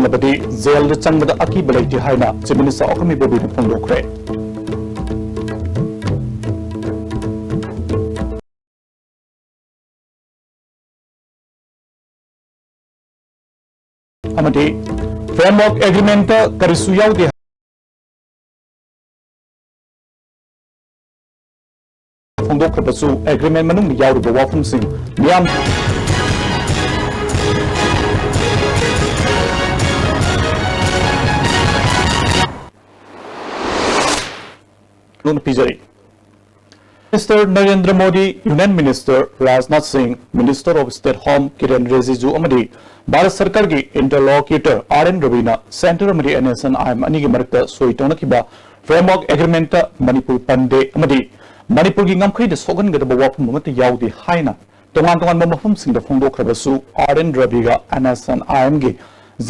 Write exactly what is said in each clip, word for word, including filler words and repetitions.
ꯂꯕꯗꯤ ꯖꯦꯜꯗ ꯆꯪꯕꯗ ꯑꯀꯤꯕ ꯂꯩꯇꯦ ꯍꯥꯏꯅ Chief Minister ꯑꯣꯀꯥꯃꯤ ꯕꯣꯕꯤꯅ ꯐꯣꯡꯗꯣꯛꯈ꯭ꯔꯦ꯫ ꯑꯃꯗꯤ Framework Agreement ꯀꯔꯤꯁꯨ ꯌꯥꯎꯗꯦ꯫ ꯐꯣꯡꯗꯣꯛꯈ꯭ꯔꯕꯁꯨ, agreement ꯃꯅꯨꯡꯗ ꯌꯥꯎꯔꯤꯕ ꯋꯥꯐꯝꯁꯤꯡ ꯃꯤꯌꯥꯝ ꯂꯣꯟ ꯄꯤꯖꯔꯤ꯫ Minister Narendra Modi, Union Minister Rajnath ꯁꯤꯡ, Minister of State Home ꯀꯤꯔꯦꯟ ꯔꯤꯖꯤꯖꯨ ꯑꯃꯗꯤ ꯚꯥꯔꯠ ꯁꯔꯀꯥꯔꯒꯤ interlocutor ꯑꯥꯔ ꯑꯦꯟ ꯔꯕꯤꯅ Centre ꯑꯃꯗꯤ N S N I M ꯑꯅꯤꯒꯤ ꯃꯔꯛꯇ ꯁꯣꯏ ꯇꯧꯅꯈꯤꯕ Framework Agreement ꯃꯅꯤꯄꯨꯔ ꯄꯟꯗꯦ ꯑꯃꯗꯤ ꯃꯅꯤꯄꯨꯔꯒꯤ ꯉꯝꯈꯩꯗ ꯁꯣꯛꯍꯟꯒꯗꯕ ꯋꯥꯐꯝ ꯑꯃꯠꯇ ꯌꯥꯎꯗꯦ ꯍꯥꯏꯅ ꯇꯣꯉꯥꯟ ꯇꯣꯉꯥꯟꯕ ꯃꯐꯝꯁꯤꯡꯗ ꯐꯣꯡꯗꯣꯛꯈ꯭ꯔꯕꯁꯨ, ꯑꯥꯔ ꯑꯦꯟ ꯔꯕꯤꯒ ꯑꯦꯟ ꯑꯦꯁ ꯑꯦꯟ ꯑꯥꯏ ꯑꯦꯝꯒꯤ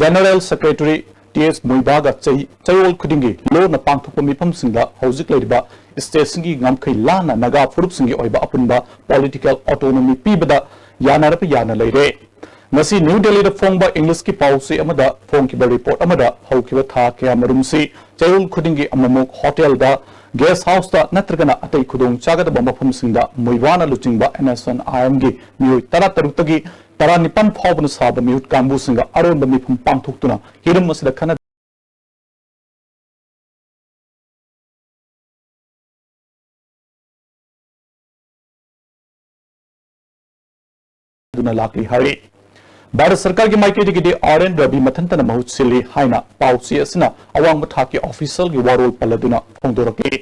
General Secretary ꯇꯤ ꯑꯦꯁ ꯃꯨꯏꯕꯥꯒ ꯆꯩ-, ꯆꯌꯣꯜ ꯈꯨꯗꯤꯡꯒꯤ ꯂꯣꯟꯅ ꯄꯥꯡꯊꯣꯛꯄ ꯃꯤꯐꯝꯁꯤꯡꯗ ꯍꯧꯖꯤꯛ ꯂꯩꯔꯤꯕ stateꯁꯤꯡꯒꯤ ꯉꯝꯈꯩ ꯂꯥꯟꯅ ꯅꯥꯒꯥ ꯐꯨꯔꯨꯞꯁꯤꯡꯒꯤ ꯑꯣꯏꯕ ꯑꯄꯨꯟꯕ political autonomy ꯄꯤꯕꯗ ꯌꯥꯅꯔꯕ ꯌꯥꯅ ꯂꯩꯔꯦ꯫ ꯉꯁꯤ ꯅ꯭ꯌꯨ ꯗꯦꯜꯂꯤꯗ ꯐꯣꯡꯕ Englishꯀꯤ ꯄꯥꯎꯆꯦ ꯑꯃꯗ ꯐꯣꯡꯈꯤꯕ report ꯑꯃꯗ ꯍꯧꯈꯤꯕ ꯊꯥ ꯀꯌꯥꯃꯔꯨꯝꯁꯤ ꯆꯌꯣꯜ ꯈꯨꯗꯤꯡꯒꯤ ꯑꯃꯨꯛꯃꯨꯛ hotelꯗ, guest houseꯇ ꯅꯠꯇ꯭ꯔꯒꯅ ꯑꯇꯩ ꯈꯨꯗꯣꯡ ꯆꯥꯒꯗꯕ ꯃꯐꯝꯁꯤꯡꯗ ꯃꯨꯏꯕꯥꯅ ꯂꯨꯆꯤꯡꯕ ꯑꯦꯟ ꯑꯦꯁ ꯑꯦꯟ ꯑꯥꯏ ꯑꯦꯝꯒꯤ ꯃꯤꯑꯣꯏ ꯇꯔꯥ ꯇꯔꯨꯛꯇꯒꯤ ꯇꯔꯥ ꯅꯤꯄꯥꯟ ꯐꯥꯎꯕꯅ ꯁꯥꯕ ꯃꯤꯍꯨꯠ ꯀꯥꯡꯕꯨꯁꯤꯡꯒ ꯑꯔꯣꯟꯕ ꯃꯤꯐꯝ ꯄꯥꯡꯊꯣꯛꯇꯨꯅ ꯍꯤꯔꯝ ꯑꯁꯤꯗ ꯈꯟꯅ ꯗꯨꯅ ꯂꯥꯛꯂꯤ ꯍꯥꯏꯔꯤ꯫ ꯚꯥꯔꯠ ꯁꯔꯀꯥꯔꯒꯤ ꯃꯥꯏꯀꯩꯗꯒꯤꯗꯤ ꯑꯥꯔ ꯑꯦꯟ ꯔꯕꯤ ꯃꯊꯟꯇꯅ ꯃꯍꯨꯠ ꯁꯤꯜꯂꯤ ꯍꯥꯏꯅ ꯄꯥꯎꯆꯦ ꯑꯁꯤꯅ ꯑꯋꯥꯡꯕ ꯊꯥꯛꯀꯤ officialꯒꯤ ꯋꯥꯔꯣꯜ ꯄꯜꯂꯗꯨꯅ ꯐꯣꯡꯗꯣꯔꯛꯂꯤ꯫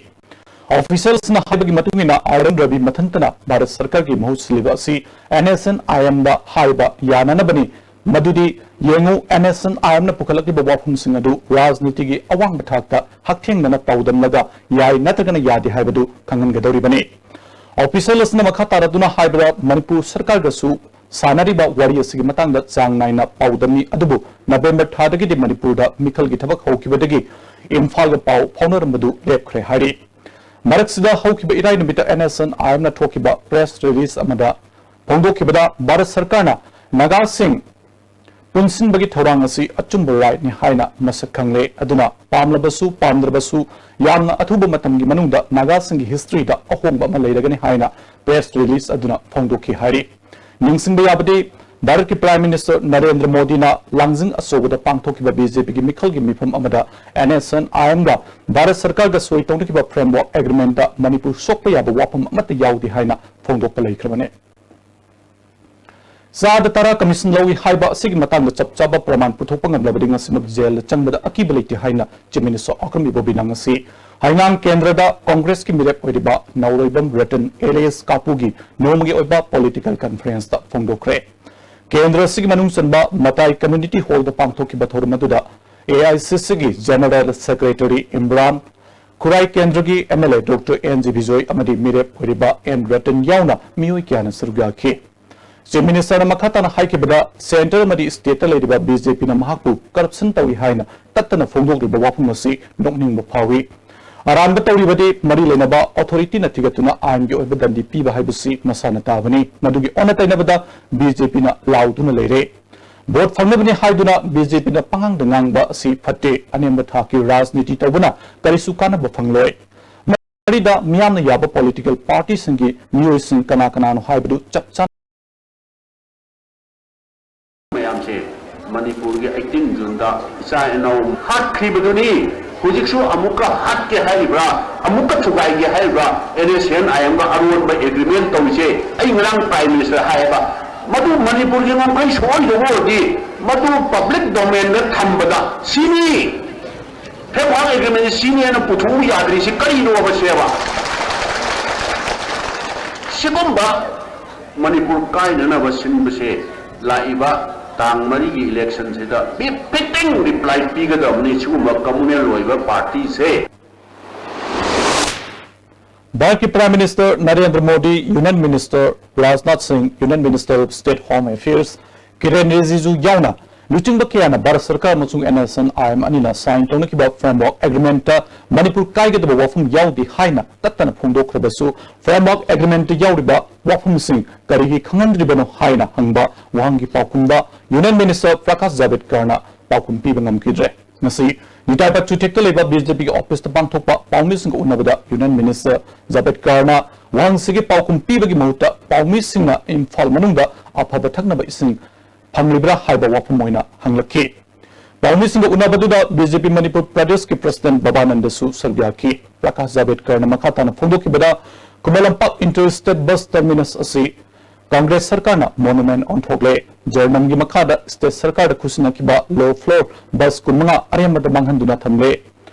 Officialꯁꯤꯡꯅ ꯍꯥꯏꯕꯒꯤ ꯃꯇꯨꯡ ꯏꯟꯅ, ꯑꯥꯔ ꯑꯦꯟ ꯔꯕꯤ ꯃꯊꯟꯇꯅ ꯚꯥꯔꯠ ꯁꯔꯀꯥꯔꯒꯤ ꯃꯍꯨꯠ ꯁꯤꯜꯂꯤꯕ ꯑꯁꯤ ꯑꯦꯟ ꯑꯦꯁ ꯑꯦꯟ ꯑꯥꯏ ꯑꯦꯝꯗ ꯍꯥꯏꯕ ꯌꯥꯅꯅꯕꯅꯤ꯫ ꯃꯗꯨꯗꯤ ꯌꯦꯡꯉꯨ, ꯑꯦꯟ ꯑꯦꯁ ꯑꯦꯟ ꯑꯥꯏ ꯑꯦꯝꯅ ꯄꯨꯈꯠꯂꯛꯂꯤꯕ ꯋꯥꯐꯝꯁꯤꯡ ꯑꯗꯨ ꯔꯥꯖꯅꯤꯇꯤꯒꯤ ꯑꯋꯥꯡꯕ ꯊꯥꯛꯇ ꯍꯛꯊꯦꯡꯅꯅ ꯄꯥꯎꯗꯝꯂꯒ ꯌꯥꯏ ꯅꯠꯇ꯭ꯔꯒꯅ ꯌꯥꯗꯦ ꯍꯥꯏꯕꯗꯨ ꯈꯪꯍꯟꯒꯗꯧꯔꯤꯕꯅꯤ꯫ Official ꯑꯁꯤꯅ ꯃꯈꯥ ꯇꯥꯔꯗꯨꯅ ꯍꯥꯏꯕꯗ, ꯃꯅꯤꯄꯨꯔ ꯁꯔꯀꯥꯔꯒꯁꯨ ꯁꯥꯟꯅꯔꯤꯕ ꯋꯥꯔꯤ ꯑꯁꯤꯒꯤ ꯃꯇꯥꯡꯗ ꯆꯥꯡ ꯅꯥꯏꯅ ꯄꯥꯎꯗꯝꯃꯤ, ꯑꯗꯨꯕꯨ ꯅꯕꯦꯝꯕꯔ ꯊꯥꯗꯒꯤꯗꯤ ꯃꯅꯤꯄꯨꯔꯗ ꯃꯤꯈꯜꯒꯤ ꯊꯕꯛ ꯍꯧꯈꯤꯕꯗꯒꯤ ꯏꯝꯐꯥꯜꯒ ꯄꯥꯎ ꯐꯥꯎꯅꯔꯝꯕꯗꯨ ꯂꯦꯞꯈ꯭ꯔꯦ ꯍꯥꯏꯔꯤ꯫ ꯃꯔꯛꯁꯤꯗ ꯍꯧꯈꯤꯕ ꯏꯔꯥꯏ ꯅꯨꯃꯤꯠꯇ ꯑꯦꯟ ꯑꯦꯁ ꯑꯦꯟ ꯑꯥꯏ ꯑꯦꯝꯅ ꯊꯣꯛꯈꯤꯕ press release ꯑꯃꯗ ꯐꯣꯡꯗꯣꯛꯈꯤꯕꯗ, ꯚꯥꯔꯠ ꯁꯔꯀꯥꯔꯅ ꯅꯥꯒꯥꯁꯤꯡ ꯄꯨꯟꯁꯤꯟꯕꯒꯤ ꯊꯧꯔꯥꯡ ꯑꯁꯤ ꯑꯆꯨꯝꯕ rightꯅꯤ ꯍꯥꯏꯅ ꯃꯁꯛ ꯈꯪꯂꯦ꯫ ꯑꯗꯨꯅ ꯄꯥꯝꯂꯕꯁꯨ ꯄꯥꯝꯗ꯭ꯔꯕꯁꯨ ꯌꯥꯝꯅ ꯑꯊꯨꯕ ꯃꯇꯝꯒꯤ ꯃꯅꯨꯡꯗ ꯅꯥꯒꯥꯁꯤꯡꯒꯤ historyꯗ ꯑꯍꯣꯡꯕ ꯑꯃ ꯂꯩꯔꯒꯅꯤ ꯍꯥꯏꯅ press release ꯑꯗꯨꯅ ꯐꯣꯡꯗꯣꯛꯈꯤ ꯍꯥꯏꯔꯤ꯫ ꯅꯤꯡꯁꯤꯡꯕ ꯌꯥꯕꯗꯤ, ꯚꯥꯔꯠꯀꯤ Prime Minister ꯅꯔꯦꯟꯗ꯭ꯔ ꯃꯣꯗꯤꯅ ꯂꯥꯡꯖꯤꯡ ꯑꯆꯧꯕꯗ ꯄꯥꯡꯊꯣꯛꯈꯤꯕ BJPꯒꯤ ꯃꯤꯈꯜꯒꯤ ꯃꯤꯐꯝ ꯑꯃꯗ NSCN-IMꯒ ꯚꯥꯔꯠ ꯁꯔꯀꯥꯔꯒ ꯁꯣꯏ ꯇꯧꯅꯈꯤꯕ framework agreementꯇ ꯃꯅꯤꯄꯨꯔ ꯁꯣꯛꯄ ꯌꯥꯕ ꯋꯥꯐꯝ ꯑꯃꯠꯇ ꯌꯥꯎꯗꯦ ꯍꯥꯏꯅ ꯐꯣꯡꯗꯣꯛꯄ ꯂꯩꯈ꯭ꯔꯕꯅꯤ꯫ ꯆꯥꯗ ꯇꯔꯥ commission ꯂꯧꯏ ꯍꯥꯏꯕ ꯑꯁꯤꯒꯤ ꯃꯇꯥꯡꯗ ꯆꯞ ꯆꯥꯕ ꯄ꯭ꯔꯃꯥꯟ ꯄꯨꯊꯣꯛꯄ ꯉꯝꯂꯕꯗꯤ ꯉꯁꯤꯃꯛ ꯖꯦꯜꯗ ꯆꯪꯕꯗ ꯑꯀꯤꯕ ꯂꯩꯇꯦ ꯍꯥꯏꯅ Chief Minister ꯑꯣꯀ꯭ꯔꯝ ꯏꯕꯣꯕꯤꯅ ꯉꯁꯤ ꯍꯩꯉꯥꯡ ꯀꯦꯟꯗ꯭ꯔꯗ ꯀꯣꯡꯒ꯭ꯔꯦꯁꯀꯤ ꯃꯤꯔꯦꯞ ꯑꯣꯏꯔꯤꯕ ꯅꯥꯎꯔꯣꯏꯕꯝ ꯔꯇꯟ alias ꯀꯥꯄꯨꯒꯤ ꯅꯣꯡꯃꯒꯤ ꯑꯣꯏꯕ political conferenceꯇ ꯐꯣꯡꯗꯣꯛꯈ꯭ꯔꯦ꯫ ꯀꯦꯟꯗ꯭ꯔ ꯑꯁꯤꯒꯤ ꯃꯅꯨꯡ ꯆꯟꯕ ꯃꯇꯥꯏ community hallꯗ ꯄꯥꯡꯊꯣꯛꯈꯤꯕ ꯊꯧꯔꯝ ꯑꯗꯨꯗ AICCꯒꯤ General Secretary ꯏꯝꯔꯥꯟ, ꯈꯨꯔꯥꯏ ꯀꯦꯟꯗ꯭ꯔꯒꯤ MLA Doctor and G Bijoy ꯑꯃꯗꯤ ꯃꯤꯔꯦꯞ ꯑꯣꯏꯔꯤꯕ ꯑꯦꯟ ꯔꯇꯟ ꯌꯥꯎꯅ ꯃꯤꯑꯣꯏ ꯀꯌꯥꯅ ꯁꯔꯨꯛ ꯌꯥꯈꯤ꯫ Chief Ministerꯅ ꯃꯈꯥ ꯇꯥꯅ ꯍꯥꯏꯈꯤꯕꯗ, centre ꯑꯃꯗꯤ stateꯇ ꯂꯩꯔꯤꯕ BJPꯅ ꯃꯍꯥꯛꯄꯨ corruption ꯇꯧꯏ ꯍꯥꯏꯅ ꯇꯠꯇꯅ ꯐꯣꯡꯗꯣꯛꯂꯤꯕ ꯋꯥꯐꯝ ꯑꯁꯤ ꯅꯣꯛꯅꯤꯡꯕ ꯐꯥꯎꯏ꯫ ꯑꯔꯥꯟꯕ ꯇꯧꯔꯤꯕꯗꯤ ꯃꯔꯤ ꯂꯩꯅꯕ authorityꯅ ꯊꯤꯒꯠꯇꯨꯅ ꯑꯥꯏꯟꯒꯤ ꯑꯣꯏꯕ ꯗꯟꯗꯤ ꯄꯤꯕ ꯍꯥꯏꯕꯁꯤ ꯃꯁꯥꯅ ꯇꯥꯕꯅꯤ꯫ ꯃꯗꯨꯒꯤ ꯑꯣꯟꯅ ꯇꯩꯅꯕꯗ BJPꯅ ꯂꯥꯎꯗꯨꯅ ꯂꯩꯔꯦ꯫ Vote ꯐꯪꯅꯕꯅꯤ ꯍꯥꯏꯗꯨꯅ BJPꯅ ꯄꯉꯥꯡꯗ ꯉꯥꯡꯕ ꯑꯁꯤ ꯐꯠꯇꯦ꯫ ꯑꯅꯦꯝꯕ ꯊꯥꯛꯀꯤ ꯔꯥꯖꯅꯤꯇꯤ ꯇꯧꯕꯅ ꯀꯔꯤꯁꯨ ꯀꯥꯟꯅꯕ ꯐꯪꯂꯣꯏ꯫ ꯃꯔꯤꯗ ꯃꯤꯌꯥꯝꯅ ꯌꯥꯕ political partyꯁꯤꯡꯒꯤ ꯃꯤꯑꯣꯏꯁꯤꯡ ꯀꯅꯥ ꯀꯅꯥꯅꯣ ꯍꯥꯏꯕꯗꯨ ꯆꯞ ꯆꯥꯅ ꯃꯌꯥꯝꯁꯦ ꯃꯅꯤꯄꯨꯔꯒꯤ eighteen Juneꯗ ꯏꯆꯥ ꯏꯅꯥꯎ ꯍꯥꯠꯈ꯭ꯔꯤꯕꯗꯨꯅꯤ꯫ ꯍꯧꯖꯤꯛꯁꯨ ꯑꯃꯨꯛꯀ ꯍꯥꯠꯀꯦ ꯍꯥꯏꯔꯤꯕ꯭ꯔꯥ, ꯑꯃꯨꯛꯀ ꯊꯨꯒꯥꯏꯒꯦ ꯍꯥꯏꯔꯤꯕ꯭ꯔꯥ? NSCN-IMꯒ ꯑꯔꯣꯟꯕ agreement ꯇꯧꯔꯤꯁꯦ꯫ ꯑꯩ ꯉꯔꯥꯡ Prime Minister ꯍꯥꯏꯌꯦꯕ, ꯃꯗꯨ ꯃꯅꯤꯄꯨꯔꯒꯤ ꯉꯝꯈꯩ ꯁꯣꯏꯗꯕ ꯑꯣꯏꯔꯗꯤ ꯃꯗꯨ public domainꯗ ꯊꯝꯕꯗ ꯁꯤꯅꯤ꯫ Framework agreement ꯁꯤꯅꯦꯅ ꯄꯨꯊꯣꯛꯎ ꯌꯥꯗ꯭ꯔꯤꯁꯤ ꯀꯔꯤꯅꯣꯕ ꯁꯦꯕ? ꯁꯤꯒꯨꯝꯕ ꯃꯅꯤꯄꯨꯔ ꯀꯥꯏꯅꯅꯕ ꯁꯤꯟꯕꯁꯦ ꯂꯥꯛꯏꯕ ꯇꯥꯡ ꯃꯔꯤꯒꯤ electionꯁꯤꯗ befitting reply ꯄꯤꯒꯗꯕꯅꯤ ꯁꯤꯒꯨꯝꯕ communal ꯑꯣꯏꯕ partyꯁꯦ꯫ ꯚꯥꯔꯠꯀꯤ Prime Minister Narendra Modi, Union Minister Rajnath ꯁꯤꯡ, Union Minister of State Home Affairs ꯀꯤꯔꯦꯟ ꯔꯤꯖꯤꯖꯨ ꯌꯥꯎꯅ ꯂꯨꯆꯤꯡꯕ ꯀꯌꯥꯅ ꯚꯥꯔꯠ ꯁꯔꯀꯥꯔ ꯑꯃꯁꯨꯡ NSNIM ꯑꯅꯤꯅ sign ꯇꯧꯅꯈꯤꯕ framework agreement ꯇ ꯃꯅꯤꯄꯨꯔ ꯀꯥꯏꯒꯗꯕ ꯋꯥꯐꯝ ꯌꯥꯎꯗꯦ ꯍꯥꯏꯅ ꯇꯠꯇꯅ ꯐꯣꯡꯗꯣꯛꯈ꯭ꯔꯕꯁꯨ, framework agreement ꯇ ꯌꯥꯎꯔꯤꯕ ꯋꯥꯐꯝꯁꯤꯡ ꯀꯔꯤꯒꯤ ꯈꯪꯍꯟꯗ꯭ꯔꯤꯕꯅꯣ ꯍꯥꯏꯅ ꯍꯪꯕ ꯋꯥꯍꯪꯒꯤ ꯄꯥꯎꯈꯨꯝꯗ Union Minister ꯄ꯭ꯔꯀꯥꯁ ꯖꯥꯚꯦꯗꯀꯔꯅ ꯄꯥꯎꯈꯨꯝ ꯄꯤꯕ ꯉꯝꯈꯤꯗ꯭ꯔꯦ꯫ ꯉꯁꯤ ꯅꯤꯇꯥꯏ ꯄꯥꯠ ꯆꯨꯊꯦꯛꯇ ꯂꯩꯕ BJP ꯒꯤ office ꯇ ꯄꯥꯡꯊꯣꯛꯄ ꯄꯥꯎꯃꯤꯁꯤꯡꯒ ꯎꯅꯕꯗ Union Minister ꯖꯥꯚꯦꯗꯀꯔꯅ ꯋꯥꯍꯪꯁꯤꯒꯤ ꯄꯥꯎꯈꯨꯝ ꯄꯤꯕꯒꯤ ꯃꯍꯨꯠꯇ ꯄꯥꯎꯃꯤꯁꯤꯡꯅ ꯏꯝꯐꯥꯜ ꯃꯅꯨꯡꯗ ꯑꯐꯕ ꯊꯛꯅꯕ ꯏꯁꯤꯡ ꯐꯪꯂꯤꯕ꯭ꯔꯥ ꯍꯥꯏꯕ ꯋꯥꯐꯝ ꯑꯣꯏꯅ ꯍꯪꯂꯛꯈꯤ꯫ ꯄꯥꯎꯃꯤꯁꯤꯡꯒ ꯎꯅꯕꯗꯨꯗ BJP ꯃꯅꯤꯄꯨꯔ ꯄ꯭ꯔꯗꯦꯁꯀꯤ president ꯕꯕꯥꯅꯟꯗꯁꯨ ꯁꯔꯨꯛ ꯌꯥꯈꯤ꯫ ꯄ꯭ꯔꯀꯥꯁ ꯖꯥꯚꯦꯗꯀꯔꯅ ꯃꯈꯥ ꯇꯥꯅ ꯐꯣꯡꯗꯣꯛꯈꯤꯕꯗ, Khuman Lampak inter state bus terminus ꯑꯁꯤ ꯀꯪꯒ꯭ꯔꯦꯁ ꯁꯔꯀꯥꯔꯅ monument ꯑꯣꯟꯊꯣꯛꯂꯦ꯫ ꯖꯔꯅꯝꯒꯤ ꯃꯈꯥꯗ state ꯁꯔꯀꯥꯔꯗ ꯈꯨꯠꯁꯤꯟꯅꯈꯤꯕ low floor bus ꯀꯨꯟꯃꯉꯥ ꯑꯔꯦꯝꯕꯗ ꯃꯥꯡꯍꯟꯗꯨꯅ ꯊꯝꯂꯦ꯫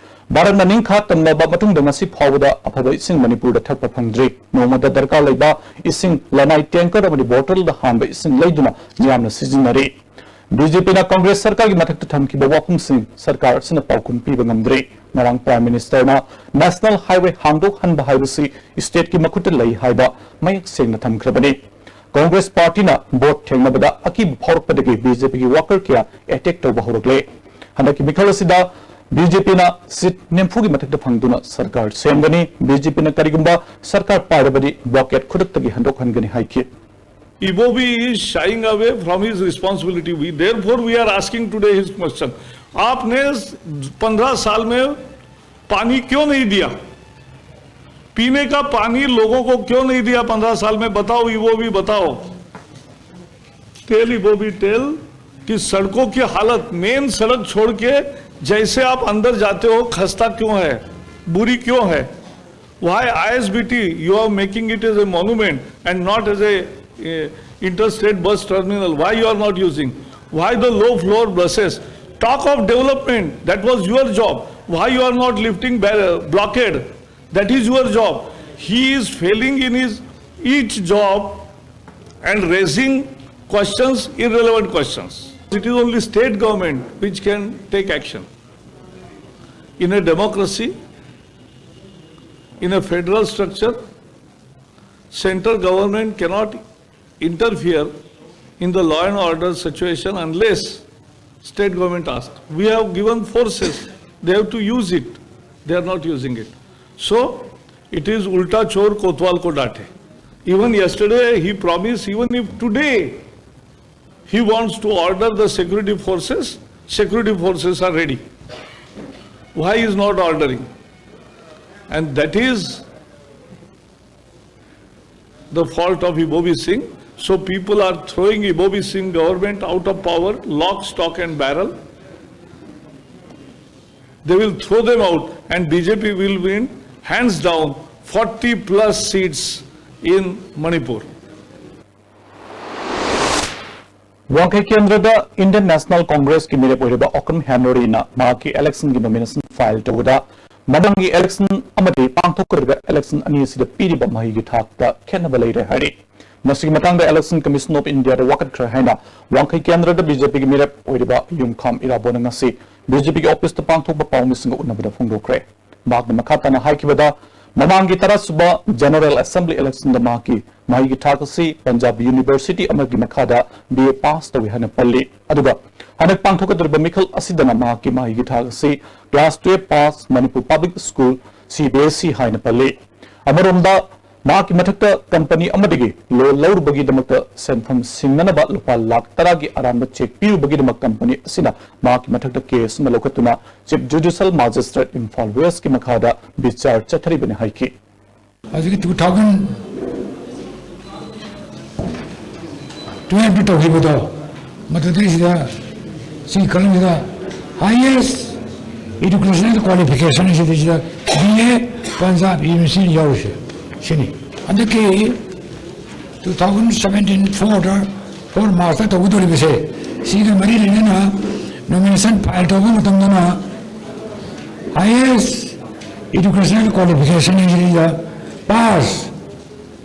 ꯚꯥꯔꯠꯅ ꯅꯤꯡꯈꯥ ꯇꯝꯂꯕ ꯃꯇꯨꯡꯗ ꯉꯁꯤ ꯐꯥꯎꯕꯗ ꯑꯐꯕ ꯏꯁꯤꯡ ꯃꯅꯤꯄꯨꯔꯗ ꯊꯛꯄ ꯐꯪꯗ꯭ꯔꯤ꯫ ꯅꯣꯡꯃꯗ ꯗꯔꯀꯥꯔ ꯂꯩꯕ ꯏꯁꯤꯡ ꯂꯅꯥꯏ tanker ꯑꯃꯗꯤ bottle ꯗ ꯍꯥꯟꯕ ꯏꯁꯤꯡ ꯂꯩꯗꯨꯅ ꯃꯤꯌꯥꯝꯅ ꯁꯤꯖꯤꯟꯅꯔꯤ꯫ BJP ꯅ ꯀꯪꯒ꯭ꯔꯦꯁ ꯁꯔꯀꯥꯔꯒꯤ ꯃꯊꯛꯇ ꯊꯝꯈꯤꯕ ꯋꯥꯐꯝꯁꯤꯡ ꯁꯔꯀꯥꯔ ꯑꯁꯤꯅ ꯄꯥꯎꯈꯨꯝ ꯄꯤꯕ ꯉꯝꯗ꯭ꯔꯤ꯫ ꯉꯔꯥꯡ Prime Minister ꯅ national highway ꯍꯥꯡꯗꯣꯛꯍꯟꯕ ꯍꯥꯏꯕꯁꯤ state ꯀꯤ ꯃꯈꯨꯠꯇ ꯂꯩ ꯍꯥꯏꯕ ꯃꯌꯦꯛ ꯁꯦꯡꯅ ꯊꯝꯈ꯭ꯔꯕꯅꯤ꯫ ꯀꯪꯒ꯭ꯔꯦꯁ party ꯅ vote ꯊꯦꯡꯅꯕꯗ ꯑꯀꯤꯕ ꯐꯥꯎꯔꯛꯄꯗꯒꯤ BJP ꯒꯤ worker ꯀꯌꯥ attack ꯇꯧꯕ ꯍꯧꯔꯛꯂꯦ꯫ ꯍꯟꯗꯛꯀꯤ ꯃꯤꯈꯜ ꯑꯁꯤꯗ BJP ꯅ seat ꯅꯤꯐꯨꯒꯤ ꯃꯊꯛꯇ ꯐꯪꯗꯨꯅ ꯁꯔꯀꯥꯔ ꯁꯦꯝꯒꯅꯤ꯫ BJP ꯅ ꯀꯔꯤꯒꯨꯝꯕ ꯁꯔꯀꯥꯔ ꯄꯥꯏꯔꯕꯗꯤ blockade ꯈꯨꯗꯛꯇꯒꯤ ꯍꯟꯗꯣꯛꯍꯟꯒꯅꯤ ꯍꯥꯏꯈꯤ꯫ Ibobi is shying away from his responsibility. We, therefore, we are asking today his question. आपने पंद्रह साल में पानी क्यों नहीं दिया? पीने का पानी लोगों को क्यों नहीं दिया पंद्रह साल में? बताओ, Ibobi, बताओ। Tell, Ibobi, tell कि सड़कों की हालत, main सड़क छोड़ के जैसे आप अंदर जाते हो, खस्ता क्यों है, बुरी क्यों है? Why ISBT, you are making it as a monument and not as a, a interstate bus terminal? Why you are not using? Why the low floor buses? Talk of development, that was your job. Why you are not lifting bar- blockade? That is your job. He is failing in his each job and raising questions, irrelevant questions. It is only state government which can take action. In a democracy, in a federal structure, central government cannot interfere in the law and order situation unless State government asked. We have given forces. They have to use it. They are not using it. So, it is ulta chor kotwal ko date. Even yesterday he promised, even if today he wants to order the security forces, security forces are ready. Why is not ordering? And that is the fault of Ibobi Singh. So people are throwing Ibobi Singh government out of power, lock, stock and barrel. They will throw them out and B J P will win hands down forty plus seats in Manipur. ꯋꯥꯡꯈꯩ ꯀꯦꯟꯗ꯭ꯔꯗ Indian National Congress ꯀꯤ ꯃꯤꯔꯦꯞ ꯑꯣꯏꯔꯤꯕ ꯑꯣꯀ꯭ꯔꯝ ꯍꯦꯅꯔꯤꯅ ꯃꯍꯥꯛꯀꯤ election ꯒꯤ nomination file ꯇꯧꯕꯗ ꯃꯃꯥꯡꯒꯤ election ꯑꯃꯗꯤ ꯄꯥꯡꯊꯣꯛꯀꯗꯧꯔꯤꯕ election ꯑꯅꯤ ꯑꯁꯤꯗ ꯄꯤꯔꯤꯕ ꯃꯍꯩꯒꯤ ꯊꯥꯛꯇ ꯈꯦꯠꯅꯕ ꯂꯩꯔꯦ ꯍꯥꯏꯔꯤ꯫ ꯃꯁꯤꯒꯤ ꯃꯇꯥꯡꯗ Election Commission of India ꯗ ꯋꯥꯀꯠꯈ꯭ꯔꯦ ꯍꯥꯏꯅ ꯋꯥꯡꯈꯩ ꯀꯦꯟꯗ꯭ꯔꯗ B J P ꯒꯤ ꯃꯤꯔꯦꯞ ꯑꯣꯏꯔꯤꯕ ꯌꯨꯝꯈꯥꯝ ꯏꯔꯥꯕꯣꯠꯅ ꯉꯁꯤ B J P ꯒꯤ office ꯇ ꯄꯥꯡꯊꯣꯛꯄ ꯄꯥꯎꯃꯤꯁꯤꯡꯒ ꯎꯅꯕꯗ ꯐꯣꯡꯗꯣꯛꯈ꯭ꯔꯦ꯫ ꯃꯍꯥꯛꯅ ꯃꯈꯥ ꯇꯥꯅ ꯍꯥꯏꯈꯤꯕꯗ, ꯃꯃꯥꯡꯒꯤ ꯇꯔꯥꯁꯨꯕ General Assembly election ꯗ ꯃꯍꯥꯛꯀꯤ ꯃꯍꯩꯒꯤ ꯊꯥꯛ ꯑꯁꯤ Punjab University ꯑꯃꯒꯤ ꯃꯈꯥꯗ B A pass ꯇꯧꯏ ꯍꯥꯏꯅ ꯄꯜꯂꯤ꯫ ꯑꯗꯨꯒ ꯍꯟꯗꯛ ꯄꯥꯡꯊꯣꯛꯀꯗꯧꯔꯤꯕ ꯃꯤꯈꯜ ꯑꯁꯤꯗꯅ ꯃꯍꯥꯛꯀꯤ ꯃꯍꯩꯒꯤ ꯊꯥꯛ ꯑꯁꯤ class twelve pass Manipur Public School, C B S E ꯍꯥꯏꯅ ꯄꯜꯂꯤ꯫ ꯑꯃꯔꯣꯝꯗ, ꯃꯍꯥꯛꯀꯤ ꯃꯊꯛꯇ company ꯑꯃꯗꯒꯤ loan ꯂꯧꯔꯨꯕꯒꯤꯗꯃꯛꯇ ꯁꯦꯟꯐꯝ ꯁꯤꯡꯅꯅꯕ ꯂꯨꯄꯥ ꯂꯥꯈ ꯇꯔꯥꯒꯤ ꯑꯔꯥꯟꯕ cheque ꯄꯤꯔꯨꯕꯒꯤꯗꯃꯛ company ꯑꯁꯤꯅ ꯃꯍꯥꯛꯀꯤ ꯃꯊꯛꯇ case ꯑꯃ ꯂꯧꯈꯠꯇꯨꯅ Chief Judicial Magistrate Imphal West ꯀꯤ ꯃꯈꯥꯗ ꯕꯤꯆꯥꯔ ꯆꯠꯊꯔꯤꯕꯅꯤ ꯍꯥꯏꯈꯤ꯫ ꯍꯧꯖꯤꯛꯀꯤ two thousand twelve ꯇ ꯇꯧꯈꯤꯕꯗꯣ, ꯃꯗꯨꯗꯩꯁꯤꯗ ꯁꯤ ꯀꯔꯝꯁꯤꯗ highest educational qualification ꯁꯤꯗꯩꯁꯤꯗ B A Punjab University ꯌꯥꯎꯔꯤꯁꯦ ꯁꯤꯅꯤ꯫ ꯍꯟꯗꯛꯀꯤ two thousand seventeen four ꯗ four March ꯇ ꯇꯧꯒꯗꯧꯔꯤꯕꯁꯦ, ꯁꯤꯒ ꯃꯔꯤ ꯂꯩꯅꯅ nomination file ꯇꯧꯕ ꯃꯇꯝꯗꯅ highest educational qualification ꯍꯥꯏꯁꯤꯗ pass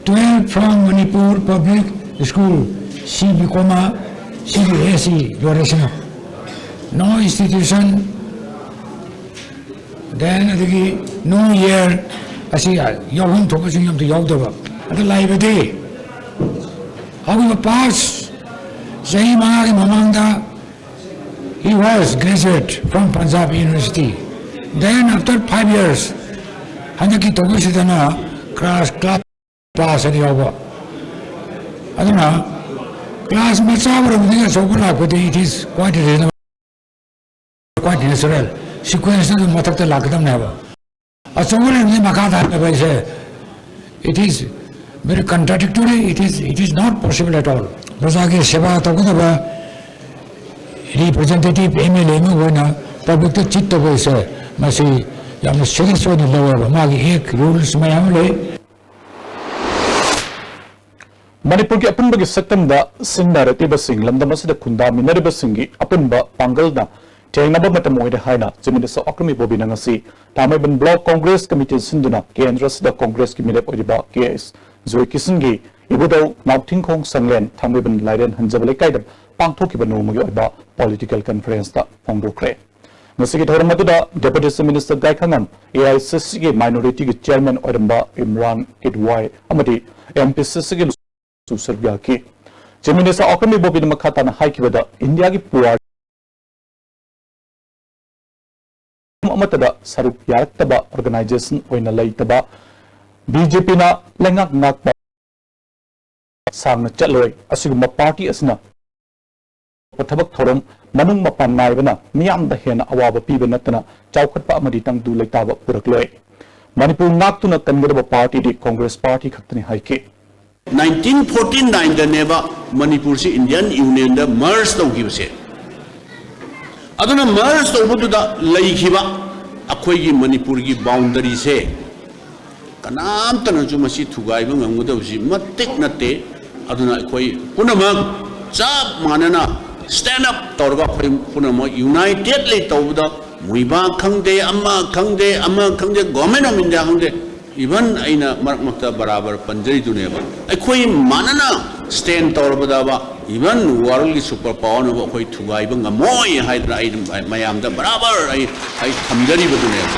twelve from Manipur Public School, C B comma, C B S E ꯂꯣꯏꯔꯦꯁꯤꯅ꯫ No institution, then ꯑꯗꯒꯤ no year ꯑꯁꯤ ꯌꯥꯎꯐꯝ ꯊꯣꯛꯄꯁꯤꯡ ꯑꯝꯇ ꯌꯥꯎꯗꯕ꯫ ꯑꯗ ꯂꯥꯛꯏꯕꯗꯤ ꯍꯧꯈꯤꯕ past ꯆꯍꯤ ꯃꯉꯥꯒꯤ ꯃꯃꯥꯡꯗ He was graduate from Punjab University. Then after five years, ꯍꯟꯗꯛꯀꯤ ꯇꯧꯕꯁꯤꯗꯅ class, class pass ꯑꯅꯤ ꯌꯥꯎꯕ꯫ ꯑꯗꯨꯅ class ꯃꯆꯥ ꯑꯣꯏꯔꯝꯕꯗꯒꯤ ꯑꯆꯧꯕ ꯂꯥꯛꯄꯗꯤ it is quite reasonable, quite natural. Sequence ꯑꯗꯨꯝ ꯃꯊꯛꯇ ꯂꯥꯛꯀꯗꯕꯅꯦꯕ꯫ ꯑꯆꯧꯕ ꯂꯩꯔꯝꯕꯗꯤ ꯃꯈꯥ ꯇꯥꯅ ꯍꯥꯏꯁꯦ, it is very contradictory, it is, it is not possible at all. ꯄ꯭ꯔꯖꯥꯒꯤ ꯁꯦꯕꯥ ꯇꯧꯒꯗꯕ representative M L A ꯑꯃ ꯑꯣꯏꯅ publicꯇ cheat ꯇꯧꯕ ꯍꯥꯏꯁꯦ, ꯃꯁꯤ ꯌꯥꯝꯅ serious ꯑꯣꯏꯅ ꯂꯧꯋꯦꯕ꯫ ꯃꯥꯒꯤ act, rules ꯃꯌꯥꯝ ꯑꯃ ꯂꯩ꯫ ꯃꯅꯤꯄꯨꯔꯒꯤ ꯑꯄꯨꯟꯕꯒꯤ ꯁꯛꯇꯝꯗ ꯁꯤꯡꯅꯔꯛꯂꯤꯕꯁꯤꯡ, ꯂꯝꯗꯝ ꯑꯁꯤꯗ ꯈꯨꯟꯗꯥꯃꯤꯟꯅꯔꯤꯕꯁꯤꯡꯒꯤ ꯑꯄꯨꯟꯕ ꯄꯥꯡꯒꯜꯅ ꯊꯦꯡꯅꯕ ꯃꯇꯝ ꯑꯣꯏꯔꯦ ꯍꯥꯏꯅ Chief Minister ꯑꯣꯀ꯭ꯔꯝ ꯏꯕꯣꯕꯤꯅ ꯉꯁꯤ ꯊꯥꯡꯃꯩꯕꯟ Block Congress Committee ꯁꯤꯟꯗꯨꯅ ꯀꯦꯟꯗ꯭ꯔ ꯑꯁꯤꯗ Congressꯀꯤ ꯃꯤꯔꯦꯞ ꯑꯣꯏꯔꯤꯕ K S ꯖꯣꯏꯀꯤꯁꯟꯒꯤ ꯏꯕꯨꯙꯧ ꯅꯥꯎꯊꯤꯡꯈꯣꯡ ꯁꯪꯂꯦꯟ ꯊꯥꯡꯃꯩꯕꯟ ꯂꯥꯏꯔꯦꯟ ꯍꯟꯖꯕ ꯂꯩꯀꯥꯏꯗ ꯄꯥꯡꯊꯣꯛꯈꯤꯕ ꯅꯣꯡꯃꯒꯤ ꯑꯣꯏꯕ political conferenceꯇ ꯐꯣꯡꯗꯣꯛꯈ꯭ꯔꯦ꯫ ꯉꯁꯤꯒꯤ ꯊꯧꯔꯝ ꯑꯗꯨꯗ Deputy Chief Minister ꯒꯥꯏꯈꯉꯝ, A I C Cꯒꯤ minorityꯒꯤ chairman ꯑꯣꯏꯔꯝꯕ ꯏꯝꯔꯥꯟ ꯀꯤꯗꯋꯥꯏ ꯑꯃꯗꯤ M P C Cꯒꯤ ꯁꯔꯨꯛ ꯌꯥꯈꯤ꯫ Chief Minister ꯑꯣꯀ꯭ꯔꯝ ꯏꯕꯣꯕꯤꯅ ꯃꯈꯥ ꯇꯥꯅ ꯍꯥꯏꯈꯤꯕꯗ, ꯏꯟꯗꯤꯌꯥꯒꯤ ꯄꯨꯋꯥꯔꯤ ꯑꯃꯠꯇꯗ ꯁꯔꯨꯛ ꯌꯥꯔꯛꯇꯕ organization ꯑꯣꯏꯅ ꯂꯩꯇꯕ BJPꯅ ꯂꯩꯉꯥꯛ ꯉꯥꯛꯄ ꯁꯥꯡꯅ ꯆꯠꯂꯣꯏ꯫ ꯑꯁꯤꯒꯨꯝꯕ party ꯑꯁꯤꯅ ꯊꯕꯛ ꯊꯧꯔꯝ ꯃꯅꯨꯡ ꯃꯄꯥꯟ ꯅꯥꯏꯕꯅ ꯃꯤꯌꯥꯝꯗ ꯍꯦꯟꯅ ꯑꯋꯥꯕ ꯄꯤꯕ ꯅꯠꯇꯅ ꯆꯥꯎꯈꯠꯄ ꯑꯃꯗꯤ ꯇꯪꯗꯨ ꯂꯩꯇꯥꯕ ꯄꯨꯔꯛꯂꯣꯏ꯫ ꯃꯅꯤꯄꯨꯔ ꯉꯥꯛꯇꯨꯅ ꯀꯟꯒꯗꯕ partyꯗꯤ Congress party ꯈꯛꯇꯅꯤ ꯍꯥꯏꯈꯤ꯫ Nineteen forty nineꯗꯅꯦꯕ ꯃꯅꯤꯄꯨꯔꯁꯤ Indian Unionꯗ merge ꯇꯧꯈꯤꯕꯁꯦ꯫ ꯑꯗꯨꯅ merge ꯇꯧꯕꯗꯨꯗ ꯂꯩꯈꯤꯕ ꯑꯩꯈꯣꯏꯒꯤ ꯃꯅꯤꯄꯨꯔꯒꯤ boundaryꯁꯦ ꯀꯅꯥꯝꯇꯅꯁꯨ ꯃꯁꯤ ꯊꯨꯒꯥꯏꯕ ꯉꯝꯒꯗꯕꯁꯤ ꯃꯇꯤꯛ ꯅꯠꯇꯦ꯫ ꯑꯗꯨꯅ ꯑꯩꯈꯣꯏ ꯄꯨꯝꯅꯃꯛ ꯆꯞ ꯃꯥꯟꯅꯅ stand up ꯇꯧꯔꯒ ꯑꯩꯈꯣꯏ ꯄꯨꯝꯅꯃꯛ unitedly ꯇꯧꯕꯗ ꯃꯨꯏꯕꯥ ꯈꯪꯗꯦ, ꯑꯃ ꯈꯪꯗꯦ, ꯑꯃ ꯈꯪꯗꯦ, Government of India ꯈꯪꯗꯦ, even ꯑꯩꯅ ꯃꯔꯛ ꯃꯔꯛꯇ ꯕꯔꯥꯕꯔ ꯄꯟꯖꯔꯤꯗꯨꯅꯦꯕ, ꯑꯩꯈꯣꯏ ꯃꯥꯟꯅꯅ stand ꯇꯧꯔꯕꯗꯕ even worldꯒꯤ super powerꯅꯕꯨ ꯑꯩꯈꯣꯏ ꯊꯨꯒꯥꯏꯕ ꯉꯝꯃꯣꯏ ꯍꯥꯏꯗꯅ ꯑꯩ ꯃꯌꯥꯝꯗ ꯕꯔꯥꯕꯔ ꯑꯩ, ꯑꯩ ꯊꯝꯖꯔꯤꯕꯗꯨꯅꯦꯕ꯫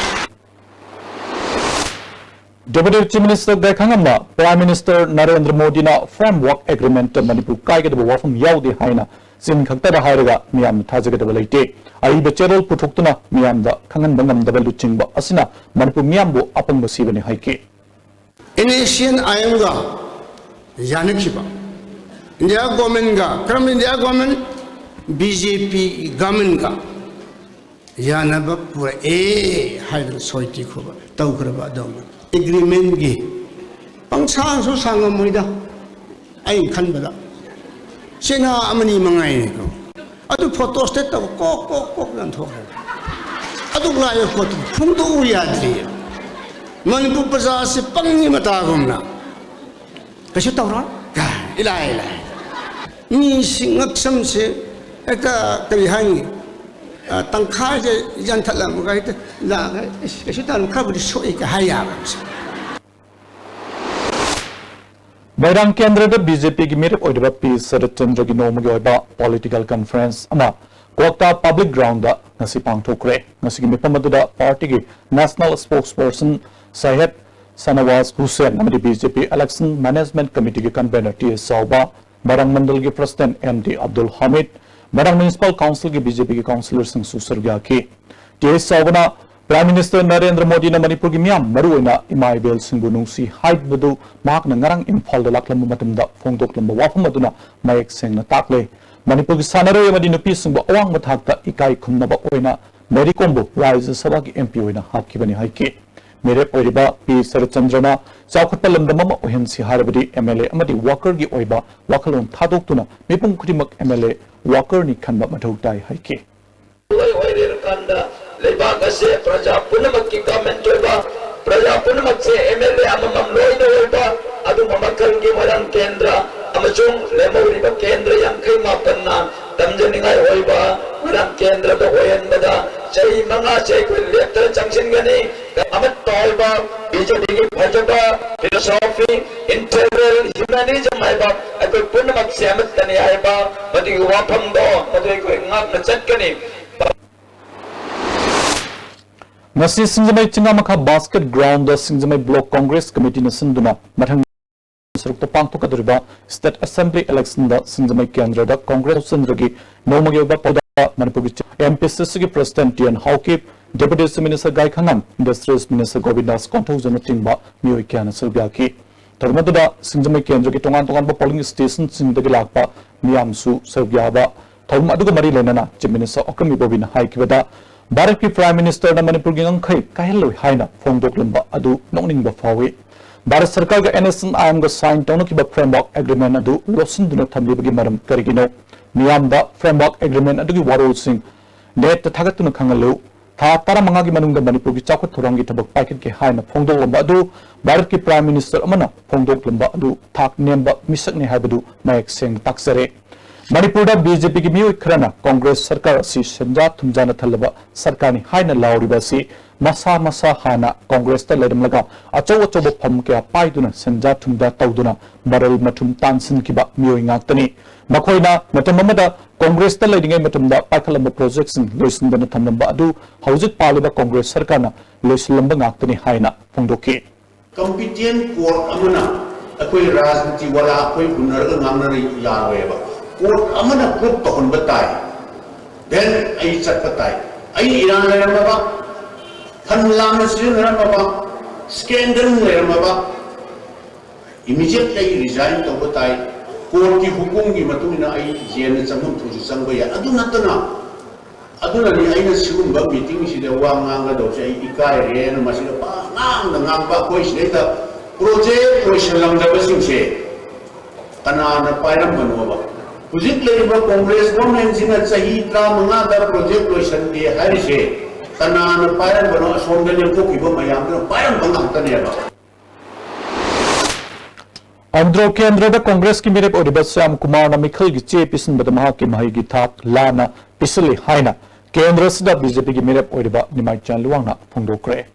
Deputy Chief Minister ꯒꯥꯏꯈꯥꯉꯝꯅ Prime Minister Narendra ꯃꯣꯗꯤꯅ Framework Agreement ꯇ ꯃꯅꯤꯄꯨꯔ ꯀꯥꯏꯒꯗꯕ ꯋꯥꯐꯝ ꯌꯥꯎꯗꯦ ꯍꯥꯏꯅ ꯆꯤꯟ ꯈꯛꯇꯗ ꯍꯥꯏꯔꯒ ꯃꯤꯌꯥꯝꯅ ꯊꯥꯖꯒꯗꯕ ꯂꯩꯇꯦ꯫ ꯑꯏꯕ ꯆꯦꯔꯣꯜ ꯄꯨꯊꯣꯛꯇꯨꯅ ꯃꯤꯌꯥꯝꯗ ꯈꯪꯍꯟꯕ ꯉꯝꯗꯕ ꯂꯨꯆꯤꯡꯕ ꯑꯁꯤꯅ ꯃꯅꯤꯄꯨꯔ ꯃꯤꯌꯥꯝꯕꯨ ꯑꯄꯪꯕ ꯁꯤꯕꯅꯤ ꯍꯥꯏꯈꯤ꯫ NSCN IM ꯒ ꯌꯥꯅꯈꯤꯕ, India Government ꯒ, ꯀꯔꯝꯕ India Government? BJP Government ꯒ ꯌꯥꯅꯕ ꯄꯨꯔꯛꯑꯦ ꯍꯥꯏꯗꯅ ꯁꯣꯏ ꯇꯤꯛꯈꯨꯕ ꯇꯧꯈ꯭ꯔꯕ ꯑꯗꯨꯝ agreement ꯒꯤ ꯄꯪꯁꯥꯡꯁꯨ ꯁꯥꯡꯉꯝꯃꯣꯏꯗ꯫ ꯑꯩꯅ ꯈꯟꯕꯗ ꯆꯦꯅꯥ ꯑꯃꯅꯤ ꯃꯉꯥꯏꯅꯤꯀꯣ꯫ ꯑꯗꯨ photo stat ꯇꯧ ꯀꯣꯛ ꯀꯣꯛ ꯀꯣꯛ ꯂꯪꯊꯣꯛꯈ꯭ꯔꯦ꯫ ꯑꯗꯨ ꯂꯥꯏꯕ ꯄꯣꯠꯇꯨ ꯐꯣꯡꯗꯣꯛꯎ ꯌꯥꯗ꯭ꯔꯤ꯫ ꯃꯅꯤꯄꯨꯔ ꯄ꯭ꯔꯖꯥꯁꯤ ꯄꯪꯉꯤ ꯃꯇꯥꯒꯨꯝꯅ ꯀꯩꯁꯨ ꯇꯧꯔꯣꯏ ꯀꯥꯏ ꯏꯂꯥꯏ ꯂꯥꯏ꯫ ꯃꯤꯁꯤ ꯉꯛꯁꯝꯁꯦ ꯍꯦꯛꯇ ꯀꯔꯤ ꯍꯥꯏꯅꯤ? ꯑ, ꯇꯪꯈꯥꯏꯁꯦ ꯌꯥꯟꯊꯠꯂꯝꯃꯒ ꯍꯦꯛꯇ ꯂꯥꯛꯑꯒ, "ꯏꯁ, ꯀꯩꯁꯨ ꯇꯧꯔꯣꯏ, ꯈꯔꯕꯨꯗꯤ ꯁꯣꯛꯏ" ꯀꯥꯏ ꯍꯥꯏ ꯌꯥꯕ꯫ ꯃꯣꯏꯔꯥꯡ ꯀꯦꯟꯗ꯭ꯔꯗ BJP ꯒꯤ ꯃꯤꯔꯦꯞ ꯑꯣꯏꯔꯤꯕ ꯄꯤ ꯁꯔꯠꯆꯟꯗ꯭ꯔꯒꯤ ꯅꯣꯡꯃꯒꯤ ꯑꯣꯏꯕ political conference ꯑꯃ ꯀ꯭ꯋꯥꯛꯇꯥ Public Ground ꯗ ꯉꯁꯤ ꯄꯥꯡꯊꯣꯛꯈ꯭ꯔꯦ꯫ ꯉꯁꯤꯒꯤ ꯃꯤꯐꯝ ꯑꯗꯨꯗ party ꯒꯤ national spokesperson ꯁꯩꯌꯦꯗ ꯁꯥꯅꯋꯥꯖ ꯍꯨꯁꯦꯟ ꯑꯃꯗꯤ BJP Election Management Committee ꯒꯤ convener ꯇꯤ ꯑꯦꯁ ꯆꯥꯎꯕ, ꯃꯣꯏꯔꯥꯡ ꯃꯟꯗꯜꯒꯤ president M D Abdul Hamid, ꯃꯣꯏꯔꯥꯡ Municipal Council ꯒꯤ BJP ꯒꯤ councillor ꯁꯤꯡꯁꯨ ꯁꯔꯨꯛ ꯌꯥꯈꯤ꯫ ꯇꯤ ꯑꯦꯁ ꯆꯥꯎꯕꯅ Prime Minister ꯅꯔꯦꯟꯗ꯭ꯔ ꯃꯣꯗꯤꯅ ꯃꯅꯤꯄꯨꯔꯒꯤ ꯃꯤꯌꯥꯝ, ꯃꯔꯨꯑꯣꯏꯅ ꯏꯃꯥ ꯏꯕꯦꯜꯁꯤꯡꯕꯨ ꯅꯨꯡꯁꯤ ꯍꯥꯏꯕꯗꯨ ꯃꯍꯥꯛꯅ ꯉꯔꯥꯡ ꯏꯝꯐꯥꯜꯗ ꯂꯥꯛꯂꯝꯕ ꯃꯇꯝꯗ ꯐꯣꯡꯗꯣꯛꯂꯝꯕ ꯋꯥꯐꯝ ꯑꯗꯨꯅ ꯃꯌꯦꯛ ꯁꯦꯡꯅ ꯇꯥꯛꯂꯦ꯫ ꯃꯅꯤꯄꯨꯔꯒꯤ ꯁꯥꯟꯅꯔꯣꯏ ꯑꯃꯗꯤ ꯅꯨꯄꯤꯁꯤꯡꯕꯨ ꯑꯋꯥꯡꯕ ꯊꯥꯛꯇ ꯏꯀꯥꯏ ꯈꯨꯝꯅꯕ ꯑꯣꯏꯅ ꯃꯦꯔꯤ ꯀꯣꯝꯕꯨ ꯔꯥꯖ꯭ꯌ ꯁꯚꯥꯒꯤ MP ꯑꯣꯏꯅ ꯍꯥꯞꯈꯤꯕꯅꯤ ꯍꯥꯏꯈꯤ꯫ ꯃꯤꯔꯦꯞ ꯑꯣꯏꯔꯤꯕ ꯄꯤ ꯁꯔꯠꯆꯟꯗ꯭ꯔꯅ ꯆꯥꯎꯈꯠꯄ ꯂꯝꯗꯝ ꯑꯃ ꯑꯣꯏꯍꯟꯁꯤ ꯍꯥꯏꯔꯕꯗꯤ MLA ꯑꯃꯗꯤ worker ꯒꯤ ꯑꯣꯏꯕ ꯋꯥꯈꯜꯂꯣꯟ ꯊꯥꯗꯣꯛꯇꯨꯅ ꯃꯤꯄꯨꯝ ꯈꯨꯗꯤꯡꯃꯛ MLA worker ꯅꯤ ꯈꯟꯕ ꯃꯊꯧ ꯇꯥꯏ ꯍꯥꯏꯈꯤ꯫ ꯑꯣꯏꯔꯤꯔꯀꯥꯟꯗ ꯂꯩꯕꯥꯛ ꯑꯁꯦ ꯄ꯭ꯔꯖꯥ ꯄꯨꯝꯅꯃꯛꯀꯤ government ꯑꯣꯏꯕ, ꯄ꯭ꯔꯖꯥ ꯄꯨꯝꯅꯃꯛꯁꯦ MLA ꯑꯃꯃꯝ ꯂꯣꯏꯅ ꯑꯣꯏꯕ ꯑꯗꯨꯝꯕ ꯃꯈꯜꯒꯤ ꯃꯣꯏꯔꯥꯡ ꯀꯦꯟꯗ꯭ꯔ ꯑꯃꯁꯨꯡ ꯂꯦꯝꯍꯧꯔꯤꯕ ꯀꯦꯟꯗ꯭ꯔ ꯌꯥꯡꯈꯩ ꯃꯥꯄꯟꯅ ꯇꯝꯖꯅꯤꯡꯉꯥꯏ ꯑꯣꯏꯕ ꯃꯣꯏꯔꯥꯡ ꯀꯦꯟꯗ꯭ꯔꯗ ꯑꯣꯏꯍꯟꯕꯗ ꯆꯍꯤ ꯃꯉꯥꯁꯦ ꯑꯩꯈꯣꯏ ꯂꯦꯞꯇꯅ ꯆꯪꯁꯤꯟꯒꯅꯤ꯫ ꯑꯃꯠꯇ ꯑꯣꯏꯕ BJP ꯒꯤ ꯐꯖꯕ philosophy, integral humanism ꯍꯥꯏꯕ ꯑꯩꯈꯣꯏ ꯄꯨꯝꯅꯃꯛꯁꯦ ꯑꯃꯠꯇꯅꯤ ꯍꯥꯏꯕ ꯃꯗꯨꯒꯤ ꯋꯥꯐꯝꯗꯣ ꯃꯗꯨ ꯑꯩꯈꯣꯏ ꯉꯥꯛꯅ ꯆꯠꯀꯅꯤ꯫ ꯉꯁꯤ ꯁꯤꯡꯖꯃꯩ ꯆꯤꯡꯉꯥꯃꯈꯥ ꯕꯥꯁꯀꯦꯠ ꯒ꯭ꯔꯥꯎꯟꯗ ꯁꯤꯡꯖꯃꯩ ꯕ꯭ꯂꯣꯛ ꯀꯣꯡꯒ꯭ꯔꯦꯁ ꯀꯃꯤꯇꯤꯅ ꯁꯤꯟꯗꯨꯅ ꯃꯊꯪ ꯁꯔꯨꯛꯇ ꯄꯥꯡꯊꯣꯛꯀꯗꯧꯔꯤꯕ ꯁ꯭ꯇꯦꯠ ꯑꯦꯁꯦꯝꯕ꯭ꯂꯤ ꯏꯂꯦꯛꯁꯟꯗ ꯁꯤꯡꯖꯃꯩ ꯀꯦꯟꯗ꯭ꯔꯗ ꯀꯣꯡꯒ꯭ꯔꯦꯁ ꯍꯧꯆꯟꯗ꯭ꯔꯒꯤ ꯅꯣꯡꯃꯒꯤ ꯑꯣꯏꯕ ꯄꯥꯎꯗ ꯃꯅꯤꯄꯨꯔꯒꯤ ꯑꯦꯝ ꯄꯤ ꯁꯤ ꯁꯤꯒꯤ president T N Haokip, deputy chief minister Gaikhangam, industries minister ꯒꯣꯕꯤꯟꯗꯥꯁ ꯀꯣꯟꯊꯧꯖꯝꯅꯆꯤꯡꯕ ꯃꯤꯑꯣꯏ ꯀꯌꯥꯅ ꯁꯔꯨꯛ ꯌꯥꯈꯤ꯫ ꯊꯧꯔꯝ ꯑꯗꯨꯗ ꯁꯤꯡꯖꯃꯩ ꯀꯦꯟꯗ꯭ꯔꯒꯤ ꯇꯣꯉꯥꯟ ꯇꯣꯉꯥꯟꯕ ꯄꯣꯂꯤꯡ ꯁ꯭ꯇꯦꯁꯟꯁꯤꯡꯗꯒꯤ ꯂꯥꯛꯄ ꯃꯤꯌꯥꯝꯁꯨ ꯁꯔꯨꯛ ꯌꯥꯕ꯫ ꯊꯧꯔꯝ ꯑꯗꯨꯒ ꯃꯔꯤ ꯂꯩꯅꯅ ꯆꯤꯐ ꯃꯤꯅꯤꯁꯇꯔ ꯑꯣꯀ꯭ꯔꯝ ꯏꯕꯣꯕꯤꯅ ꯍꯥꯏꯈꯤꯕꯗ, ꯚꯥꯔꯠꯀꯤ ꯄ꯭ꯔꯥꯏꯝ ꯃꯤꯅꯤꯁꯇꯔꯅ ꯃꯅꯤꯄꯨꯔꯒꯤ ꯉꯝꯈꯩ ꯀꯥꯏꯍꯜꯂꯣꯏ ꯍꯥꯏꯅ ꯐꯣꯡꯗꯣꯛꯂꯝꯕ ꯑꯗꯨ ꯅꯣꯛꯅꯤꯡꯕ ꯐꯥꯎꯏ꯫ ꯚꯥꯔꯠ ꯁꯔꯀꯥꯔꯒ ꯑꯦꯟ ꯑꯦꯁ ꯑꯦꯟ ꯑꯥꯏ ꯑꯦꯝꯒ ꯁꯥꯏꯟ ꯇꯧꯅꯈꯤꯕ ꯐ꯭ꯔꯦꯝꯋꯥꯔꯛ ꯑꯦꯒ꯭ꯔꯤꯃꯦꯟ ꯑꯗꯨ ꯂꯣꯠꯁꯤꯟꯗꯨꯅ ꯊꯝꯂꯤꯕꯒꯤ ꯃꯔꯝ ꯀꯔꯤꯒꯤꯅꯣ? ꯃꯤꯌꯥꯝꯗ ꯐ꯭ꯔꯦꯝꯋꯥꯔꯛ ꯑꯦꯒ꯭ꯔꯤꯃꯦꯟ ꯑꯗꯨꯒꯤ ꯋꯥꯔꯣꯜꯁꯤꯡ ꯅꯦꯠꯇ ꯊꯥꯒꯠꯇꯨꯅ ꯈꯪꯍꯜꯂꯨ꯫ ꯊꯥ ꯇꯔꯥꯃꯉꯥꯒꯤ ꯃꯅꯨꯡꯗ ꯃꯅꯤꯄꯨꯔꯒꯤ ꯆꯥꯎꯈꯠ ꯊꯧꯔꯥꯡꯒꯤ ꯊꯕꯛ ꯄꯥꯏꯈꯠꯀꯦ ꯍꯥꯏꯅ ꯐꯣꯡꯗꯣꯛꯂꯝꯕ ꯑꯗꯨ ꯚꯥꯔꯠꯀꯤ ꯄ꯭ꯔꯥꯏꯝ ꯃꯤꯅꯤꯁꯇꯔ ꯑꯃꯅ ꯐꯣꯡꯗꯣꯛꯂꯝꯕ ꯑꯗꯨ ꯊꯥꯛ ꯅꯦꯝꯕ ꯃꯤꯁꯛꯅꯤ ꯍꯥꯏꯕꯗꯨ ꯃꯌꯦꯛ ꯁꯦꯡꯅ ꯇꯥꯛꯆꯔꯦ꯫ ꯃꯅꯤꯄꯨꯔꯗ ꯕꯤ ꯖꯦ ꯄꯤꯒꯤ ꯃꯤꯑꯣꯏ ꯈꯔꯅ ꯀꯣꯡꯒ꯭ꯔꯦꯁ ꯁꯔꯀꯥꯔ ꯑꯁꯤ ꯁꯦꯟꯖꯥ ꯊꯨꯝꯖꯥꯅ ꯊꯜꯂꯕ ꯁꯔꯀꯥꯔꯅꯤ ꯍꯥꯏꯅ ꯂꯥꯎꯔꯤꯕ ꯑꯁꯤ ꯃꯁꯥ ꯃꯁꯥ ꯍꯥꯟꯅ ꯀꯣꯡꯒ꯭ꯔꯦꯁꯇ ꯂꯩꯔꯝꯂꯒ ꯑꯆꯧ ꯑꯆꯧꯕ ꯐꯝ ꯀꯌꯥ ꯄꯥꯏꯗꯨꯅ ꯁꯦꯟꯖꯥ ꯊꯨꯝꯖꯥ ꯇꯧꯗꯨꯅ ꯃꯔꯜ ꯃꯊꯨꯝ ꯇꯥꯟꯁꯤꯟꯈꯤꯕ ꯃꯤꯑꯣꯏ ꯉꯥꯛꯇꯅꯤ꯫ ꯃꯈꯣꯏꯅ ꯃꯇꯝ ꯑꯃꯗ ꯀꯣꯡꯒ꯭ꯔꯦꯁꯇ ꯂꯩꯔꯤꯉꯩ ꯃꯇꯝꯗ ꯄꯥꯏꯈꯠꯂꯝꯕ ꯄ꯭ꯔꯣꯖꯦꯛꯁꯤꯡ ꯂꯣꯏꯁꯤꯟꯗꯅ ꯊꯝꯂꯝꯕ ꯑꯗꯨ ꯍꯧꯖꯤꯛ ꯄꯥꯜꯂꯤꯕ ꯀꯣꯡꯒ꯭ꯔꯦꯁ ꯁꯔꯀꯥꯔꯅ ꯂꯣꯏꯁꯤꯜꯂꯝꯕ ꯉꯥꯛꯇꯅꯤ ꯍꯥꯏꯅ ꯐꯣꯡꯗꯣꯛꯈꯤ꯫ ꯀꯝꯄꯤꯇꯦꯟ ꯀꯣꯔꯠ ꯑꯃꯅ ꯑꯩꯈꯣꯏ ꯔꯥꯖꯅꯤꯇꯤ ꯋꯥꯂꯥ ꯑꯩꯈꯣꯏ ꯎꯅꯔꯒ ꯉꯥꯡꯅꯔ ꯌꯥꯔꯣꯏꯕ꯫ ꯀꯣꯔꯠ ꯑꯃꯅ ꯄ꯭ꯔꯨꯐ ꯇꯧꯍꯟꯕ ꯇꯥꯏ꯫ ꯗꯦꯟ ꯑꯩ ꯆꯠꯄ ꯇꯥꯏ꯫ ꯑꯩ ꯏꯔꯥꯟ ꯂꯩꯔꯝꯃꯕ, ꯐꯟ ꯂꯥꯟꯅ ꯁꯤꯖꯤꯟꯅꯔꯝꯃꯕ, ꯁ꯭ꯀꯦꯟꯗꯜ ꯂꯩꯔꯝꯃꯕ, ꯏꯃꯤꯗꯤꯌꯦꯠꯂꯤ ꯑꯩ ꯔꯤꯖꯥꯏꯟ ꯇꯧꯕ ꯇꯥꯏ꯫ ꯀꯣꯔꯠꯀꯤ ꯍꯨꯀꯨꯝꯒꯤ ꯃꯇꯨꯡ ꯏꯟꯅ ꯑꯩ ꯖꯦꯜꯗ ꯆꯪꯐꯝ ꯊꯣꯛꯁꯨ ꯆꯪꯕ ꯌꯥꯏ꯫ ꯑꯗꯨ ꯅꯠꯇꯅ, ꯑꯗꯨꯅꯅꯤ ꯑꯩꯅ ꯁꯤꯒꯨꯝꯕ ꯃꯤꯇꯤꯡꯁꯤꯗ ꯋꯥ ꯉꯥꯡꯒꯗꯧꯕꯁꯦ ꯑꯩ ꯏꯀꯥꯏꯔꯦꯅ ꯃꯁꯤꯗ ꯄꯉꯥꯡꯗ ꯉꯥꯡꯕ꯫ ꯑꯩꯈꯣꯏ ꯁꯤꯗꯩꯗ ꯄ꯭ꯔꯣꯖꯦꯛ ꯂꯣꯏꯁꯤꯜꯂꯝꯗꯕꯁꯤꯡꯁꯦ ꯀꯅꯥꯅ ꯄꯥꯏꯔꯝꯕꯅꯣꯕ? ꯍꯧꯖꯤꯛ ꯂꯩꯔꯤꯕ ꯀꯣꯡꯒ꯭ꯔꯦꯁ ꯒꯣꯔꯃꯦꯟꯁꯤꯅ ꯆꯍꯤ ꯇꯔꯥꯃꯉꯥꯗ ꯄ꯭ꯔꯣꯖꯦꯛ ꯂꯣꯏꯁꯤꯟꯗꯦ ꯍꯥꯏꯔꯤꯁꯦ ꯀꯅꯥꯅ ꯄꯥꯏꯔꯝꯕꯅꯣ? ꯑꯁꯣꯝꯗ ꯂꯦꯞꯊꯣꯛꯈꯤꯕ ꯃꯌꯥꯝꯗꯨꯅ ꯄꯥꯏꯔꯝꯕ ꯉꯥꯛꯇꯅꯦꯕ꯫ ꯑꯟꯗ꯭ꯔꯣ ꯀꯦꯟꯗ꯭ꯔꯗ ꯀꯣꯡꯒ꯭ꯔꯦꯁꯀꯤ ꯃꯤꯔꯦꯞ ꯑꯣꯏꯔꯤꯕ ꯁ꯭ꯌꯥꯝ ꯀꯨꯃꯥꯔꯅ ꯃꯤꯈꯜꯒꯤ ꯆꯦ ꯄꯤꯁꯤꯟꯕꯗ ꯃꯍꯥꯛꯀꯤ ꯃꯍꯩꯒꯤ ꯊꯥꯛ ꯂꯥꯟꯅ ꯄꯤꯁꯤꯜꯂꯤ ꯍꯥꯏꯅ ꯀꯦꯟꯗ꯭ꯔꯁꯤꯗ ꯕꯤ ꯖꯦ ꯄꯤꯒꯤ ꯃꯤꯔꯦꯞ ꯑꯣꯏꯔꯤꯕ ꯅꯤꯃꯥꯏꯆꯥꯟ ꯂꯨꯋꯥꯡꯅ ꯐꯣꯡꯗꯣꯛꯈ꯭ꯔꯦ꯫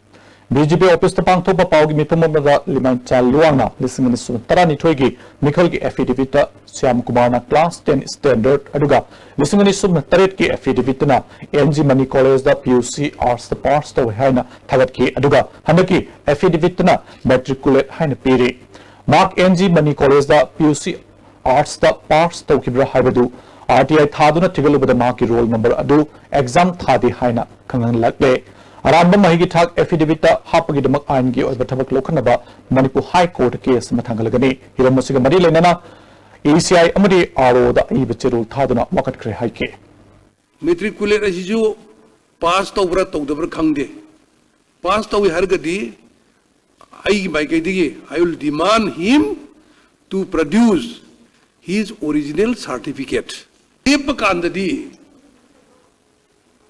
ꯕꯤ ꯖꯦ ꯄꯤ ꯑꯣꯐꯤꯁꯇ ꯄꯥꯡꯊꯣꯛꯄ ꯄꯥꯎꯒꯤ ꯃꯤꯐꯝ ꯑꯃꯗ ꯂꯤꯃꯥꯟꯆꯥ ꯂꯨꯋꯥꯡꯅ ꯂꯤꯁꯤꯡ ꯑꯅꯤ ꯁꯨꯞꯅ ꯇꯔꯥꯅꯤꯊꯣꯏꯒꯤ ꯃꯤꯈꯜꯒꯤ ꯑꯦꯐꯤꯗꯦꯚꯤꯠꯇ ꯁ꯭ꯌꯥꯝ ꯀꯨꯃꯥꯔꯅ ꯀ꯭ꯂꯥꯁ ꯇꯦꯟ ꯁ꯭ꯇꯦꯟꯗꯔꯗ ꯑꯗꯨꯒ ꯂꯤꯁꯤꯡ ꯑꯅꯤ ꯁꯨꯞꯅ ꯇꯔꯦꯠꯀꯤ ꯑꯦꯐꯤꯗꯦꯚꯤꯠꯇꯅ ꯑꯦꯟ ꯖꯤ ꯃꯅꯤ ꯀꯣꯂꯦꯖꯇ ꯄꯤ ꯌꯨ ꯁꯤ ꯑꯥꯔꯠꯁꯇ ꯄꯥꯁ ꯇꯧꯏ ꯍꯥꯏꯅ ꯊꯥꯒꯠꯈꯤ, ꯑꯗꯨꯒ ꯍꯟꯗꯛꯀꯤ ꯑꯦꯐꯤꯗꯦꯚꯤꯠꯇꯅ ꯃꯦꯇ꯭ꯔꯤꯀꯨꯂꯦꯠ ꯍꯥꯏꯅ ꯄꯤꯔꯤ꯫ ꯃꯍꯥꯛ ꯑꯦꯟ ꯖꯤ ꯃꯅꯤ ꯀꯣꯂꯦꯖꯇ ꯄꯤ ꯌꯨ ꯁꯤ ꯑꯥꯔꯠꯁꯇ ꯄꯥꯁ ꯇꯧꯈꯤꯕ꯭ꯔꯥ ꯍꯥꯏꯕꯗꯨ ꯑꯥꯔ ꯇꯤ ꯑꯥꯏ ꯊꯥꯗꯨꯅ ꯊꯤꯒꯠꯂꯨꯕꯗ ꯃꯍꯥꯛꯀꯤ ꯔꯣꯜ ꯅꯝꯕꯔ ꯑꯗꯨ ꯑꯦꯛꯖꯥꯝ ꯊꯥꯗꯦ ꯍꯥꯏꯅ ꯈꯪꯍꯜꯂꯛꯂꯦ꯫ ꯑꯔꯥꯟꯕ ꯃꯍꯩꯒꯤ ꯊꯥꯛ ꯑꯦꯐꯤꯗꯦꯚꯤꯠꯇ ꯍꯥꯞꯄꯒꯤꯗꯃꯛ ꯑꯥꯏꯟꯒꯤ ꯑꯣꯏꯕ ꯊꯕꯛ ꯂꯧꯈꯠꯅꯕ ꯃꯅꯤꯄꯨꯔ ꯍꯥꯏ ꯀꯣꯔꯠꯇ ꯀꯦꯁ ꯑꯃ ꯊꯥꯡꯒꯠꯂꯒꯅꯤ꯫ ꯍꯤꯔꯝ ꯑꯁꯤꯒ ꯃꯔꯤ ꯂꯩꯅꯅ ꯏ ꯁꯤ ꯑꯥꯏ ꯑꯃꯗꯤ ꯑꯥꯔ ꯑꯣꯗ ꯑꯏꯕ ꯆꯦꯔꯣꯜ ꯊꯥꯗꯨꯅ ꯋꯥꯀꯠꯈ꯭ꯔꯦ ꯍꯥꯏꯈꯤ꯫ ꯃꯦꯇ꯭ꯔꯤꯀꯨꯂꯦꯠ ꯑꯁꯤꯁꯨ ꯄꯥꯁ ꯇꯧꯕ꯭ꯔꯥ ꯇꯧꯗꯕ꯭ꯔꯥ ꯈꯪꯗꯦ꯫ ꯄꯥꯁ ꯇꯧꯏ ꯍꯥꯏꯔꯒꯗꯤ ꯑꯩꯒꯤ ꯃꯥꯏꯀꯩꯗꯒꯤ I will demand him to produce his original certificate. ꯂꯦꯞꯄ ꯀꯥꯟꯗꯗꯤ,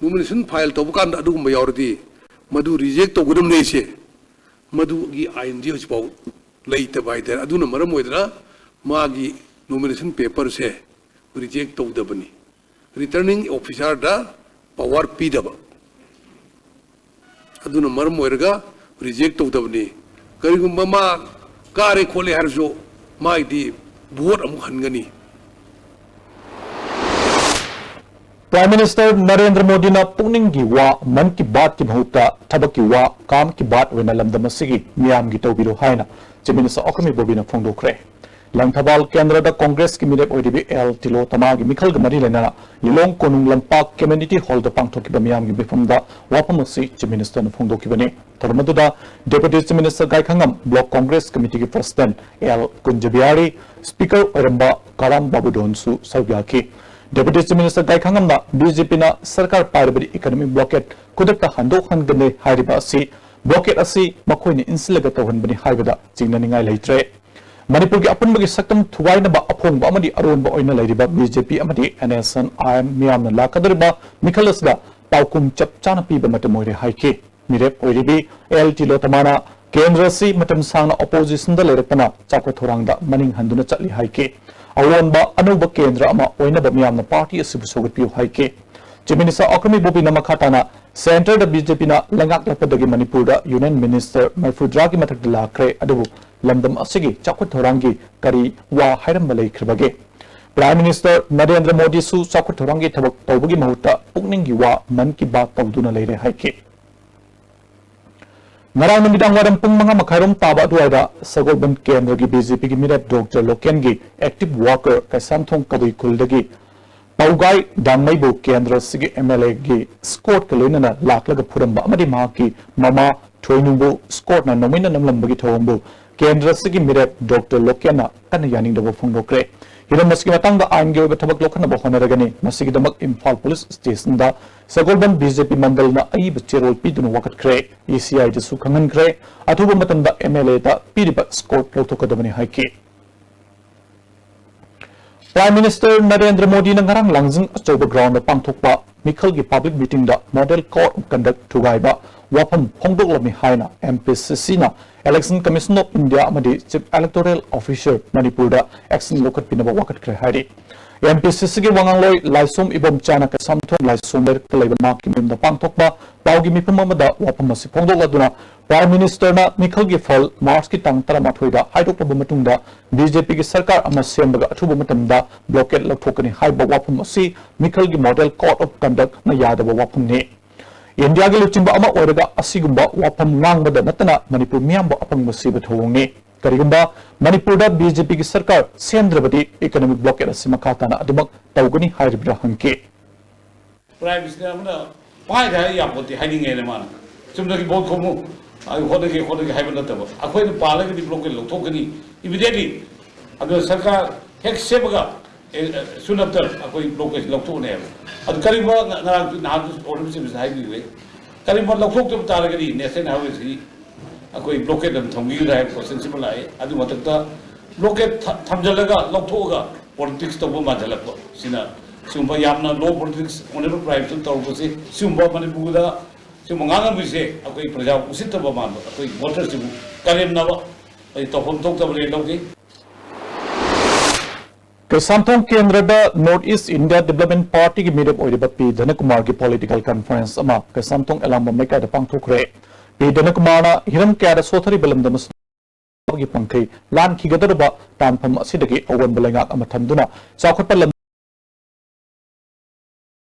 ꯅꯣꯃꯤꯅꯦꯁꯟ ꯐꯥꯏꯜ ꯇꯧꯕ ꯀꯥꯟꯗ ꯑꯗꯨꯒꯨꯝꯕ ꯌꯥꯎꯔꯗꯤ ꯃꯗꯨ ꯔꯤꯖꯦꯛ ꯇꯧꯒꯗꯕꯅꯦ꯫ ꯑꯩꯁꯦ ꯃꯗꯨꯒꯤ ꯑꯥꯏꯟꯗꯤ ꯍꯧꯖꯤꯛꯐꯥꯎ ꯂꯩꯇꯕ ꯍꯥꯏꯇꯥꯔꯦ꯫ ꯑꯗꯨꯅ ꯃꯔꯝ ꯑꯣꯏꯗꯅ ꯃꯥꯒꯤ ꯅꯣꯃꯤꯅꯦꯁꯟ ꯄꯦꯄꯔꯁꯦ ꯔꯤꯖꯦꯛ ꯇꯧꯗꯕꯅꯤ꯫ ꯔꯤꯇꯔꯅꯤꯡ ꯑꯣꯐꯤꯁꯥꯔꯗ ꯄꯋꯥꯔ ꯄꯤꯗꯕ ꯑꯗꯨꯅ ꯃꯔꯝ ꯑꯣꯏꯔꯒ ꯔꯤꯖꯦꯛ ꯇꯧꯗꯕꯅꯤ꯫ ꯀꯔꯤꯒꯨꯝꯕ ꯃꯥ ꯀꯥꯔꯦ ꯈꯣꯠꯂꯦ ꯍꯥꯏꯔꯁꯨ ꯃꯥꯒꯤꯗꯤ ꯚꯣꯠ ꯑꯃꯨꯛ ꯍꯟꯒꯅꯤ꯫ ꯄ꯭ꯔꯥꯏꯝ ꯃꯤꯅꯤꯁꯇꯔ ꯅꯔꯦꯟꯗ꯭ꯔ ꯃꯣꯗꯤꯅ ꯄꯨꯛꯅꯤꯡꯒꯤ ꯋꯥ ꯃꯟ ꯀꯤ ꯕꯥꯠꯀꯤ ꯃꯍꯨꯠꯇ ꯊꯕꯛꯀꯤ ꯋꯥ ꯀꯥꯝ ꯀꯤ ꯕꯥꯠ ꯑꯣꯏꯅ ꯂꯝꯗꯝ ꯑꯁꯤꯒꯤ ꯃꯤꯌꯥꯝꯒꯤ ꯇꯧꯕꯤꯔꯣ ꯍꯥꯏꯅ ꯆꯤꯐ ꯃꯤꯅꯤꯁꯇꯔ ꯑꯣꯀꯃꯤ ꯕꯣꯕꯤꯅ ꯐꯣꯡꯗꯣꯛꯈ꯭ꯔꯦ꯫ ꯂꯪꯊꯕꯥꯜ ꯀꯦꯟꯗ꯭ꯔꯗ ꯀꯣꯡꯒ꯭ꯔꯦꯁꯀꯤ ꯃꯤꯔꯦꯞ ꯑꯣꯏꯔꯤꯕꯤ ꯑꯦꯜ ꯇꯤꯂꯣꯇꯃꯥꯒꯤ ꯃꯤꯈꯜꯒ ꯃꯔꯤ ꯂꯩꯅꯅ ꯂꯤꯂꯣꯡ ꯀꯣꯅꯨꯡ ꯂꯝꯄꯥꯛ ꯀꯝꯃ꯭ꯌꯨꯅꯤꯇꯤ ꯍꯣꯜꯗ ꯄꯥꯡꯊꯣꯛꯈꯤꯕ ꯃꯤꯌꯥꯝꯒꯤ ꯃꯤꯐꯝꯗ ꯋꯥꯐꯝ ꯑꯁꯤ ꯆꯤꯐ ꯃꯤꯅꯤꯁꯇꯔꯅ ꯐꯣꯡꯗꯣꯛꯈꯤꯕꯅꯤ꯫ ꯊꯧꯔꯝ ꯑꯗꯨꯗ deputy chief minister Gaikhangam, block congress ꯀꯃꯤꯇꯤꯒꯤ ꯄ꯭ꯔꯁꯤꯗꯦꯟꯠ ꯑꯦꯜ ꯀꯨꯟꯖꯕꯤꯍꯥꯔꯤ, ꯁ꯭ꯄꯤꯀꯔ ꯑꯣꯏꯔꯝꯕ ꯀꯥꯔꯥꯝ ꯕꯥꯕꯨꯗꯣꯟꯁꯨ ꯁꯔꯨꯛ ꯌꯥꯈꯤ꯫ ꯗꯦꯄꯨꯇꯤ ꯆꯤꯐ ꯃꯤꯅꯤꯁꯇꯔ ꯒꯥꯏꯈꯉꯝꯅ ꯕꯤ ꯖꯦ ꯄꯤꯅ ꯁꯔꯀꯥꯔ ꯄꯥꯏꯔꯕꯗꯤ ꯏꯀꯣꯅꯣꯃꯤꯛ ꯕ꯭ꯂꯣꯀꯦꯠ ꯈꯨꯗꯛꯇ ꯍꯟꯗꯣꯛꯍꯟꯒꯅꯤ ꯍꯥꯏꯔꯤꯕ ꯑꯁꯤ, ꯕ꯭ꯂꯣꯀꯦꯠ ꯑꯁꯤ ꯃꯈꯣꯏꯅ ꯏꯟꯁꯤꯜꯂꯒ ꯇꯧꯍꯟꯕꯅꯤ ꯍꯥꯏꯕꯗ ꯆꯤꯡꯅꯅꯤꯡꯉꯥꯏ ꯂꯩꯇ꯭ꯔꯦ꯫ ꯃꯅꯤꯄꯨꯔꯒꯤ ꯑꯄꯨꯟꯕꯒꯤ ꯁꯛꯇꯝ ꯊꯨꯒꯥꯏꯅꯕ ꯑꯐꯣꯡꯕ ꯑꯃꯗꯤ ꯑꯔꯣꯟꯕ ꯑꯣꯏꯅ ꯂꯩꯔꯤꯕ ꯕꯤ ꯖꯦ ꯄꯤ ꯑꯃꯗꯤ N S N I M ꯃꯤꯌꯥꯝꯅ ꯂꯥꯛꯀꯗꯧꯔꯤꯕ ꯃꯤꯈꯜ ꯑꯁꯤꯗ ꯄꯥꯎꯈꯨꯝ ꯆꯞ ꯆꯥꯅ ꯄꯤꯕ ꯃꯇꯝ ꯑꯣꯏꯔꯦ ꯍꯥꯏꯈꯤ꯫ ꯃꯤꯔꯦꯞ ꯑꯣꯏꯔꯤꯕꯤ ꯑꯦꯜ ꯇꯤꯂꯣꯇꯃꯥꯅ ꯀꯦꯟꯗ꯭ꯔ ꯑꯁꯤ ꯃꯇꯝ ꯁꯥꯡꯅ ꯑꯣꯄꯣꯖꯤꯁꯟꯗ ꯂꯩꯔꯛꯄꯅ ꯆꯥꯎꯈꯠ ꯊꯧꯔꯥꯡꯗ ꯃꯅꯤꯡ ꯍꯟꯗꯨꯅ ꯆꯠꯂꯤ ꯍꯥꯏꯈꯤ꯫ ꯑꯑꯣꯟꯕ ꯑꯅꯧꯕ ꯀꯦꯟꯗ꯭ꯔ ꯑꯃ ꯑꯣꯏꯅꯕ ꯃꯤꯌꯥꯝꯅ ꯄꯥꯔꯇꯤ ꯑꯁꯤꯕꯨ ꯁꯧꯒꯠꯄꯤꯌꯨ ꯍꯥꯏꯈꯤ꯫ ꯆꯤꯐ ꯃꯤꯅꯤꯁꯇꯔ ꯑꯣꯀꯃꯤ ꯕꯣꯕꯤꯅ ꯃꯈꯥ ꯇꯥꯅ ꯁꯦꯟꯇꯔꯗ ꯕꯤ ꯖꯦ ꯄꯤꯅ ꯂꯩꯉꯥꯛꯂꯛꯄꯗꯒꯤ ꯃꯅꯤꯄꯨꯔꯗ ꯌꯨꯅꯤꯌꯟ ꯃꯤꯅꯤꯁꯇꯔ ꯃꯔꯤꯐꯨꯇꯔꯥꯒꯤ ꯃꯊꯛꯇ ꯂꯥꯛꯈ꯭ꯔꯦ꯫ ꯑꯗꯨꯕꯨ ꯂꯝꯗꯝ ꯑꯁꯤꯒꯤ ꯆꯥꯎꯈꯠ ꯊꯧꯔꯥꯡꯒꯤ ꯀꯔꯤ ꯋꯥ ꯍꯥꯏꯔꯝꯕ ꯂꯩꯈ꯭ꯔꯕꯒꯦ? ꯄ꯭ꯔꯥꯏꯝ ꯃꯤꯅꯤꯁꯇꯔ ꯅꯔꯦꯟꯗ꯭ꯔ ꯃꯣꯗꯤꯁꯨ ꯆꯥꯎꯈꯠ ꯊꯧꯔꯥꯡꯒꯤ ꯊꯕꯛ ꯇꯧꯕꯒꯤ ꯃꯍꯨꯠꯇ ꯄꯨꯛꯅꯤꯡꯒꯤ ꯋꯥ ꯃꯟ ꯀꯤ ꯕꯥꯠ ꯇꯧꯗꯨꯅ ꯂꯩꯔꯦ ꯍꯥꯏꯈꯤ꯫ ꯉꯔꯥꯡ ꯅꯨꯃꯤꯗꯥꯡ ꯋꯥꯏꯔꯝ ꯄꯨꯡ ꯃꯉꯥ ꯃꯈꯥꯏꯔꯣꯝ ꯇꯥꯕ ꯑꯗꯨꯋꯥꯏꯗ ꯁꯒꯣꯜꯕꯟ ꯀꯦꯟꯗ꯭ꯔꯒꯤ ꯕꯤ ꯖꯦ ꯄꯤꯒꯤ ꯃꯤꯔꯦꯞ ꯗꯣꯛꯇꯔ ꯂꯣꯀꯦꯟꯒꯤ ꯑꯦꯛꯇꯤꯚ ꯋꯥꯔꯀꯔ ꯀꯩꯁꯥꯝꯊꯣꯡ ꯀꯕꯨꯏ ꯈꯨꯜꯗꯒꯤ ꯄꯧꯒꯥꯏ ꯗꯥꯡꯃꯩꯕꯨ ꯀꯦꯟꯗ꯭ꯔ ꯑꯁꯤꯒꯤ ꯑꯦꯝ ꯑꯦꯜ ꯑꯦꯒꯤ ꯁ꯭ꯀꯣꯠꯀ ꯂꯣꯏꯅꯅ ꯂꯥꯛꯂꯒ ꯐꯨꯔꯝꯕ ꯑꯃꯗꯤ ꯃꯍꯥꯛꯀꯤ ꯃꯃꯥ ꯊꯣꯏꯅꯨꯕꯨ ꯁ꯭ꯀꯣꯠꯅ ꯅꯣꯡꯃꯩꯅ ꯅꯝꯂꯝꯕꯒꯤ ꯊꯧꯑꯣꯡꯕꯨ ꯀꯦꯟꯗ꯭ꯔ ꯑꯁꯤꯒꯤ ꯃꯤꯔꯦꯞ ꯗꯣꯛꯇꯔ ꯂꯣꯀꯦꯟꯅ ꯀꯟꯅ ꯌꯥꯅꯤꯡꯗꯕ ꯐꯣꯡꯗꯣꯛꯈ꯭ꯔꯦ꯫ ꯍꯤꯔꯝ ꯑꯁꯤꯒꯤ ꯃꯇꯥꯡꯗ ꯑꯥꯏꯟꯒꯤ ꯑꯣꯏꯕ ꯊꯕꯛ ꯂꯧꯈꯠꯅꯕ ꯍꯣꯠꯅꯔꯒꯅꯤ꯫ ꯃꯁꯤꯒꯤꯗꯃꯛ ꯏꯝꯐꯥꯜ ꯄꯨꯂꯤꯁ ꯁ꯭ꯇꯦꯁꯟꯗ ꯁꯒꯣꯜꯕꯟ ꯕꯤ ꯖꯦ ꯄꯤ ꯃꯟꯗꯜꯅ ꯑꯏꯕ ꯆꯦꯔꯣꯜ ꯄꯤꯗꯨꯅ ꯋꯥꯀꯠꯈ꯭ꯔꯦ꯫ ꯏ ꯁꯤ ꯑꯥꯏꯗꯁꯨ ꯈꯪꯍꯟꯈ꯭ꯔꯦ꯫ ꯑꯊꯨꯕ ꯃꯇꯝꯗ ꯑꯦꯝ ꯑꯦꯜ ꯑꯦꯗ ꯄꯤꯔꯤꯕ ꯁ꯭ꯀꯣꯠ ꯂꯧꯊꯣꯛꯀꯗꯕꯅꯤ ꯍꯥꯏꯈꯤ꯫ ꯄ꯭ꯔꯥꯏꯝ ꯃꯤꯅꯤꯁꯇꯔ ꯅꯔꯦꯟꯗ꯭ꯔ ꯃꯣꯗꯤꯅ ꯉꯔꯥꯡ ꯂꯥꯡꯖꯤꯡ ꯑꯆꯧꯕ ꯒ꯭ꯔꯥꯎꯟꯗ ꯄꯥꯡꯊꯣꯛꯄ ꯃꯤꯈꯜꯒꯤ ꯄꯕ꯭ꯂꯤꯛ ꯃꯤꯇꯤꯡꯗ ꯃꯣꯗꯦꯜ ꯀꯣꯗ ꯑꯣꯐ ꯀꯟꯗꯛ ꯊꯨꯒꯥꯏꯕ ꯋꯥꯐꯝ ꯐꯣꯡꯗꯣꯛꯂꯝꯃꯤ ꯍꯥꯏꯅ ꯑꯦꯝ ꯄꯤ ꯁꯤ ꯁꯤꯅ ꯏꯂꯦꯛꯁꯟ ꯀꯃꯤꯁꯟ ꯑꯣꯐ ꯏꯟꯗꯤꯌꯥ ꯑꯃꯗꯤ ꯆꯤꯐ ꯏꯂꯦꯛꯇꯣꯔꯦꯜ ꯑꯣꯐꯤꯁꯔ ꯃꯅꯤꯄꯨꯔꯗ ꯑꯦꯛꯁꯟ ꯂꯧꯈꯠꯄꯤꯅꯕ ꯋꯥꯀꯠꯈ꯭ꯔꯦ ꯍꯥꯏꯔꯤ꯫ ꯑꯦꯝ ꯄꯤ ꯁꯤ ꯁꯤꯒꯤ ꯋꯥꯉꯥꯡꯂꯣꯏ ꯂꯥꯏꯁꯣꯝ ꯏꯕꯣꯝꯆꯥꯅ ꯀꯩꯁꯥꯝꯊꯣꯡ ꯂꯥꯏꯁꯣꯝ ꯂꯩꯔꯛꯇ ꯂꯩꯕ ꯃꯍꯥꯛꯀꯤ ꯃꯌꯨꯝꯗ ꯄꯥꯡꯊꯣꯛꯄ ꯄꯥꯎꯒꯤ ꯃꯤꯐꯝ ꯑꯃꯗ ꯋꯥꯐꯝ ꯑꯁꯤ ꯐꯣꯡꯗꯣꯛꯂꯗꯨꯅ, ꯄ꯭ꯔꯥꯏꯝ ꯃꯤꯅꯤꯁꯇꯔꯅ ꯃꯤꯈꯜꯒꯤ ꯐꯜ ꯃꯥꯔꯆꯀꯤ ꯇꯥꯡ ꯇꯔꯥꯃꯥꯊꯣꯏꯗ ꯍꯥꯏꯗꯣꯛꯂꯕ ꯃꯇꯨꯡꯗ ꯕꯤ ꯖꯦ ꯄꯤꯒꯤ ꯁꯔꯀꯥꯔ ꯑꯃ ꯁꯦꯝꯕꯒ ꯑꯊꯨꯕ ꯃꯇꯝꯗ ꯕ꯭ꯂꯣꯀꯦꯠ ꯂꯧꯊꯣꯛꯀꯅꯤ ꯍꯥꯏꯕ ꯋꯥꯐꯝ ꯑꯁꯤ ꯃꯤꯈꯜꯒꯤ ꯃꯣꯗꯦꯜ ꯀꯣꯗ ꯑꯣꯐ ꯀꯟꯗꯛꯅ ꯌꯥꯗꯕ ꯋꯥꯐꯝꯅꯤ꯫ ꯏꯟꯗꯤꯌꯥꯒꯤ ꯂꯨꯆꯤꯡꯕ ꯑꯃ ꯑꯣꯏꯔꯒ ꯑꯁꯤꯒꯨꯝꯕ ꯋꯥꯐꯝ ꯉꯥꯡꯕꯗ ꯅꯠꯇꯅ ꯃꯅꯤꯄꯨꯔ ꯃꯤꯌꯥꯝꯕꯨ ꯑꯄꯪꯕ ꯁꯤꯕ ꯊꯧꯑꯣꯡꯅꯤ꯫ ꯀꯔꯤꯒꯨꯝꯕ ꯃꯅꯤꯄꯨꯔꯗ ꯕꯤ ꯖꯦ ꯄꯤꯒꯤ ꯁꯔꯀꯥꯔ ꯁꯦꯝꯗ꯭ꯔꯕꯗꯤ ꯏꯀꯣꯅꯣꯃꯤꯛ ꯕ꯭ꯂꯣꯀꯦꯠ ꯑꯁꯤ ꯃꯈꯥ ꯇꯥꯅ ꯑꯗꯨꯃꯛ ꯇꯧꯒꯅꯤ ꯍꯥꯏꯔꯤꯕ꯭ꯔꯥ ꯍꯪꯈꯤ꯫ ꯄ꯭ꯔꯥꯏꯝ ꯃꯤꯅꯤꯁꯇꯔ ꯑꯃꯅ ꯄꯥꯏꯗ ꯍꯥꯏ ꯌꯥꯄꯣꯠꯇꯦ ꯍꯥꯏꯅꯤꯡꯉꯦꯅꯦ ꯃꯥꯅ꯫ ꯆꯨꯝꯅꯒꯤ ꯚꯣꯠ ꯈꯣꯝꯃꯨ, ꯑꯩ ꯍꯣꯠꯅꯒꯦ, ꯍꯣꯠꯅꯒꯦ ꯍꯥꯏꯕ ꯅꯠꯇꯕ, ꯑꯩꯈꯣꯏꯅ ꯄꯥꯜꯂꯒꯗꯤ ꯕ꯭ꯂꯣꯀꯦꯠ ꯂꯧꯊꯣꯛꯀꯅꯤ ꯏꯃꯤꯗꯤꯌꯦꯠꯂꯤ꯫ ꯑꯗꯨꯅ ꯁꯔꯀꯥꯔ ꯍꯦꯛ ꯁꯦꯝꯃꯒ, ꯑꯦ, ꯑꯦ, soon after ꯑꯩꯈꯣꯏ ꯕ꯭ꯂꯣꯀꯦꯠ ꯂꯧꯊꯣꯛꯀꯅꯤ ꯍꯥꯏꯕ꯫ ꯑꯗꯨ ꯀꯔꯤꯒꯨꯝꯕ ꯉ-, ꯉꯔꯥꯡꯁꯨ, ꯅꯍꯥꯟꯁꯨ ꯑꯣꯅꯔꯦꯕꯜ ꯆꯤꯐ ꯃꯤꯅꯤꯁꯇꯔ ꯍꯥꯏꯕꯤꯈ꯭ꯔꯦ, ꯀꯔꯤꯒꯨꯝꯕ ꯂꯧꯊꯣꯛꯇꯕ ꯇꯥꯔꯒꯗꯤ ꯅꯦꯁꯅꯦꯜ ꯍꯥꯏꯋꯦꯁꯤ ꯑꯩꯈꯣꯏ ꯕ꯭ꯂꯣꯀꯦꯠ ꯑꯗꯨꯝ ꯊꯝꯈꯤꯒꯗ꯭ꯔꯥ ꯍꯥꯏꯕ ꯀꯣꯏꯁꯟꯁꯤꯃ ꯂꯥꯛꯑꯦ꯫ ꯑꯗꯨ ꯃꯊꯛꯇ ꯕ꯭ꯂꯣꯀꯦꯠ ꯊ-, ꯊꯝꯖꯤꯜꯂꯒ ꯂꯧꯊꯣꯛꯑꯒ ꯄꯣꯂꯤꯇꯤꯛꯁ ꯇꯧꯕ ꯃꯥꯟꯁꯤꯜꯂꯛꯄ ꯁꯤꯅ, ꯁꯤꯒꯨꯝꯕ ꯌꯥꯝꯅ ꯂꯣ ꯄꯣꯂꯤꯇꯤꯛꯁ ꯑꯣꯅꯔꯦꯕꯜ ꯄ꯭ꯔꯥꯏꯝ ꯃꯤꯅꯤꯁꯇꯔ ꯇꯧꯔꯛꯄꯁꯤ, ꯁꯤꯒꯨꯝꯕ ꯃꯅꯤꯄꯨꯔꯗ ꯁꯤꯒꯨꯝꯕ ꯉꯥꯡꯉꯝꯃꯤꯁꯦ ꯑꯩꯈꯣꯏ ꯄ꯭ꯔꯖꯥ ꯎꯁꯤꯠꯇꯕ ꯃꯥꯟꯕ, ꯑꯩꯈꯣꯏ ꯚꯣꯇꯔꯁꯤꯕꯨ ꯀꯔꯦꯝꯅꯕ, ꯑꯩ ꯇꯧꯐꯝ ꯊꯣꯛꯇꯕꯅꯦ ꯂꯧꯖꯩ꯫ ꯀꯩꯁꯥꯝꯊꯣꯡ ꯀꯦꯟꯗ꯭ꯔꯗ North East India Development Partyꯒꯤ ꯃꯤꯔꯦꯞ ꯑꯣꯏꯔꯤꯕ ꯄꯤ ꯙꯅꯀꯨꯃꯥꯔꯒꯤ political conference ꯑꯃ ꯀꯩꯁꯥꯝꯊꯣꯡ ꯑꯦꯂꯥꯡꯕꯝ ꯂꯩꯀꯥꯏꯗ ꯄꯥꯡꯊꯣꯛꯈ꯭ꯔꯦ꯫ ꯄꯤ ꯙꯅꯀꯨꯃꯥꯔꯅ ꯍꯤꯔꯝ ꯀꯌꯥꯗ ꯁꯣꯊꯔꯤꯕ ꯂꯝꯗꯝ ꯑꯁꯤꯒꯤ ꯄꯥꯡꯈꯩ ꯂꯥꯟꯈꯤꯒꯗꯧꯔꯕ ꯇꯥꯟꯐꯝ ꯑꯁꯤꯗꯒꯤ ꯑꯑꯣꯟꯕ ꯂꯩꯉꯥꯛ ꯑꯃ ꯊꯝꯗꯨꯅ ꯆꯥꯎꯈꯠꯄ ꯂꯝ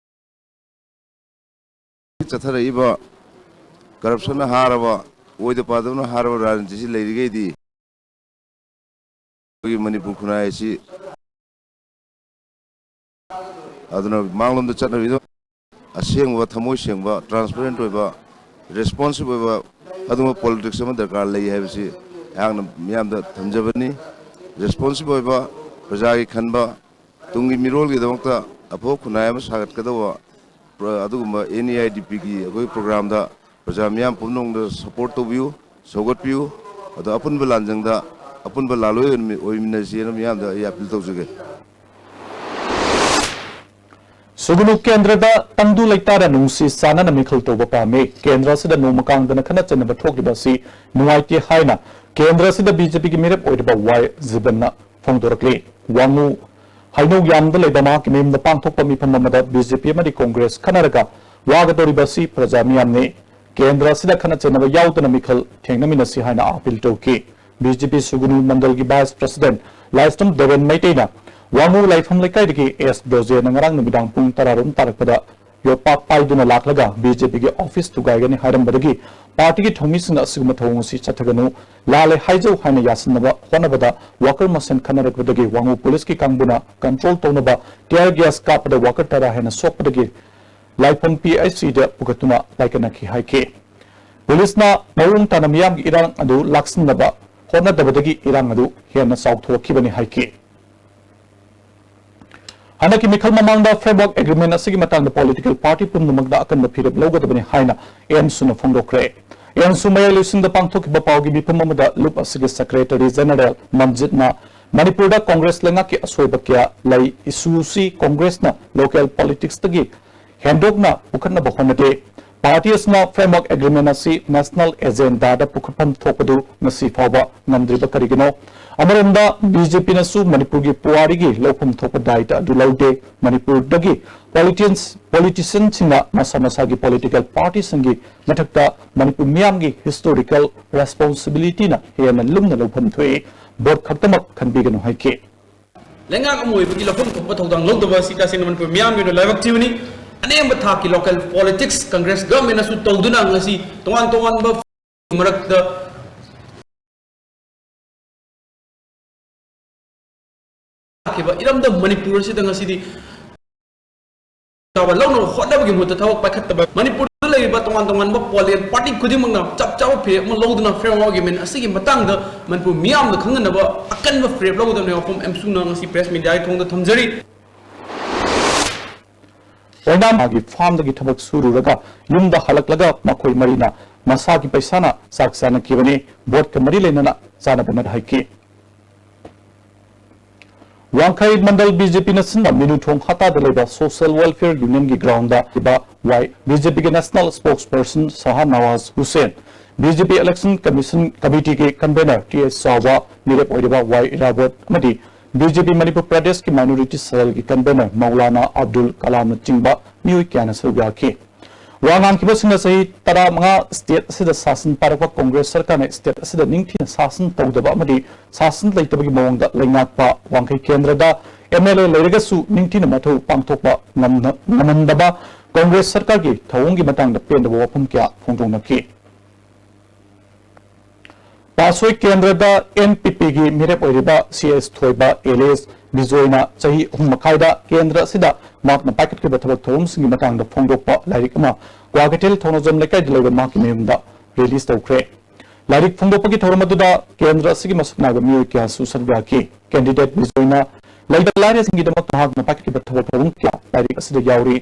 ꯆꯠꯊꯔꯛꯏꯕ corruptionꯅ ꯍꯥꯔꯕ, ꯑꯣꯏꯗ ꯄꯥꯗꯕꯅ ꯍꯥꯔꯕ ꯔꯥꯖꯅꯤꯇꯤꯁꯤ ꯂꯩꯔꯤꯈꯩꯗꯤ ꯑꯩꯈꯣꯏꯒꯤ ꯃꯅꯤꯄꯨꯔ ꯈꯨꯟꯅꯥꯏ ꯑꯁꯤ ꯑꯗꯨꯅ ꯃꯥꯡꯂꯣꯝꯗ ꯆꯠꯅꯕꯤꯗꯣ ꯑꯁꯦꯡꯕ, ꯊꯃꯣꯏ ꯁꯦꯡꯕ, transparent ꯑꯣꯏꯕ, responsive ꯑꯣꯏꯕ ꯑꯗꯨꯒꯨꯝꯕ politics ꯑꯃ ꯗꯔꯀꯥꯔ ꯂꯩ ꯍꯥꯏꯕꯁꯤ ꯑꯩꯍꯥꯛꯅ ꯃꯤꯌꯥꯝꯗ ꯊꯝꯖꯕꯅꯤ꯫ Responsive ꯑꯣꯏꯕ, ꯄ꯭ꯔꯖꯥꯒꯤ ꯈꯟꯕ, ꯇꯨꯡꯒꯤ ꯃꯤꯔꯣꯜꯒꯤꯗꯃꯛꯇ ꯑꯐꯕ ꯈꯨꯟꯅꯥꯏ ꯑꯃ ꯁꯥꯒꯠꯀꯗꯧꯕ, ꯄ꯭ꯔ-, ꯑꯗꯨꯒꯨꯝꯕ NEIDPꯒꯤ ꯑꯩꯈꯣꯏ programꯗ ꯄ꯭ꯔꯖꯥ ꯃꯤꯌꯥꯝ ꯄꯨꯝꯅꯃꯛꯅ support ꯇꯧꯕꯤꯌꯨ, ꯁꯧꯒꯠꯄꯤꯌꯨ꯫ ꯑꯗꯣ ꯑꯄꯨꯟꯕ ꯂꯥꯟꯖꯪꯗ ꯑꯄꯨꯟꯕ ꯂꯥꯜꯂꯣꯏ ꯑꯣꯏꯃꯤ-, ꯑꯣꯏꯃꯤꯟꯅꯁꯦꯅ ꯃꯤꯌꯥꯝꯗ ꯑꯩ appeal ꯇꯧꯖꯒꯦ꯫ ꯁꯨꯒꯅꯨ ꯀꯦꯟꯗ꯭ꯔꯗ ꯇꯪꯗꯨ ꯂꯩꯇꯥꯔ ꯅꯨꯡꯁꯤ ꯆꯥꯟꯅꯅ ꯃꯤꯈꯜ ꯇꯧꯕ ꯄꯥꯝꯃꯤ꯫ ꯀꯦꯟꯗ꯭ꯔ ꯑꯁꯤꯗ ꯅꯣꯡꯃ ꯀꯥꯡꯗꯅ ꯈꯠꯅ ꯆꯩꯅꯕ ꯊꯣꯛꯂꯤꯕ ꯑꯁꯤ ꯅꯨꯡꯉꯥꯏꯇꯦ ꯍꯥꯏꯅ ꯀꯦꯟꯗ꯭ꯔ ꯑꯁꯤꯗ BJPꯒꯤ ꯃꯤꯔꯦꯞ ꯑꯣꯏꯔꯤꯕ ꯋꯥꯏ ꯖꯤꯕꯟꯅ ꯐꯣꯡꯗꯣꯔꯛꯂꯤ꯫ ꯋꯥꯉꯨ ꯍꯩꯅꯧ ꯌꯥꯝꯗ ꯂꯩꯕ ꯃꯍꯥꯛꯀꯤ ꯃꯌꯨꯝꯗ ꯄꯥꯡꯊꯣꯛꯄ ꯃꯤꯐꯝ ꯑꯃꯗ BJP ꯑꯃꯗꯤ ꯀꯣꯡꯒ꯭ꯔꯦꯁ ꯈꯟꯅꯔꯒ ꯋꯥꯒꯗꯧꯔꯤꯕ ꯑꯁꯤ ꯄ꯭ꯔꯖꯥ ꯃꯤꯌꯥꯝꯅꯤ꯫ ꯀꯦꯟꯗ꯭ꯔ ꯑꯁꯤꯗ ꯈꯠꯅ ꯆꯩꯅꯕ ꯌꯥꯎꯗꯅ ꯃꯤꯈꯜ ꯊꯦꯡꯅꯃꯤꯟꯅꯁꯤ ꯍꯥꯏꯅ appeal ꯇꯧꯈꯤ꯫ BJP ꯁꯨꯒꯅꯨ ꯃꯟꯗꯜꯒꯤ vice president ꯂꯥꯏꯁ꯭ꯔꯝ ꯗꯦꯕꯦꯟ ꯃꯩꯇꯩꯅ ꯋꯥꯉꯨ ꯂꯥꯏꯐꯝ ꯂꯩꯀꯥꯏꯗꯒꯤ ꯑꯦꯁ ꯕ꯭ꯔꯣꯖꯦꯟꯅ ꯉꯔꯥꯡ ꯅꯨꯃꯤꯗꯥꯡ ꯄꯨꯡ ꯇꯔꯥꯔꯣꯝ ꯇꯥꯔꯛꯄꯗ ꯌꯣꯠꯄꯥꯛ ꯄꯥꯏꯗꯨꯅ ꯂꯥꯛꯂꯒ BJPꯒꯤ office ꯊꯨꯒꯥꯏꯒꯅꯤ ꯍꯥꯏꯔꯝꯕꯗꯒꯤ partyꯒꯤ ꯊꯧꯃꯤꯁꯤꯡꯅ ꯑꯁꯤꯒꯨꯝꯕ ꯊꯧꯑꯣꯡ ꯑꯁꯤ ꯆꯠꯊꯒꯅꯨ, ꯂꯥꯜꯂꯦ ꯍꯥꯏꯖꯧ ꯍꯥꯏꯅ ꯌꯥꯁꯤꯟꯅꯕ ꯍꯣꯠꯅꯕꯗ worker ꯃꯁꯦꯟ ꯈꯠꯅꯔꯛꯄꯗꯒꯤ ꯋꯥꯉꯨ policeꯀꯤ ꯀꯥꯡꯕꯨꯅ control ꯇꯧꯅꯕ tear gas ꯀꯥꯞꯄꯗ worker ꯇꯔꯥ ꯍꯦꯟꯅ ꯁꯣꯛꯄꯗꯒꯤ ꯂꯥꯏꯐꯝ PHCꯗ ꯄꯨꯈꯠꯇꯨꯅ ꯂꯥꯏꯀꯠꯅꯈꯤ ꯍꯥꯏꯈꯤ꯫ Policeꯅ ꯃꯑꯣꯡ ꯇꯥꯅ ꯃꯤꯌꯥꯝꯒꯤ ꯏꯔꯥꯡ ꯑꯗꯨ ꯂꯥꯛꯁꯤꯟꯅꯕ ꯍꯣꯠꯅꯗꯕꯗꯒꯤ ꯏꯔꯥꯡ ꯑꯗꯨ ꯍꯦꯟꯅ ꯆꯥꯎꯊꯣꯛꯈꯤꯕꯅꯤ ꯍꯥꯏꯈꯤ꯫ ꯍꯟꯗꯛꯀꯤ ꯃꯤꯈꯜ ꯃꯃꯥꯡꯗ framework agreement ꯑꯁꯤꯒꯤ ꯃꯇꯥꯡꯗ political party ꯄꯨꯝꯅꯃꯛꯅ ꯑꯀꯟꯕ ꯐꯤꯔꯦꯞ ꯂꯧꯒꯗꯕꯅꯤ ꯍꯥꯏꯅ ꯑꯦꯟꯁꯨꯅ ꯐꯣꯡꯗꯣꯛꯈ꯭ꯔꯦ꯫ ꯑꯦꯟꯁꯨ ꯃꯌꯥꯏ ꯂꯣꯏꯁꯤꯡꯗ ꯄꯥꯡꯊꯣꯛꯈꯤꯕ ꯄꯥꯎꯒꯤ ꯃꯤꯐꯝ ꯑꯃꯗ ꯂꯨꯞ ꯑꯁꯤꯒꯤ secretary general ꯃꯟꯖꯤꯠꯅ ꯃꯅꯤꯄꯨꯔꯗ ꯀꯣꯡꯒ꯭ꯔꯦꯁ ꯂꯩꯉꯥꯛꯀꯤ ꯑꯁꯣꯏꯕ ꯀꯌꯥ ꯂꯩ, issue ꯑꯁꯤ ꯀꯣꯡꯒ꯭ꯔꯦꯁꯅ local politicsꯇꯒꯤ ꯍꯦꯟꯗꯣꯛꯅ ꯄꯨꯈꯠꯅꯕ ꯍꯣꯠꯅꯗꯦ꯫ Party ꯑꯁꯤꯅ framework agreement ꯑꯁꯤ national agendaꯗ ꯄꯨꯈꯠꯐꯝ ꯊꯣꯛꯄꯗꯨ ꯉꯁꯤ ꯐꯥꯎꯕ ꯉꯝꯗ꯭ꯔꯤꯕ ꯀꯔꯤꯒꯤꯅꯣ? ꯑꯃꯔꯣꯝꯗ, ꯕꯤ ꯖꯦ ꯄꯤꯅꯁꯨ ꯃꯅꯤꯄꯨꯔꯒꯤ ꯄꯨꯋꯥꯔꯤꯒꯤ ꯂꯧꯐꯝ ꯊꯣꯛꯄ ꯗꯥꯏꯇ ꯑꯗꯨ ꯂꯧꯗꯦ꯫ ꯃꯅꯤꯄꯨꯔꯗꯒꯤ ꯄꯣꯂꯤꯇꯤꯌꯟꯁ-, ꯄꯣꯂꯤꯇꯤꯁꯤꯌꯟꯁꯤꯡꯅ ꯃꯁꯥ ꯃꯁꯥꯒꯤ ꯄꯣꯂꯤꯇꯤꯀꯦꯜ ꯄꯥꯔꯇꯤꯁꯤꯡꯒꯤ ꯃꯊꯛꯇ ꯃꯅꯤꯄꯨꯔ ꯃꯤꯌꯥꯝꯒꯤ ꯍꯤꯁꯇꯣꯔꯤꯀꯦꯜ ꯔꯦꯁꯄꯣꯟꯁꯤꯕꯤꯂꯤꯇꯤꯅ ꯍꯦꯟꯅ ꯂꯨꯝꯅ ꯂꯧꯐꯝ ꯊꯣꯛꯏ꯫ ꯚꯣꯠ ꯈꯛꯇꯃꯛ ꯈꯟꯕꯤꯒꯅꯨ ꯍꯥꯏꯈꯤ꯫ ꯂꯩꯉꯥꯛ ꯑꯃ ꯑꯣꯏꯕꯒꯤ ꯂꯧꯐꯝ ꯊꯣꯛꯄ ꯊꯧꯗꯥꯡ ꯂꯧꯗꯕ ꯑꯁꯤ ꯇꯁꯦꯡꯅ ꯃꯅꯤꯄꯨꯔ ꯃꯤꯌꯥꯝꯒꯤ ꯑꯣꯏꯅ ꯂꯥꯏꯕꯛ ꯊꯤꯕꯅꯤ꯫ ꯑꯅꯦꯝꯕ ꯊꯥꯛꯀꯤ ꯂꯣꯀꯦꯜ ꯄꯣꯂꯤꯇꯤꯛꯁ ꯀꯪꯒ꯭ꯔꯦꯁ ꯒꯚꯔꯟꯃꯦꯟꯅꯁꯨ ꯇꯧꯗꯨꯅ ꯉꯁꯤ ꯇꯣꯉꯥꯟ ꯇꯣꯉꯥꯟꯕ ꯃꯔꯛꯇ ꯂꯥꯛꯈꯤꯕ ꯏꯔꯝꯗꯝ ꯃꯅꯤꯄꯨꯔ ꯑꯁꯤꯗ ꯉꯁꯤꯗꯤ ꯆꯥꯕ ꯂꯧꯅꯕ ꯍꯣꯠꯅꯕꯒꯤ ꯃꯍꯨꯠꯇ ꯊꯕꯛ ꯄꯥꯏꯈꯠꯇꯕ, ꯃꯅꯤꯄꯨꯔꯗ ꯂꯩꯔꯤꯕ ꯇꯣꯉꯥꯟ ꯇꯣꯉꯥꯟꯕ ꯄꯣꯂꯤꯇꯤꯀꯦꯜ ꯄꯥꯔꯇꯤ ꯈꯨꯗꯤꯡꯃꯛꯅ ꯆꯞ ꯆꯥꯕ ꯐꯤꯔꯦꯞ ꯑꯃ ꯂꯧꯗꯨꯅ ꯐꯦꯌꯔ ꯑꯥꯔꯒ꯭ꯌꯨꯃꯦꯟ ꯑꯁꯤꯒꯤ ꯃꯇꯥꯡꯗ ꯃꯅꯤꯄꯨꯔ ꯃꯤꯌꯥꯝꯅ ꯈꯪꯍꯟꯅꯕ ꯑꯀꯟꯕ ꯐꯤꯔꯦꯞ ꯂꯧꯒꯗꯕꯅꯤ꯫ ꯋꯥꯐꯝ ꯑꯦꯝꯁꯨꯅ ꯉꯁꯤ ꯄ꯭ꯔꯦꯁ ꯃꯤꯗꯤꯌꯥꯒꯤ ꯊꯣꯡꯗ ꯊꯝꯖꯔꯤ꯫ ꯑꯣꯏꯅꯥꯝꯒꯤ ꯐꯥꯔꯝꯗꯒꯤ ꯊꯕꯛ ꯁꯨꯔꯨꯔꯒ ꯌꯨꯝꯗ ꯍꯜꯂꯛꯂꯒ ꯃꯈꯣꯏ ꯃꯔꯤꯅ ꯃꯁꯥꯒꯤ ꯄꯩꯁꯥꯅ ꯆꯥꯛ ꯆꯥꯅꯈꯤꯕꯅꯤ꯫ ꯚꯣꯠꯀ ꯃꯔꯤ ꯂꯩꯅꯅ ꯆꯥꯅꯕ ꯑꯃꯗ ꯍꯥꯏꯈꯤ꯫ ꯋꯥꯡꯈꯩ ꯃꯟꯗꯜ ꯕꯤ ꯖꯦ ꯄꯤꯅ ꯁꯤꯟꯕ ꯃꯤꯅꯨꯊꯣꯡ ꯍꯠꯇꯥꯗ ꯂꯩꯕ ꯁꯣꯁꯤꯌꯦꯜ ꯋꯦꯜꯐꯤꯌꯔ ꯌꯨꯅꯤꯌꯟꯒꯤ ꯒ꯭ꯔꯥꯎꯟꯗ ꯂꯩꯕ ꯋꯥꯏ ꯕꯤ ꯖꯦ ꯄꯤꯒꯤ ꯅꯦꯁꯅꯦꯜ ꯁ꯭ꯄꯣꯛꯁ ꯄꯔꯁꯟ ꯁꯍꯥ ꯅꯋꯥꯖ ꯍꯨꯁꯦꯟ, ꯕꯤ ꯖꯦ ꯄꯤ ꯏꯂꯦꯛꯁꯟ ꯀꯃꯤꯁꯟ ꯀꯃꯤꯇꯤꯒꯤ ꯀꯟꯚꯦꯅꯔ ꯇꯤ ꯑꯦꯁ ꯆꯥꯎꯕ, ꯃꯤꯔꯦꯞ ꯑꯣꯏꯔꯤꯕ ꯋꯥꯏ ꯏꯔꯥꯕꯣꯠ ꯑꯃꯗꯤ ꯕꯤ ꯖꯦ ꯄꯤ ꯃꯅꯤꯄꯨꯔ ꯄ꯭ꯔꯗꯦꯁꯀꯤ ꯃꯥꯏꯅꯣꯔꯤꯇꯤ ꯁꯦꯜꯒꯤ ꯀꯟꯚꯦꯅꯔ ꯃꯧꯂꯥꯅꯥ ꯑꯕꯗꯨꯜ ꯀꯂꯥꯝꯅꯆꯤꯡꯕ ꯃꯤꯑꯣꯏ ꯀꯌꯥꯅ ꯁꯔꯨꯛ ꯌꯥꯈꯤ꯫ ꯋꯥ ꯉꯥꯡꯈꯤꯕꯁꯤꯡꯅ ꯆꯍꯤ ꯇꯔꯥꯃꯉꯥ ꯁ꯭ꯇꯦꯠ ꯑꯁꯤꯗ ꯁꯥꯁꯟ ꯄꯥꯏꯔꯛꯄ ꯀꯣꯡꯒ꯭ꯔꯦꯁ ꯁꯔꯀꯥꯔꯅ ꯁ꯭ꯇꯦꯠ ꯑꯁꯤꯗ ꯅꯤꯡꯊꯤꯅ ꯁꯥꯁꯟ ꯇꯧꯗꯕ ꯑꯃꯗꯤ ꯁꯥꯁꯟ ꯂꯩꯇꯕꯒꯤ ꯃꯑꯣꯡꯗ ꯂꯩꯉꯥꯛꯄ ꯋꯥꯡꯈꯩ ꯀꯦꯟꯗ꯭ꯔꯗ ꯑꯦꯝ ꯑꯦꯜ ꯑꯦ ꯂꯩꯔꯒꯁꯨ ꯅꯤꯡꯊꯤꯅ ꯃꯊꯧ ꯄꯥꯡꯊꯣꯛꯄ ꯉꯝꯅ-, ꯉꯝꯍꯟꯗꯕ ꯀꯣꯡꯒ꯭ꯔꯦꯁ ꯁꯔꯀꯥꯔꯒꯤ ꯊꯧꯑꯣꯡꯒꯤ ꯃꯇꯥꯡꯗ ꯄꯦꯟꯗꯕ ꯋꯥꯐꯝ ꯀꯌꯥ ꯐꯣꯡꯗꯣꯛꯅꯈꯤ꯫ ꯄꯥꯠꯁꯣꯏ ꯀꯦꯟꯗ꯭ꯔꯗ ꯑꯦꯟ ꯄꯤ ꯄꯤꯒꯤ ꯃꯤꯔꯦꯞ ꯑꯣꯏꯔꯤꯕ ꯁꯤ ꯑꯦꯁ ꯊꯣꯏꯕ ꯑꯦꯂꯤꯌꯥꯁ ꯕꯤꯖꯣꯏꯅ ꯆꯍꯤ ꯑꯍꯨꯝ ꯃꯈꯥꯏꯗ ꯀꯦꯟꯗ꯭ꯔ ꯑꯁꯤꯗ ꯃꯍꯥꯛꯅ ꯄꯥꯏꯈꯠꯈꯤꯕ ꯊꯕꯛ ꯊꯧꯔꯝꯁꯤꯡꯒꯤ ꯃꯇꯥꯡꯗ ꯐꯣꯡꯗꯣꯛꯄ ꯂꯥꯏꯔꯤꯛ ꯑꯃ ꯀ꯭ꯋꯥꯀꯩꯊꯦꯜ ꯊꯧꯅꯖꯝ ꯂꯩꯀꯥꯏꯗ ꯂꯩꯕ ꯃꯍꯥꯛꯀꯤ ꯃꯌꯨꯝꯗ ꯔꯤꯂꯤꯖ ꯇꯧꯈ꯭ꯔꯦ꯫ ꯂꯥꯏꯔꯤꯛ ꯐꯣꯡꯗꯣꯛꯄꯒꯤ ꯊꯧꯔꯝ ꯑꯗꯨꯗ ꯀꯦꯟꯗ꯭ꯔ ꯑꯁꯤꯒꯤ ꯃꯁꯛ ꯅꯥꯏꯕ ꯃꯤꯑꯣꯏ ꯀꯌꯥꯁꯨ ꯁꯔꯨꯛ ꯌꯥꯈꯤ꯫ ꯀꯦꯟꯗꯤꯗꯦꯠ ꯕꯤꯖꯣꯏꯅ ꯂꯩꯇ ꯂꯥꯏꯔꯁꯤꯡꯒꯤꯗꯃꯛꯇ ꯃꯍꯥꯛꯅ ꯄꯥꯏꯈꯠꯈꯤꯕ ꯊꯕꯛ ꯊꯧꯔꯝ ꯀꯌꯥ ꯂꯥꯏꯔꯤꯛ ꯑꯁꯤꯗ ꯌꯥꯎꯔꯤ꯫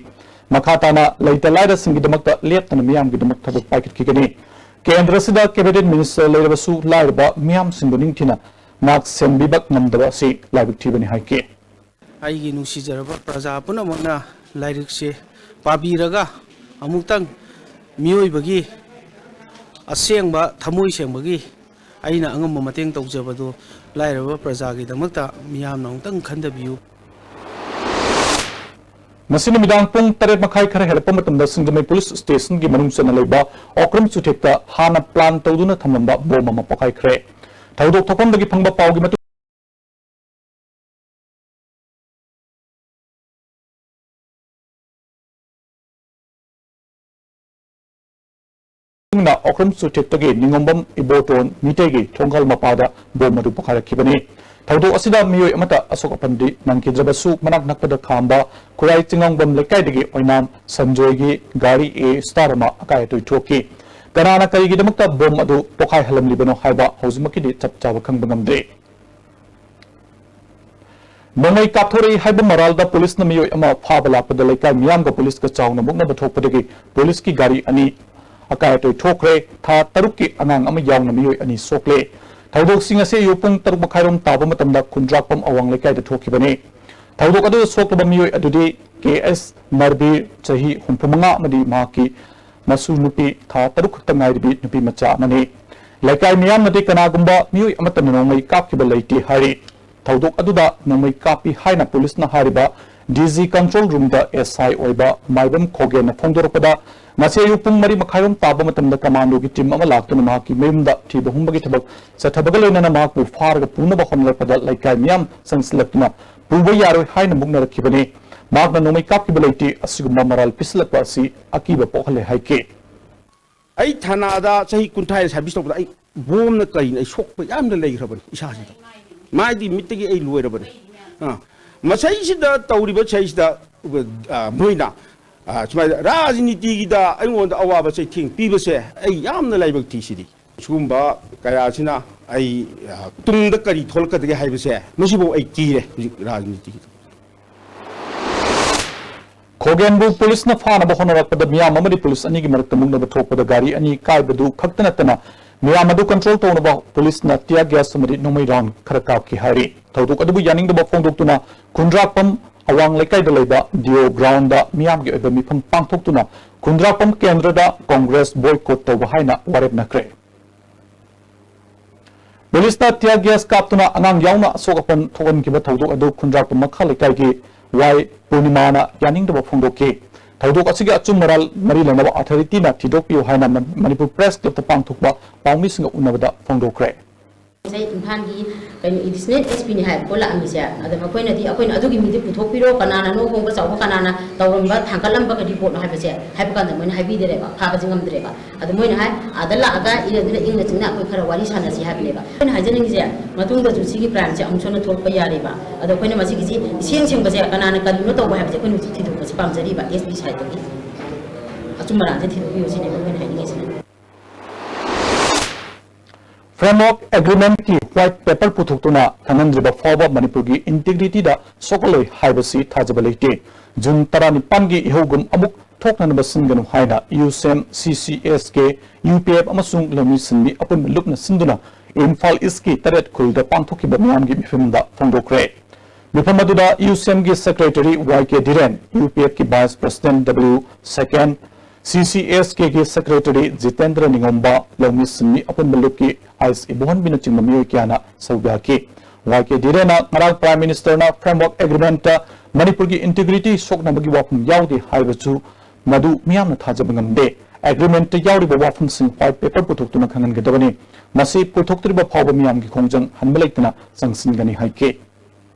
ꯃꯈꯥ ꯇꯥꯅ ꯂꯩꯇ ꯂꯥꯏꯔꯁꯤꯡꯒꯤꯗꯃꯛꯇ ꯂꯦꯞꯇꯅ ꯃꯤꯌꯥꯝꯒꯤꯗꯃꯛ ꯊꯕꯛ ꯄꯥꯏꯈꯠꯈꯤꯒꯅꯤ꯫ ꯀꯦꯟꯗ꯭ꯔ ꯑꯁꯤꯗ ꯀꯦꯕꯤꯅꯦꯠ ꯃꯤꯅꯤꯁꯇꯔ ꯂꯩꯔꯕꯁꯨ ꯂꯥꯏꯔꯕ ꯃꯤꯌꯥꯝꯁꯤꯡꯕꯨ ꯅꯤꯡꯊꯤꯅ ꯉꯥꯛ ꯁꯦꯟꯕꯤꯕ ꯉꯝꯗꯕ ꯑꯁꯤ ꯂꯥꯏꯕꯛ ꯊꯤꯕꯅꯤ ꯍꯥꯏꯈꯤ꯫ ꯑꯩꯒꯤ ꯅꯨꯡꯁꯤꯖꯔꯕ ꯄ꯭ꯔꯖꯥ ꯄꯨꯝꯅꯃꯛꯅ ꯂꯥꯏꯔꯤꯛꯁꯦ ꯄꯥꯕꯤꯔꯒ ꯑꯃꯨꯛꯇꯪ ꯃꯤꯑꯣꯏꯕꯒꯤ ꯑꯁꯦꯡꯕ ꯊꯃꯣꯏ ꯁꯦꯡꯕꯒꯤ ꯑꯩꯅ ꯑꯉꯝꯕ ꯃꯇꯦꯡ ꯇꯧꯖꯕꯗꯨ ꯂꯥꯏꯔꯕ ꯄ꯭ꯔꯖꯥꯒꯤꯗꯃꯛꯇ ꯃꯤꯌꯥꯝꯅ ꯑꯃꯨꯛꯇꯪ ꯈꯟꯊꯕꯤꯌꯨ꯫ ꯉꯁꯤ ꯅꯨꯃꯤꯗꯥꯡ ꯄꯨꯡ ꯇꯔꯦꯠ ꯃꯈꯥꯏ ꯈꯔ ꯍꯦꯜꯂꯛꯄ ꯃꯇꯝꯗ ꯁꯤꯡꯖꯃꯩ ꯄꯨꯂꯤꯁ ꯁ꯭ꯇꯦꯁꯟꯒꯤ ꯃꯅꯨꯡ ꯆꯟꯅ ꯂꯩꯕ ꯑꯣꯀ꯭ꯔꯝ ꯆꯨꯊꯦꯛꯇ ꯍꯥꯟꯅ ꯄ꯭ꯂꯥꯟ ꯇꯧꯗꯨꯅ ꯊꯝꯂꯝꯕ ꯕꯣꯝ ꯑꯃ ꯄꯣꯈꯥꯏꯈ꯭ꯔꯦ꯫ ꯊꯧꯗꯣꯛ ꯊꯣꯛꯐꯝꯗꯒꯤ ꯐꯪꯕ ꯄꯥꯎꯒꯤ ꯃꯇꯨꯡ ꯏꯟꯅ ꯑꯣꯀ꯭ꯔꯝ ꯆꯨꯊꯦꯛꯇꯒꯤ ꯅꯤꯉꯣꯝꯕꯝ ꯏꯕꯣꯇꯣꯟ ꯃꯤꯇꯩꯒꯤ ꯊꯣꯡꯒꯥꯜ ꯃꯄꯥꯗ ꯕꯣꯝ ꯑꯗꯨ ꯄꯣꯈꯥꯏꯔꯛꯈꯤꯕꯅꯤ꯫ ꯊꯧꯗꯣꯛ ꯑꯁꯤꯗ ꯃꯤꯑꯣꯏ ꯑꯃꯠꯇ ꯑꯁꯣꯛ ꯑꯄꯟꯗꯤ ꯅꯪꯈꯤꯗ꯭ꯔꯕꯁꯨ, ꯃꯅꯥꯛ ꯅꯛꯄꯗ ꯈꯥꯝꯕ ꯈꯨꯔꯥꯏ ꯆꯤꯡꯉꯥꯡꯕꯝ ꯂꯩꯀꯥꯏꯗꯒꯤ ꯑꯣꯏꯅꯥꯝ ꯁꯟꯖꯣꯏꯒꯤ ꯒꯥꯔꯤ ꯑꯦ ꯁ꯭ꯇꯥꯔ ꯑꯃ ꯑꯀꯥꯏ ꯑꯇꯣꯏ ꯊꯣꯛꯈꯤ꯫ ꯀꯅꯥꯅ ꯀꯔꯤꯒꯤꯗꯃꯛꯇ ꯕꯣꯝ ꯑꯗꯨ ꯄꯣꯈꯥꯏꯍꯜꯂꯝꯂꯤꯕꯅꯣ ꯍꯥꯏꯕ ꯍꯧꯖꯤꯛꯃꯛꯀꯤꯗꯤ ꯆꯞ ꯆꯥꯕ ꯈꯪꯕ ꯉꯝꯗ꯭ꯔꯤ꯫ ꯅꯣꯡꯃꯩ ꯀꯥꯞꯊꯣꯔꯛꯏ ꯍꯥꯏꯕ ꯃꯔꯥꯜꯗ ꯄꯨꯂꯤꯁꯅ ꯃꯤꯑꯣꯏ ꯑꯃ ꯐꯥꯕ ꯂꯥꯛꯄꯗ ꯂꯩꯀꯥꯏ ꯃꯤꯌꯥꯝꯒ ꯄꯨꯂꯤꯁꯀ ꯆꯥꯎꯅ ꯃꯨꯛꯅꯕ ꯊꯣꯛꯄꯗꯒꯤ ꯄꯨꯂꯤꯁꯀꯤ ꯒꯥꯔꯤ ꯑꯅꯤ ꯑꯀꯥꯏ ꯑꯇꯣꯏ ꯊꯣꯛꯈ꯭ꯔꯦ꯫ ꯊꯥ ꯇꯔꯨꯛꯀꯤ ꯑꯉꯥꯡ ꯑꯃ ꯌꯥꯎꯅ ꯃꯤꯑꯣꯏ ꯑꯅꯤ ꯁꯣꯛꯂꯦ꯫ ꯊꯧꯗꯣꯛꯁꯤꯡ ꯑꯁꯤ ꯑꯌꯨꯛ ꯄꯨꯡ ꯇꯔꯨꯛ ꯃꯈꯥꯏꯔꯣꯝ ꯇꯥꯕ ꯃꯇꯝꯗ ꯈꯨꯟꯗ꯭ꯔꯥꯛꯄꯝ ꯑꯋꯥꯡ ꯂꯩꯀꯥꯏꯗ ꯊꯣꯛꯈꯤꯕꯅꯤ꯫ ꯊꯧꯗꯣꯛ ꯑꯗꯨꯗ ꯁꯣꯛꯂꯕ ꯃꯤꯑꯣꯏ ꯑꯗꯨꯗꯤ ꯀꯦ ꯑꯦꯁ ꯅꯔꯕꯤꯔ, ꯆꯍꯤ ꯍꯨꯝꯐꯨ ꯃꯉꯥ, ꯑꯃꯗꯤ ꯃꯍꯥꯛꯀꯤ ꯃꯁꯨ ꯅꯨꯄꯤ ꯊꯥ ꯇꯔꯨꯛ ꯈꯛꯇ ꯉꯥꯏꯔꯤꯕꯤ ꯅꯨꯄꯤ ꯃꯆꯥ ꯑꯃꯅꯤ꯫ ꯂꯩꯀꯥꯏ ꯃꯤꯌꯥꯝꯅꯗꯤ ꯀꯅꯥꯒꯨꯝꯕ ꯃꯤꯑꯣꯏ ꯑꯃꯠꯇꯅ ꯅꯣꯡꯃꯩ ꯀꯥꯞꯈꯤꯕ ꯂꯩꯇꯦ ꯍꯥꯏꯔꯤ꯫ ꯊꯧꯗꯣꯛ ꯑꯗꯨꯗ ꯅꯣꯡꯃꯩ ꯀꯥꯞꯄꯤ ꯍꯥꯏꯅ ꯄꯨꯂꯤꯁꯅ ꯍꯥꯏꯔꯤꯕ ꯗꯤ ꯖꯤ ꯀꯟꯇ꯭ꯔꯣꯜ ꯔꯨꯝꯗ ꯑꯦꯁ ꯑꯥꯏ ꯑꯣꯏꯕ ꯃꯥꯏꯕꯝ ꯈꯣꯒꯦꯟꯅ ꯐꯣꯡꯗꯣꯔꯛꯄꯗ, ꯉꯁꯤ ꯑꯌꯨꯛ ꯄꯨꯡ ꯃꯔꯤ ꯃꯈꯥꯏꯔꯣꯝ ꯇꯥꯕ ꯃꯇꯝꯗ ꯀꯃꯥꯟꯗꯣꯒꯤ ꯇꯤꯝ ꯑꯃ ꯂꯥꯛꯇꯨꯅ ꯃꯍꯥꯛꯀꯤ ꯃꯌꯨꯝꯗ ꯊꯤꯕ ꯍꯨꯝꯕꯒꯤ ꯊꯕꯛ ꯆꯠꯊꯕꯒ ꯂꯣꯏꯅꯅ ꯃꯍꯥꯛꯄꯨ ꯐꯥꯔꯒ ꯄꯨꯅꯕ ꯍꯣꯠꯅꯔꯛꯄꯗ ꯂꯩꯀꯥꯏ ꯃꯤꯌꯥꯝ ꯆꯪꯁꯤꯜꯂꯛꯇꯨꯅ ꯄꯨꯕ ꯌꯥꯔꯣꯏ ꯍꯥꯏꯅ ꯃꯨꯛꯅꯔꯛꯈꯤꯕꯅꯤ꯫ ꯃꯍꯥꯛꯅ ꯅꯣꯡꯃꯩ ꯀꯥꯞꯈꯤꯕ ꯂꯩꯇꯦ꯫ ꯑꯁꯤꯒꯨꯝꯕ ꯃꯔꯥꯜ ꯄꯤꯁꯤꯜꯂꯛꯄ ꯑꯁꯤ ꯑꯀꯤꯕ ꯄꯣꯛꯍꯜꯂꯦ ꯍꯥꯏꯈꯤ꯫ ꯑꯩ ꯊꯥꯅꯥꯗ ꯆꯍꯤ ꯀꯨꯟꯊ꯭ꯔꯥ ꯍꯦꯟꯅ ꯁꯥꯔꯚꯤꯁ ꯇꯧꯕꯗ ꯑꯩ ꯕꯣꯝꯅ ꯀꯔꯤꯅ ꯑꯩ ꯁꯣꯛꯄ ꯌꯥꯝꯅ ꯂꯩꯈ꯭ꯔꯕꯅꯤ ꯏꯁꯥꯁꯤꯗ꯫ ꯃꯥꯏꯗꯤ ꯃꯤꯠꯇꯒꯤ ꯑꯩ ꯂꯣꯏꯔꯕꯅꯤ꯫ ꯑꯥ, ꯃꯁꯩꯁꯤꯗ ꯇꯧꯔꯤꯕ ꯏꯁꯩꯁꯤꯗ, ꯑꯥ, ꯃꯣꯏꯅ, ꯑꯥ, ꯁꯨꯃꯥꯏꯅ ꯔꯥꯖꯅꯤꯇꯤꯒꯤꯗ ꯑꯩꯉꯣꯟꯗ ꯑꯋꯥꯕ ꯆꯩꯊꯦꯡ ꯄꯤꯕꯁꯦ ꯑꯩ ꯌꯥꯝꯅ ꯂꯥꯏꯕꯛ ꯊꯤ꯫ ꯁꯤꯗꯤ ꯁꯤꯒꯨꯝꯕ ꯀꯌꯥꯁꯤꯅ ꯑꯩ, ꯑꯥ, ꯇꯨꯡꯗ ꯀꯔꯤ ꯊꯣꯛꯂꯛꯀꯗꯒꯦ ꯍꯥꯏꯕꯁꯦ ꯃꯁꯤꯐꯥꯎ ꯑꯩ ꯀꯤꯔꯦ ꯍꯧꯖꯤꯛ ꯔꯥꯖꯅꯤꯇꯤꯒꯤꯗ꯫ ꯈꯣꯒꯦꯟꯕꯨ ꯄꯨꯂꯤꯁꯅ ꯐꯥꯅꯕ ꯍꯣꯠꯅꯔꯛꯄꯗ ꯃꯤꯌꯥꯝ ꯑꯃꯗꯤ ꯄꯨꯂꯤꯁ ꯑꯅꯤꯒꯤ ꯃꯔꯛꯇ ꯃꯨꯛꯅꯕ ꯊꯣꯛꯄꯗ ꯒꯥꯔꯤ ꯑꯅꯤ ꯀꯥꯏꯕꯗꯨ ꯈꯛꯇ ꯅꯠꯇꯅ ꯃꯤꯌꯥꯝ ꯑꯗꯨ ꯀꯟꯇ꯭ꯔꯣꯜ ꯇꯧꯅꯕ ꯄꯨꯂꯤꯁꯅ ꯇꯤꯌꯥꯔ ꯒ꯭ꯌꯥꯁ ꯑꯃꯗꯤ ꯅꯣꯡꯃꯩ ꯔꯥꯎꯟ ꯈꯔ ꯀꯥꯞꯈꯤ ꯍꯥꯏꯔꯤ꯫ ꯊꯧꯗꯣꯛ ꯑꯗꯨꯕꯨ ꯌꯥꯅꯤꯡꯗꯕ ꯐꯣꯡꯗꯣꯛꯇꯨꯅ ꯈꯨꯟꯗ꯭ꯔꯥꯛꯄꯝ ꯑꯋꯥꯡ ꯂꯩꯀꯥꯏꯗ ꯂꯩꯕ ꯗꯤꯑꯣ ꯒ꯭ꯔꯥꯎꯟꯗ ꯃꯤꯌꯥꯝꯒꯤ ꯑꯣꯏꯕ ꯃꯤꯐꯝ ꯄꯥꯡꯊꯣꯛꯇꯨꯅ ꯈꯨꯟꯗ꯭ꯔꯥꯛꯄꯝ ꯀꯦꯟꯗ꯭ꯔꯗ ꯀꯣꯡꯒ꯭ꯔꯦꯁ ꯕꯣꯏꯀꯣꯠ ꯇꯧꯕ ꯍꯥꯏꯅ ꯋꯥꯔꯦꯞꯅꯈ꯭ꯔꯦ꯫ ꯄꯨꯂꯤꯁꯅ tear gas ꯀꯥꯞꯇꯨꯅ ꯑꯉꯥꯡ ꯌꯥꯎꯅ ꯑꯁꯣꯛ ꯑꯄꯟ ꯊꯣꯛꯍꯟꯈꯤꯕ ꯊꯧꯗꯣꯛ ꯑꯗꯨ ꯈꯨꯟꯗ꯭ꯔꯥꯛꯄꯝ ꯃꯈꯥ ꯂꯩꯀꯥꯏꯒꯤ ꯋꯥꯏ ꯄꯨꯔꯅꯤꯃꯥꯅ ꯌꯥꯅꯤꯡꯗꯕ ꯐꯣꯡꯗꯣꯛꯈꯤ꯫ ꯊꯧꯗꯣꯛ ꯑꯁꯤꯒꯤ ꯑꯆꯨꯝ ꯑꯔꯥꯟ ꯃꯔꯤ ꯂꯩꯅꯕ authority ꯅ ꯊꯤꯗꯣꯛꯄꯤꯌꯨ ꯍꯥꯏꯅ ꯃ-, ꯃꯅꯤꯄꯨꯔ Press Club ꯇ ꯄꯥꯡꯊꯣꯛꯄ ꯄꯥꯎꯃꯤꯁꯤꯡꯒ ꯎꯅꯕꯗ ꯐꯣꯡꯗꯣꯛꯈ꯭ꯔꯦ꯫ ꯉꯁꯥꯏ ꯏꯝꯐꯥꯜꯒꯤ ꯀꯩꯅꯣ additional S P ꯅꯤ ꯍꯥꯏꯕꯀꯣ ꯂꯥꯛꯑꯝꯃꯤꯁꯦ꯫ ꯑꯗ ꯃꯈꯣꯏꯅꯗꯤ ꯑꯩꯈꯣꯏꯅ ꯑꯗꯨꯒꯤ ꯃꯤꯗꯨ ꯄꯨꯊꯣꯛꯄꯤꯔꯣ, ꯀꯅꯥꯅꯅꯣ ꯍꯣꯡꯕ ꯆꯥꯎꯕ, ꯀꯅꯥꯅ ꯇꯧꯔꯝꯕ ꯊꯥꯡꯒꯠꯂꯝꯕ ꯀꯔꯤ ꯄꯣꯠꯅꯣ ꯍꯥꯏꯕꯁꯦ ꯍꯥꯏꯕ ꯀꯥꯟꯗ ꯃꯣꯏꯅ ꯍꯥꯏꯕꯤꯗꯔꯦꯕ, ꯐꯥꯕꯁꯦ ꯉꯝꯗ꯭ꯔꯦꯕ꯫ ꯑꯗ ꯃꯣꯏꯅ ꯍꯥꯏ, "ꯑꯥꯗ ꯂꯥꯛꯑꯒ ꯏꯔꯗꯨꯅ ꯏꯪꯅ ꯆꯤꯛꯅ ꯑꯩꯈꯣꯏ ꯈꯔ ꯋꯥꯔꯤ ꯁꯥꯟꯅꯁꯤ" ꯍꯥꯏꯕꯅꯦꯕ꯫ ꯑꯩꯈꯣꯏꯅ ꯍꯥꯏꯖꯅꯤꯡꯉꯤꯁꯦ, ꯃꯇꯨꯡꯗꯁꯨ ꯁꯤꯒꯤ crime ꯁꯦ ꯑꯃꯨꯛ ꯍꯟꯅ ꯊꯣꯛꯄ ꯌꯥꯔꯦꯕ꯫ ꯑꯗꯣ ꯑꯩꯈꯣꯏꯅ ꯃꯁꯤꯒꯤꯁꯤ ꯏꯁꯦꯡ ꯁꯦꯡꯕꯁꯦ ꯀꯅꯥꯅ ꯀꯔꯤꯅꯣ ꯇꯧꯕ ꯍꯥꯏꯕꯁꯦ ꯑꯩꯈꯣꯏꯅ ꯍꯧꯖꯤꯛ ꯊꯤꯗꯣꯛꯄꯁꯦ ꯄꯥꯝꯖꯔꯤꯕ, S P side ꯇꯒꯤ ꯑꯆꯨꯝ ꯑꯔꯥꯟꯁꯦ ꯊꯤꯗꯣꯛꯄꯤꯌꯨ ꯁꯤꯅꯦꯕ ꯑꯩꯈꯣꯏꯅ ꯍꯥꯏꯅꯤꯡꯉꯤꯁꯤꯅ꯫ Framework Agreement ꯀꯤ white paper ꯄꯨꯊꯣꯛꯇꯨꯅ ꯈꯪꯍꯟꯗ꯭ꯔꯤꯕ ꯐꯥꯎꯕ ꯃꯅꯤꯄꯨꯔꯒꯤ integrity ꯗ ꯁꯣꯛꯍꯜꯂꯣꯏ ꯍꯥꯏꯕꯁꯤ ꯊꯥꯖꯕ ꯂꯩꯇꯦ꯫ ꯖꯨꯟ ꯇꯔꯥꯅꯤꯄꯥꯟꯒꯤ ꯏꯍꯧꯒꯨꯝ ꯑꯃꯨꯛ ꯊꯣꯛꯅꯅꯕ ꯁꯤꯟꯒꯅꯨ ꯍꯥꯏꯅ ꯌꯨꯁꯦꯝ, C C S K, U P F ꯑꯃꯁꯨꯡ ꯂꯧꯃꯤꯁꯤꯟꯕꯤ ꯑꯄꯨꯟꯕ ꯂꯨꯞꯅ ꯁꯤꯟꯗꯨꯅ ꯏꯝꯐꯥꯜ ꯏꯁꯀꯤ ꯇꯔꯦꯠ ꯈꯨꯜꯗ ꯄꯥꯡꯊꯣꯛꯈꯤꯕ ꯃꯤꯌꯥꯝꯒꯤ ꯃꯤꯐꯝꯗ ꯐꯣꯡꯗꯣꯛꯈ꯭ꯔꯦ꯫ ꯃꯤꯐꯝ ꯑꯗꯨꯗ ꯌꯨꯁꯦꯝꯒꯤ secretary Y K ꯙꯤꯔꯦꯟ, U P F ꯀꯤ vice president W ꯁꯦꯀꯦꯟ, C C S K ꯒꯤ secretary ꯖꯤꯇꯦꯟꯗ꯭ꯔ ꯅꯤꯉꯣꯝꯕ, ꯂꯧꯃꯤꯁꯤꯟꯕꯤ ꯑꯄꯨꯟꯕ ꯂꯨꯞꯀꯤ ꯑꯥꯏꯁ ꯏꯕꯣꯍꯟꯕꯤꯅꯆꯤꯡꯕ ꯃꯤꯑꯣꯏ ꯀꯌꯥꯅ ꯁꯔꯨꯛ ꯌꯥꯈꯤ꯫ Y K ꯙꯤꯔꯦꯟꯅ ꯉꯔꯥꯡ Prime Minister ꯅ framework agreement ꯇ ꯃꯅꯤꯄꯨꯔꯒꯤ integrity ꯁꯣꯛꯅꯕꯒꯤ ꯋꯥꯐꯝ ꯌꯥꯎꯗꯦ ꯍꯥꯏꯕꯁꯨ ꯃꯗꯨ ꯃꯤꯌꯥꯝꯅ ꯊꯥꯖꯕ ꯉꯝꯗꯦ꯫ Agreement ꯇ ꯌꯥꯎꯔꯤꯕ ꯋꯥꯐꯝꯁꯤꯡ white paper ꯄꯨꯊꯣꯛꯇꯨꯅ ꯈꯪꯍꯟꯒꯗꯕꯅꯤ꯫ ꯃꯁꯤ ꯄꯨꯊꯣꯛꯇ꯭ꯔꯤꯕ ꯐꯥꯎꯕ ꯃꯤꯌꯥꯝꯒꯤ ꯈꯣꯡꯖꯪ ꯍꯟꯕ ꯂꯩꯇꯅ ꯆꯪꯁꯤꯟꯒꯅꯤ ꯍꯥꯏꯈꯤ꯫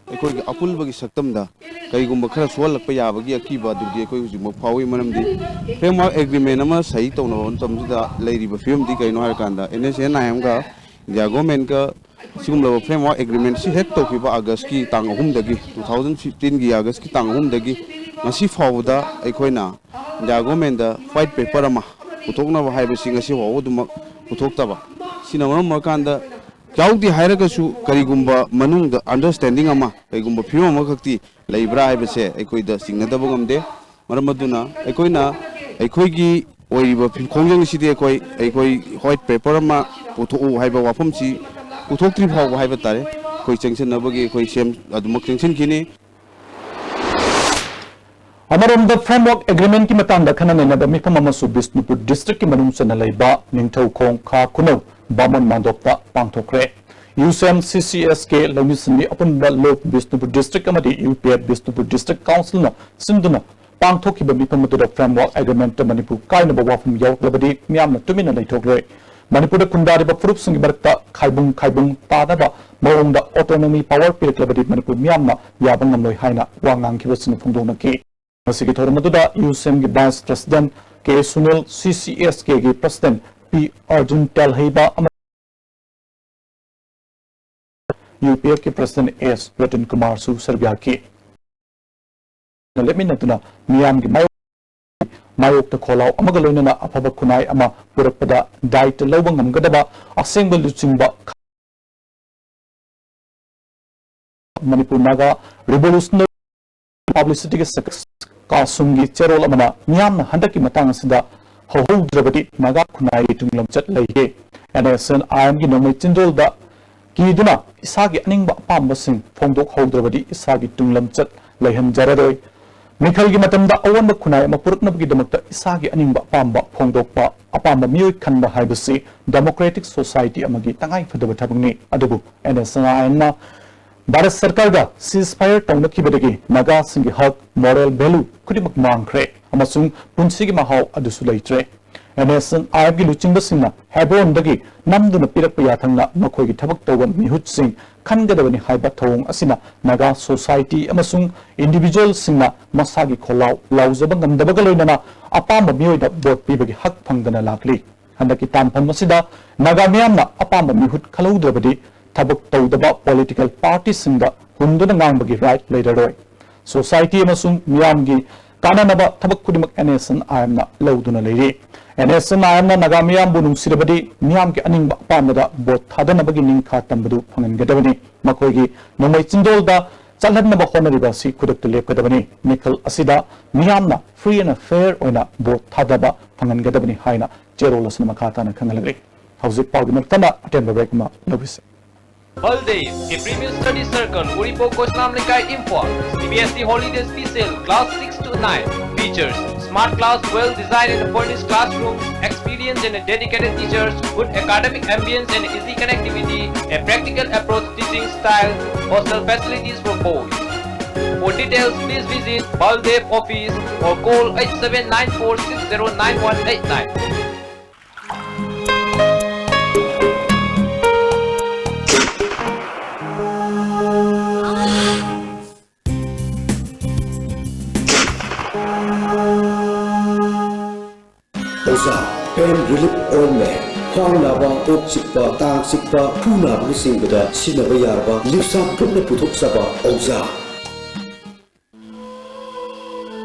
ꯑꯩꯈꯣꯏꯒꯤ ꯑꯄꯨꯟꯕꯒꯤ ꯁꯛꯇꯝꯗ ꯀꯔꯤꯒꯨꯝꯕ ꯈꯔ ꯁꯣꯛꯍꯜꯂꯛꯄ ꯌꯥꯕꯒꯤ ꯑꯀꯤꯕ ꯑꯗꯨꯗꯤ ꯑꯩꯈꯣꯏ ꯍꯧꯖꯤꯛꯃꯛ ꯐꯥꯎꯏ꯫ ꯃꯔꯝꯗꯤ framework agreement ꯑꯃ ꯁꯍꯤ ꯇꯧꯅꯕ ꯃꯇꯝꯁꯤꯗ ꯂꯩꯔꯤꯕ ꯐꯤꯕꯝꯗꯤ ꯀꯩꯅꯣ ꯍꯥꯏꯔꯀꯥꯟꯗ, N S N I M ꯒ India government ꯒ ꯁꯤꯒꯨꯝꯂꯕ framework agreement ꯁꯤ ꯍꯦꯛ ꯇꯧꯈꯤꯕ August ꯀꯤ ꯇꯥꯡ ꯑꯍꯨꯝꯗꯒꯤ, two thousand fifteen ꯒꯤ August ꯀꯤ ꯇꯥꯡ ꯑꯍꯨꯝꯗꯒꯤ ꯉꯁꯤ ꯐꯥꯎꯕꯗ ꯑꯩꯈꯣꯏꯅ India government ꯗ white paper ꯑꯃ ꯄꯨꯊꯣꯛꯅꯕ ꯍꯥꯏꯕꯁꯤ ꯉꯁꯤ ꯐꯥꯎꯕ ꯑꯗꯨꯃꯛ ꯄꯨꯊꯣꯛꯇꯕ꯫ ꯁꯤꯅ ꯃꯔꯝ ꯑꯣꯏꯔꯀꯥꯟꯗ ꯌꯥꯎꯗꯦ ꯍꯥꯏꯔꯒꯁꯨ ꯀꯔꯤꯒꯨꯝꯕ ꯃꯅꯨꯡꯗ understanding ꯑꯃ, ꯀꯔꯤꯒꯨꯝꯕ ꯐꯤꯕꯝ ꯑꯃꯈꯛꯇꯤ ꯂꯩꯕ꯭ꯔꯥ ꯍꯥꯏꯕꯁꯦ ꯑꯩꯈꯣꯏꯗ ꯆꯤꯡꯅꯗꯕ ꯉꯝꯗꯦ꯫ ꯃꯔꯝ ꯑꯗꯨꯅ ꯑꯩꯈꯣꯏꯅ ꯑꯩꯈꯣꯏꯒꯤ ꯑꯣꯏꯔꯤꯕ ꯐꯤ-, ꯈꯣꯡꯖꯪꯁꯤꯗꯤ ꯑꯩꯈꯣꯏ, ꯑꯩꯈꯣꯏ white paper ꯑꯃ ꯄꯨꯊꯣꯛꯎ ꯍꯥꯏꯕ ꯋꯥꯐꯝꯁꯤ ꯄꯨꯊꯣꯛꯇ꯭ꯔꯤ ꯐꯥꯎꯕ ꯍꯥꯏꯕ ꯇꯥꯔꯦ, ꯑꯩꯈꯣꯏ ꯆꯪꯁꯤꯟꯅꯕꯒꯤ ꯑꯩꯈꯣꯏ ꯁꯦꯝ ꯑꯗꯨꯃꯛ ꯆꯪꯁꯤꯟꯈꯤꯅꯤ꯫ ꯑꯃꯔꯣꯝꯗ, framework agreement ꯀꯤ ꯃꯇꯥꯡꯗ ꯈꯟꯅ ꯅꯩꯅꯕ ꯃꯤꯐꯝ ꯑꯃꯁꯨ ꯕꯤꯁꯅꯨꯄꯨꯔ district ꯀꯤ ꯃꯅꯨꯡ ꯆꯟꯅ ꯂꯩꯕ ꯅꯤꯡꯊꯧꯈꯣꯡ ꯈꯥ ꯈꯨꯅꯧ ꯕꯥꯃꯣꯟ ꯃꯥꯟꯗꯣꯞꯇ ꯄꯥꯡꯊꯣꯛꯈ꯭ꯔꯦ꯫ ꯌꯨꯁꯦꯝ, ꯁꯤ ꯁꯤ ꯑꯦꯁ ꯀꯦ, ꯂꯧꯃꯤꯁꯤꯡꯒꯤ ꯑꯄꯨꯟꯕ ꯂꯨꯞ, ꯕꯤꯁꯅꯨꯄꯨꯔ ꯗꯤꯁꯇ꯭ꯔꯤꯛ ꯑꯃꯗꯤ U P F Bishnupur district ꯀꯥꯎꯟꯁꯤꯜꯅ ꯁꯤꯟꯗꯨꯅ ꯄꯥꯡꯊꯣꯛꯈꯤꯕ ꯃꯤꯐꯝ ꯑꯗꯨꯗ ꯐ꯭ꯔꯦꯝꯋꯥꯔꯛ ꯑꯦꯒ꯭ꯔꯤꯃꯦꯟꯠꯇ ꯃꯅꯤꯄꯨꯔ ꯀꯥꯏꯅꯕ ꯋꯥꯐꯝ ꯌꯥꯎꯔꯛꯂꯕꯗꯤ ꯃꯤꯌꯥꯝꯅ ꯇꯨꯃꯤꯟꯅ ꯂꯩꯊꯣꯛꯂꯣꯏ꯫ ꯃꯅꯤꯄꯨꯔꯗ ꯈꯨꯟꯗꯥꯔꯤꯕ ꯐꯨꯔꯨꯞꯁꯤꯡꯒꯤ ꯃꯔꯛꯇ ꯈꯥꯏꯕꯨꯡ ꯈꯥꯏꯕꯨꯡ ꯇꯥꯅꯕ ꯃꯑꯣꯡꯗ autonomy power ꯄꯤꯔꯛꯂꯕꯗꯤ ꯃꯅꯤꯄꯨꯔ ꯃꯤꯌꯥꯝꯅ ꯌꯥꯕ ꯉꯝꯂꯣꯏ ꯍꯥꯏꯅ ꯋꯥ ꯉꯥꯡꯈꯤꯕꯁꯤꯡ ꯐꯣꯡꯗꯣꯛꯅꯈꯤ꯫ ꯃꯁꯤꯒꯤ ꯊꯧꯔꯝ ꯑꯗꯨꯗ ꯌꯨꯁꯦꯝꯒꯤ ꯚꯥꯏꯁ ꯄ꯭ꯔꯁꯤꯗꯦꯟꯠ ꯀꯦ ꯁꯨꯅꯤꯜ, ꯁꯤ ꯁꯤ ꯑꯦꯁ ꯀꯦꯒꯤ ꯄ꯭ꯔꯁꯤꯗꯦꯟꯠ ꯄꯤ ꯑꯔꯖꯨꯟ ꯇꯦꯜꯍꯩꯕ ꯑꯃꯗꯤ ꯌꯨ ꯄꯤ ꯑꯦꯐꯀꯤ ꯄ꯭ꯔꯁꯤꯗꯦꯟꯠ ꯑꯦꯁ ꯔꯇꯟ ꯀꯨꯃꯥꯔꯁꯨ ꯁꯔꯨꯛ ꯌꯥꯈꯤ꯫ ꯂꯦꯞꯃꯤꯟꯅꯗꯨꯅ ꯃꯤꯌꯥꯝꯒꯤ ꯃꯥꯌꯣꯛ-, ꯃꯥꯌꯣꯛꯇ ꯈꯣꯜꯂꯥꯎ ꯑꯃꯒ ꯂꯣꯏꯅꯅ ꯑꯐꯕ ꯈꯨꯟꯅꯥꯏ ꯑꯃ ꯄꯨꯔꯛꯄꯗ ꯗꯥꯏꯇ ꯂꯧꯕ ꯉꯝꯒꯗꯕ ꯑꯁꯦꯡꯕ ꯂꯨꯆꯤꯡꯕ ꯃꯅꯤꯄꯨꯔ ꯅꯥꯒꯥ ꯔꯤꯚꯣꯂꯨꯁꯅꯔꯤ ꯄꯕ꯭ꯂꯤꯁꯤꯇꯤꯒꯤ ꯁꯛꯁꯦꯁ ꯀꯥꯁꯨꯝꯒꯤ ꯆꯦꯔꯣꯜ ꯑꯃꯅ ꯃꯤꯌꯥꯝꯅ ꯍꯟꯗꯛꯀꯤ ꯃꯇꯥꯡ ꯑꯁꯤꯗ ꯍꯧꯍꯧꯗ꯭ꯔꯕꯗꯤ ꯅꯥꯒꯥ ꯈꯨꯟꯅꯥꯏꯒꯤ ꯇꯨꯡꯂꯝꯆꯠ ꯂꯩꯒꯦ꯫ ꯑꯦꯟ ꯑꯦꯁ ꯑꯦꯟ ꯑꯥꯏ ꯑꯦꯝꯒꯤ ꯅꯣꯡꯃꯩ ꯆꯤꯟꯗꯣꯜꯗ ꯀꯤꯗꯨꯅ ꯏꯁꯥꯒꯤ ꯑꯅꯤꯡꯕ ꯑꯄꯥꯝꯕꯁꯤꯡ ꯐꯣꯡꯗꯣꯛꯍꯧꯗ꯭ꯔꯕꯗꯤ ꯏꯁꯥꯒꯤ ꯇꯨꯡꯂꯝꯆꯠ ꯂꯩꯍꯟꯖꯔꯔꯣꯏ꯫ ꯃꯤꯈꯜꯒꯤ ꯃꯇꯝꯗ ꯑꯑꯣꯟꯕ ꯈꯨꯟꯅꯥꯏ ꯑꯃ ꯄꯨꯔꯛꯅꯕꯒꯤꯗꯃꯛꯇ ꯏꯁꯥꯒꯤ ꯑꯅꯤꯡꯕ ꯑꯄꯥꯝꯕ ꯐꯣꯡꯗꯣꯛꯄ, ꯑꯄꯥꯝꯕ ꯃꯤꯑꯣꯏ ꯈꯟꯕ ꯍꯥꯏꯕꯁꯤ ꯗꯦꯃꯣꯀ꯭ꯔꯦꯇꯤꯛ ꯁꯣꯁꯥꯏꯇꯤ ꯑꯃꯒꯤ ꯇꯉꯥꯏꯐꯗꯕ ꯊꯕꯛꯅꯤ꯫ ꯑꯗꯨꯕꯨ ꯑꯦꯟ ꯑꯦꯁ ꯑꯦꯟ ꯑꯥꯏ ꯑꯦꯝꯅ ꯚꯥꯔꯠ ꯁꯔꯀꯥꯔꯒ ceasefire ꯇꯧꯅꯈꯤꯕꯗꯒꯤ ꯅꯥꯒꯥꯁꯤꯡꯒꯤ ꯍꯛ, moral value ꯈꯨꯗꯤꯡꯃꯛ ꯃꯥꯡꯈ꯭ꯔꯦ ꯑꯃꯁꯨꯡ ꯄꯨꯟꯁꯤꯒꯤ ꯃꯍꯥꯎ ꯑꯗꯨꯁꯨ ꯂꯩꯇ꯭ꯔꯦ꯫ ꯑꯦꯟ ꯑꯦꯁ ꯑꯦꯟ ꯑꯥꯏ ꯑꯦꯝꯒꯤ ꯂꯨꯆꯤꯡꯕꯁꯤꯡꯅ ꯍꯦꯕ꯭ꯔꯣꯟꯗꯒꯤ ꯅꯝꯗꯨꯅ ꯄꯤꯔꯛꯄ ꯌꯥꯊꯪꯅ ꯃꯈꯣꯏꯒꯤ ꯊꯕꯛ ꯇꯧꯕ ꯃꯤꯍꯨꯠꯁꯤꯡ ꯈꯟꯒꯗꯕꯅꯤ ꯍꯥꯏꯕ ꯊꯧꯑꯣꯡ ꯑꯁꯤꯅ ꯅꯥꯒꯥ ꯁꯣꯁꯥꯏꯇꯤ ꯑꯃꯁꯨꯡ ꯏꯟꯗꯤꯚꯤꯖꯨꯋꯦꯜꯁꯤꯡꯅ ꯃꯁꯥꯒꯤ ꯈꯣꯜꯂꯥꯎ ꯂꯥꯎꯖꯕ ꯉꯝꯗꯕꯒ ꯂꯣꯏꯅꯅ ꯑꯄꯥꯝꯕ ꯃꯤꯑꯣꯏꯗ ꯚꯣꯠ ꯄꯤꯕꯒꯤ ꯍꯛ ꯐꯪꯗꯅ ꯂꯥꯛꯂꯤ꯫ ꯍꯟꯗꯛꯀꯤ ꯇꯥꯟꯐꯝ ꯑꯁꯤꯗ ꯅꯥꯒꯥ ꯃꯤꯌꯥꯝꯅ ꯑꯄꯥꯝꯕ ꯃꯤꯍꯨꯠ ꯈꯜꯍꯧꯗ꯭ꯔꯕꯗꯤ ꯊꯕꯛ ꯇꯧꯗꯕ ꯄꯣꯂꯤꯇꯤꯀꯦꯜ ꯄꯥꯔꯇꯤꯁꯤꯡꯗ ꯍꯨꯟꯗꯨꯅ ꯉꯥꯡꯕꯒꯤ ꯔꯥꯏꯠ ꯂꯩꯔꯔꯣꯏ꯫ ꯁꯣꯁꯥꯏꯇꯤ ꯑꯃꯁꯨꯡ ꯃꯤꯌꯥꯝꯒꯤ ꯀꯥꯟꯅꯅꯕ ꯊꯕꯛ ꯈꯨꯗꯤꯡꯃꯛ ꯑꯦꯟ ꯑꯦꯁ ꯑꯦꯟ ꯑꯥꯏ ꯑꯦꯝꯅ ꯂꯧꯗꯨꯅ ꯂꯩꯔꯤ꯫ And S N I ꯑꯦꯝꯅ Naga ꯃꯤꯌꯥꯝꯕꯨ ꯅꯨꯡꯁꯤꯔꯕꯗꯤ ꯃꯤꯌꯥꯝꯒꯤ ꯑꯅꯤꯡꯕ ꯑꯄꯥꯝꯕꯗ ꯚꯣꯠ ꯊꯥꯗꯅꯕꯒꯤ ꯅꯤꯡꯈꯥ ꯇꯝꯕꯗꯨ ꯐꯪꯍꯟꯒꯗꯕꯅꯤ꯫ ꯃꯈꯣꯏꯒꯤ ꯅꯣꯡꯃꯩ ꯆꯤꯟꯗꯣꯜꯗ ꯆꯠꯍꯟꯅꯕ ꯍꯣꯠꯅꯔꯤꯕ ꯑꯁꯤ ꯈꯨꯗꯛꯇ ꯂꯦꯞꯀꯗꯕꯅꯤ꯫ ꯃꯤꯈꯜ ꯑꯁꯤꯗ ꯃꯤꯌꯥꯝꯅ free and fair ꯑꯣꯏꯅ ꯚꯣꯠ ꯊꯥꯗꯕ ꯐꯪꯍꯟꯒꯗꯕꯅꯤ ꯍꯥꯏꯅ ꯆꯦꯔꯣꯜ ꯑꯁꯤꯅ ꯃꯈꯥ ꯇꯥꯅ ꯈꯪꯍꯜꯂꯛꯂꯤ꯫ ꯍꯧꯖꯤꯛ ꯄꯥꯎꯒꯤ ꯃꯔꯛ ꯊꯠꯅ ꯑꯇꯦꯟꯕ ꯕ꯭ꯔꯦꯛ ꯑꯃ ꯂꯧꯈꯤꯁꯤ꯫ Baldev, a premier study circle, Uripok Koislam Lekai, Imphal. C B S E holiday special, class six to nine. Features: smart class, well-designed and furnished classroom, experienced and dedicated teachers, good academic ambience and easy connectivity, a practical approach teaching style, hostel facilities for boys. For details, please visit Baldev office or call eight seven nine four six zero nine one eight nine. ꯑꯣꯖꯥ, pain relief ointment꯫ ꯈ꯭ꯋꯥꯡ ꯅꯥꯕ, ꯀꯣꯛ ꯆꯤꯛꯄ, ꯇꯥꯡ ꯆꯤꯛꯄ, ꯈꯨ ꯅꯥꯕꯅꯆꯤꯡꯕꯗ ꯁꯤꯖꯤꯟꯅꯕ ꯌꯥꯔꯕ ꯂꯤꯞꯁꯥ ꯒ꯭ꯔꯨꯞꯅ ꯄꯨꯊꯣꯛꯆꯕ ꯑꯣꯖꯥ꯫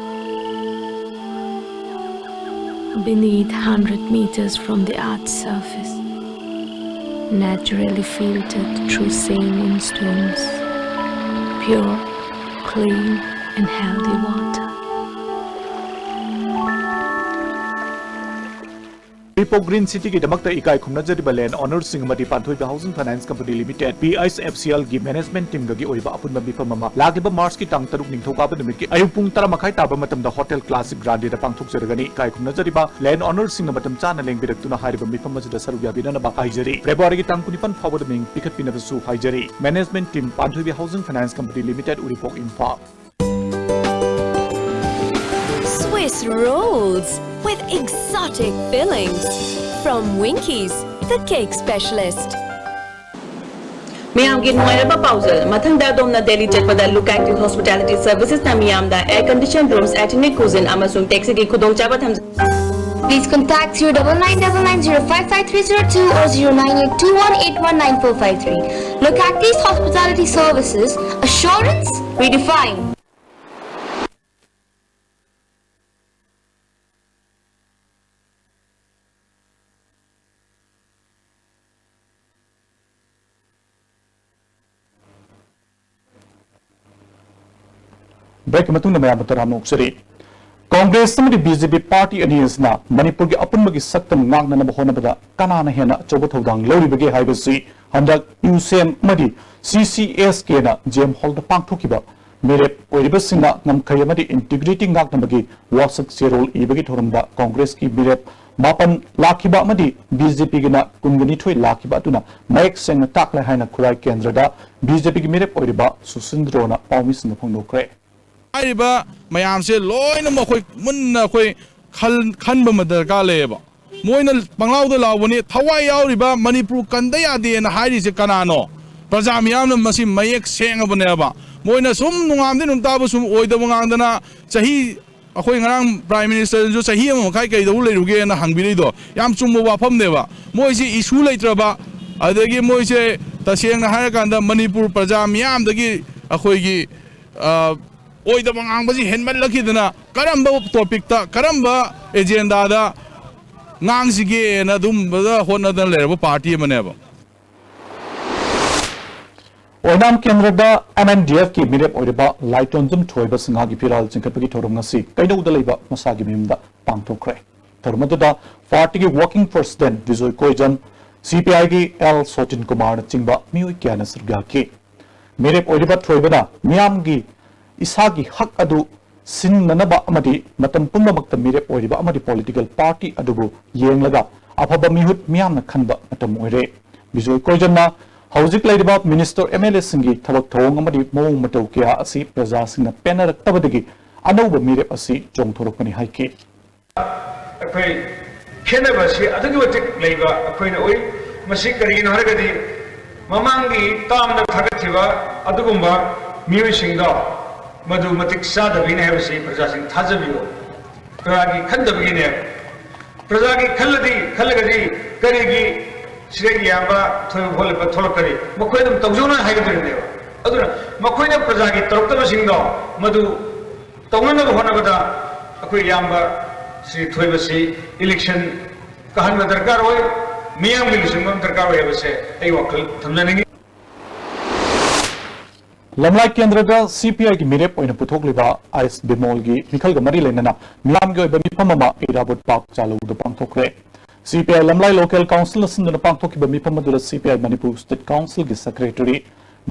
Beneath, hundred meters from the earth's surface, naturally filtered through saline stones, pure, clean, and healthy water. Uripok green ꯁꯤꯇꯤꯒꯤꯗꯃꯛꯇ ꯏꯀꯥꯏ ꯈꯨꯝꯅꯖꯔꯤꯕ ꯂꯦꯟ ꯑꯣꯅꯔꯁꯤꯡ ꯑꯃꯗꯤ Panthoibi housing finance company limited, P H F C ꯑꯦꯜꯒꯤ ꯃꯦꯅꯦꯖꯃꯦꯟꯠ ꯇꯤꯝꯒꯒꯤ ꯑꯣꯏꯕ ꯑꯄꯨꯟꯕ ꯃꯤꯐꯝ ꯑꯃ ꯂꯥꯛꯂꯤꯕ ꯃꯥꯔꯆꯀꯤ ꯇꯥꯡ ꯇꯔꯨꯛ, ꯅꯤꯡꯊꯧꯀꯥꯕ ꯅꯨꯃꯤꯠꯀꯤ ꯑꯌꯨꯛ ꯄꯨꯡ ꯇꯔꯥ ꯃꯈꯥꯏ ꯇꯥꯕ ꯃꯇꯝꯗ ꯍꯣꯇꯦꯜ ꯀ꯭ꯂꯥꯁꯤꯛ ꯒ꯭ꯔꯥꯟꯗꯦꯗ ꯄꯥꯡꯊꯣꯛꯆꯔꯒꯅꯤ꯫ ꯏꯀꯥꯏ ꯈꯨꯝꯅꯖꯔꯤꯕ ꯂꯦꯟ ꯑꯣꯅꯔꯁꯤꯡꯅ ꯃꯇꯝ ꯆꯥꯅ ꯂꯦꯡꯕꯤꯔꯛꯇꯨꯅ ꯍꯥꯏꯔꯤꯕ ꯃꯤꯐꯝ ꯑꯁꯤꯗ ꯁꯔꯨꯛ ꯌꯥꯕꯤꯅꯅꯕ ꯍꯥꯏꯖꯔꯤ꯫ ꯐꯦꯕ꯭ꯔꯨꯋꯥꯔꯤꯒꯤ ꯇꯥꯡ ꯀꯨꯟꯅꯤꯄꯥꯟ ꯐꯥꯎꯕꯗ ꯃꯤꯡ ꯄꯤꯈꯠꯄꯤꯅꯕꯁꯨ ꯍꯥꯏꯖꯔꯤ꯫ Management team, Panthoibi housing finance company limited, Uripok, Imphal. Swiss rolls with exotic fillings from Winkies, the cake specialist. ꯃꯤꯌꯥꯝꯒꯤ ꯅꯨꯡꯉꯥꯏꯔꯕ ꯄꯥꯎꯖꯦꯜ꯫ ꯃꯊꯪꯗ ꯑꯗꯣꯝꯅ ꯗꯦꯜꯂꯤ ꯆꯠꯄꯗ Look Active Hospitality Servicesꯅ ꯃꯤꯌꯥꯝꯗ air conditioned rooms, ethnic cuisine ꯑꯃꯁꯨꯡ taxiꯒꯤ ꯈꯨꯗꯣꯡꯆꯥꯕ ꯊꯝꯖ- Please contact zero double nine double nine zero five five three zero two or zero nine eight two one eight one nine four five three. Look Active Hospitality Services, assurance redefined. ꯕ꯭ꯔꯦꯛꯀꯤ ꯃꯇꯨꯡꯗ ꯃꯌꯥꯝꯕꯨ ꯇꯔꯥꯝꯅ ꯑꯣꯛꯆꯔꯤ꯫ ꯀꯣꯡꯒ꯭ꯔꯦꯁ ꯑꯃꯗꯤ B J ꯄꯤ party ꯑꯅꯤ ꯑꯁꯤꯅ ꯃꯅꯤꯄꯨꯔꯒꯤ ꯑꯄꯨꯟꯕꯒꯤ ꯁꯛꯇꯝ ꯉꯥꯛꯅꯅꯕ ꯍꯣꯠꯅꯕꯗ ꯀꯅꯥꯅ ꯍꯦꯟꯅ ꯑꯆꯧꯕ ꯊꯧꯗꯥꯡ ꯂꯧꯔꯤꯕꯒꯦ ꯍꯥꯏꯕꯁꯤ ꯍꯟꯗꯛ ꯌꯨꯁꯦꯝ ꯑꯃꯗꯤ ꯁꯤ ꯁꯤ ꯑꯦꯁ ꯀꯦꯅ ꯖꯦꯝ ꯍꯣꯜꯗ ꯄꯥꯡꯊꯣꯛꯈꯤꯕ ꯃꯤꯔꯦꯞ ꯑꯣꯏꯔꯤꯕꯁꯤꯡꯅ ꯉꯝꯈꯩ ꯑꯃꯗꯤ ꯏꯟꯇꯤꯒ꯭ꯔꯤꯇꯤ ꯉꯥꯛꯅꯕꯒꯤ ꯋꯥꯁꯛ ꯆꯦꯔꯣꯜ ꯏꯕꯒꯤ ꯊꯧꯔꯝꯗ ꯀꯣꯡꯒ꯭ꯔꯦꯁꯀꯤ ꯃꯤꯔꯦꯞ ꯃꯥꯄꯟ ꯂꯥꯛꯈꯤꯕ ꯑꯃꯗꯤ ꯕꯤ ꯖꯦ ꯄꯤꯒꯤꯅ ꯀꯨꯟꯒ ꯅꯤꯊꯣꯏ ꯂꯥꯛꯈꯤꯕ ꯑꯗꯨꯅ ꯃꯌꯦꯛ ꯁꯦꯡꯅ ꯇꯥꯛꯂꯦ ꯍꯥꯏꯅ ꯈꯨꯔꯥꯏ ꯀꯦꯟꯗ꯭ꯔꯗ ꯕꯤ ꯖꯦ ꯄꯤꯒꯤ ꯃꯤꯔꯦꯞ ꯑꯣꯏꯔꯤꯕ ꯁꯨꯁꯤꯟꯗ꯭ꯔꯣꯅ ꯄꯥꯎꯃꯤꯁꯤꯡꯗ ꯐꯣꯡꯗꯣꯛꯈ꯭ꯔꯦ꯫ ꯍꯥꯏꯔꯤꯕ ꯃꯌꯥꯝꯁꯦ ꯂꯣꯏꯅꯃꯛ ꯑꯩꯈꯣꯏ ꯃꯨꯟꯅ ꯑꯩꯈꯣꯏ ꯈꯜ-, ꯈꯟꯕ ꯑꯃ ꯗꯔꯀꯥꯔ ꯂꯩꯌꯦꯕ꯫ ꯃꯣꯏꯅ ꯄꯪꯂꯥꯎꯗ ꯂꯥꯎꯕꯅꯤ, ꯊꯋꯥꯏ ꯌꯥꯎꯔꯤꯕ ꯃꯅꯤꯄꯨꯔ ꯀꯟꯗ ꯌꯥꯗꯦꯅ ꯍꯥꯏꯔꯤꯁꯦ ꯀꯅꯥꯅꯣ? ꯄ꯭ꯔꯖꯥ ꯃꯤꯌꯥꯝꯅ ꯃꯁꯤ ꯃꯌꯦꯛ ꯁꯦꯡꯉꯕꯅꯦꯕ꯫ ꯃꯣꯏꯅ ꯁꯨꯝ ꯅꯣꯡꯉꯥꯟꯕꯗꯩ ꯅꯨꯃꯤꯠ ꯇꯥꯕ ꯁꯨꯝ ꯑꯣꯏꯗꯕ ꯉꯥꯡꯗꯅ ꯆꯍꯤ, ꯑꯩꯈꯣꯏ ꯉꯔꯥꯡ Prime Ministerꯁꯨ ꯆꯍꯤ ꯑꯃ ꯃꯈꯥꯏ ꯀꯩꯗꯧ ꯂꯩꯔꯨꯒꯦꯅ ꯍꯪꯕꯤꯔꯛꯏꯗꯣ ꯌꯥꯝ ꯆꯨꯝꯕ ꯋꯥꯐꯝꯅꯦꯕ꯫ ꯃꯣꯏꯁꯤ issue ꯂꯩꯇ꯭ꯔꯕ, ꯑꯗꯒꯤ ꯃꯣꯏꯁꯦ ꯇꯁꯦꯡꯅ ꯍꯥꯏꯔꯀꯥꯟꯗ ꯃꯅꯤꯄꯨꯔ ꯄ꯭ꯔꯖꯥ ꯃꯤꯌꯥꯝꯗꯒꯤ ꯑꯩꯈꯣꯏꯒꯤ, ꯑ, ꯑꯣꯏꯗꯕ ꯉꯥꯡꯕꯁꯤ ꯍꯦꯟꯃꯜꯂꯛꯈꯤꯗꯅ ꯀꯔꯝꯕ topicꯇ, ꯀꯔꯝꯕ agendaꯗ ꯉꯥꯡꯁꯤꯒꯦꯅ ꯑꯗꯨꯝꯕꯗ ꯍꯣꯠꯅꯗꯅ ꯂꯩꯔꯕ party ꯑꯃꯅꯦꯕ꯫ ꯑꯣꯏꯅꯥꯝ ꯀꯦꯟꯗ꯭ꯔꯗ ꯑꯦꯝ ꯑꯦꯟ ꯗꯤ ꯑꯦꯐꯀꯤ ꯃꯤꯔꯦꯞ ꯑꯣꯏꯔꯤꯕ ꯂꯥꯏꯇꯣꯟꯖꯝ ꯊꯣꯏꯕ ꯁꯤꯡꯍꯒꯤ ꯐꯤꯔꯥꯜ ꯆꯤꯡꯈꯠꯄꯒꯤ ꯊꯧꯔꯝ ꯉꯁꯤ ꯀꯩꯅꯧꯗ ꯂꯩꯕ ꯃꯁꯥꯒꯤ ꯃꯌꯨꯝꯗ ꯄꯥꯡꯊꯣꯛꯈ꯭ꯔꯦ꯫ ꯊꯧꯔꯝ ꯑꯗꯨꯗ partyꯒꯤ working president ꯕꯤꯖꯣꯏ ꯀꯣꯏꯖꯝ, ꯁꯤ ꯄꯤ ꯑꯥꯏꯒꯤ ꯑꯦꯜ ꯁꯣꯆꯤꯟ ꯀꯨꯃꯥꯔꯅꯆꯤꯡꯕ ꯃꯤꯑꯣꯏ ꯀꯌꯥꯅ ꯁꯔꯨꯛ ꯌꯥꯈꯤ꯫ ꯃꯤꯔꯦꯞ ꯑꯣꯏꯔꯤꯕ ꯊꯣꯏꯕꯅ ꯃꯤꯌꯥꯝꯒꯤ ꯏꯁꯥꯒꯤ ꯍꯛ ꯑꯗꯨ ꯁꯤꯟꯅꯅꯕ ꯑꯃꯗꯤ ꯃꯇꯝ ꯄꯨꯝꯅꯃꯛꯇ ꯃꯤꯔꯦꯞ ꯑꯣꯏꯔꯤꯕ ꯑꯃꯗꯤ political party ꯑꯗꯨꯕꯨ ꯌꯦꯡꯂꯒ ꯑꯐꯕ ꯃꯤꯍꯨꯠ ꯃꯤꯌꯥꯝꯅ ꯈꯟꯕ ꯃꯇꯝ ꯑꯣꯏꯔꯦ꯫ ꯕꯤꯖꯣꯏ ꯀꯣꯏꯖꯝꯅ ꯍꯧꯖꯤꯛ ꯂꯩꯔꯤꯕ minister, M L Aꯁꯤꯡꯒꯤ ꯊꯕꯛ ꯊꯧꯑꯣꯡ ꯑꯃꯗꯤ ꯃꯑꯣꯡ ꯃꯇꯧ ꯀꯌꯥ ꯑꯁꯤ ꯄ꯭ꯔꯖꯥꯁꯤꯡꯅ ꯄꯦꯟꯅꯔꯛꯇꯕꯗꯒꯤ ꯑꯅꯧꯕ ꯃꯤꯔꯦꯞ ꯑꯁꯤ ꯆꯣꯡꯊꯣꯔꯛꯄꯅꯤ ꯍꯥꯏꯈꯤ꯫ ꯑꯩꯈꯣꯏ ꯈꯦꯠꯅꯕꯁꯤ ꯑꯗꯨꯛꯀꯤ ꯃꯇꯤꯛ ꯂꯩꯕ ꯑꯩꯈꯣꯏꯅ ꯎꯏ꯫ ꯃꯁꯤ ꯀꯔꯤꯒꯤꯅꯣ ꯍꯥꯏꯔꯒꯗꯤ ꯃꯃꯥꯡꯒꯤ termꯗ ꯊꯥꯒꯠꯈꯤꯕ ꯑꯗꯨꯒꯨꯝꯕ ꯃꯤꯑꯣꯏꯁꯤꯡꯗꯣ ꯃꯗꯨ ꯃꯇꯤꯛ ꯆꯥꯗꯕꯒꯤꯅꯤ ꯍꯥꯏꯕꯁꯤ ꯄ꯭ꯔꯖꯥꯁꯤꯡ ꯊꯥꯖꯕꯤꯌꯨ꯫ ꯄ꯭ꯔꯖꯥꯒꯤ ꯈꯟꯗꯕꯒꯤꯅꯦꯕ꯫ ꯄ꯭ꯔꯖꯥꯒꯤ ꯈꯜꯂꯗꯤ, ꯈꯜꯂꯒꯗꯤ ꯀꯔꯤꯒꯤ ꯁꯤꯗ ꯏꯌꯥꯝꯕ ꯊꯣꯏꯕ ꯊꯣꯛꯂꯛꯀꯅꯤ? ꯃꯈꯣꯏ ꯑꯗꯨꯝ ꯇꯧꯖꯧꯅ ꯍꯥꯏꯒꯗꯣꯔꯤꯕꯅꯦꯕ꯫ ꯑꯗꯨꯅ ꯃꯈꯣꯏꯅ ꯄ꯭ꯔꯖꯥꯒꯤ ꯇꯧꯔꯛꯇꯕꯁꯤꯡꯗꯣ ꯃꯗꯨ ꯇꯧꯅꯅꯕ ꯍꯣꯠꯅꯕꯗ ꯑꯩꯈꯣꯏ ꯏꯌꯥꯝꯕ ꯁ꯭ꯔꯤ ꯊꯣꯏꯕꯁꯤ election ꯀꯥꯍꯟꯕ ꯗꯔꯀꯥꯔ ꯑꯣꯏ, ꯃꯤꯌꯥꯝꯒꯤ ꯂꯨꯆꯤꯡꯕ ꯑꯃ ꯗꯔꯀꯥꯔ ꯑꯣꯏ ꯍꯥꯏꯕꯁꯦ ꯑꯩ ꯋꯥꯈꯜ ꯊꯝꯖꯅꯤꯡꯏ꯫ ꯂꯝꯂꯥꯏ ꯀꯦꯟꯗ꯭ꯔꯗ C P I ꯒꯤ ꯃꯤꯔꯦꯞ ꯑꯣꯏꯅ ꯄꯨꯊꯣꯛꯂꯤꯕ ꯑꯥꯏꯁ ꯕꯤꯃꯣꯜꯒꯤ ꯃꯤꯈꯜꯒ ꯃꯔꯤ ꯂꯩꯅꯅ ꯃꯤꯌꯥꯝꯒꯤ ꯑꯣꯏꯕ ꯃꯤꯐꯝ ꯑꯃ ꯏꯔꯥꯕꯣꯠ ꯄꯥꯛ ꯆꯥꯂꯧꯗ ꯄꯥꯡꯊꯣꯛꯈ꯭ꯔꯦ꯫ ꯁꯤ ꯄꯤ ꯑꯥꯏ ꯂꯝꯂꯥꯏ ꯂꯣꯀꯦꯜ ꯀꯥꯎꯟꯁꯤꯜꯅ ꯁꯤꯟꯗꯨꯅ ꯄꯥꯡꯊꯣꯛꯈꯤꯕ ꯃꯤꯐꯝ ꯑꯗꯨꯗ C P I Manipur state ꯀꯥꯎꯟꯁꯤꯜꯒꯤ secretary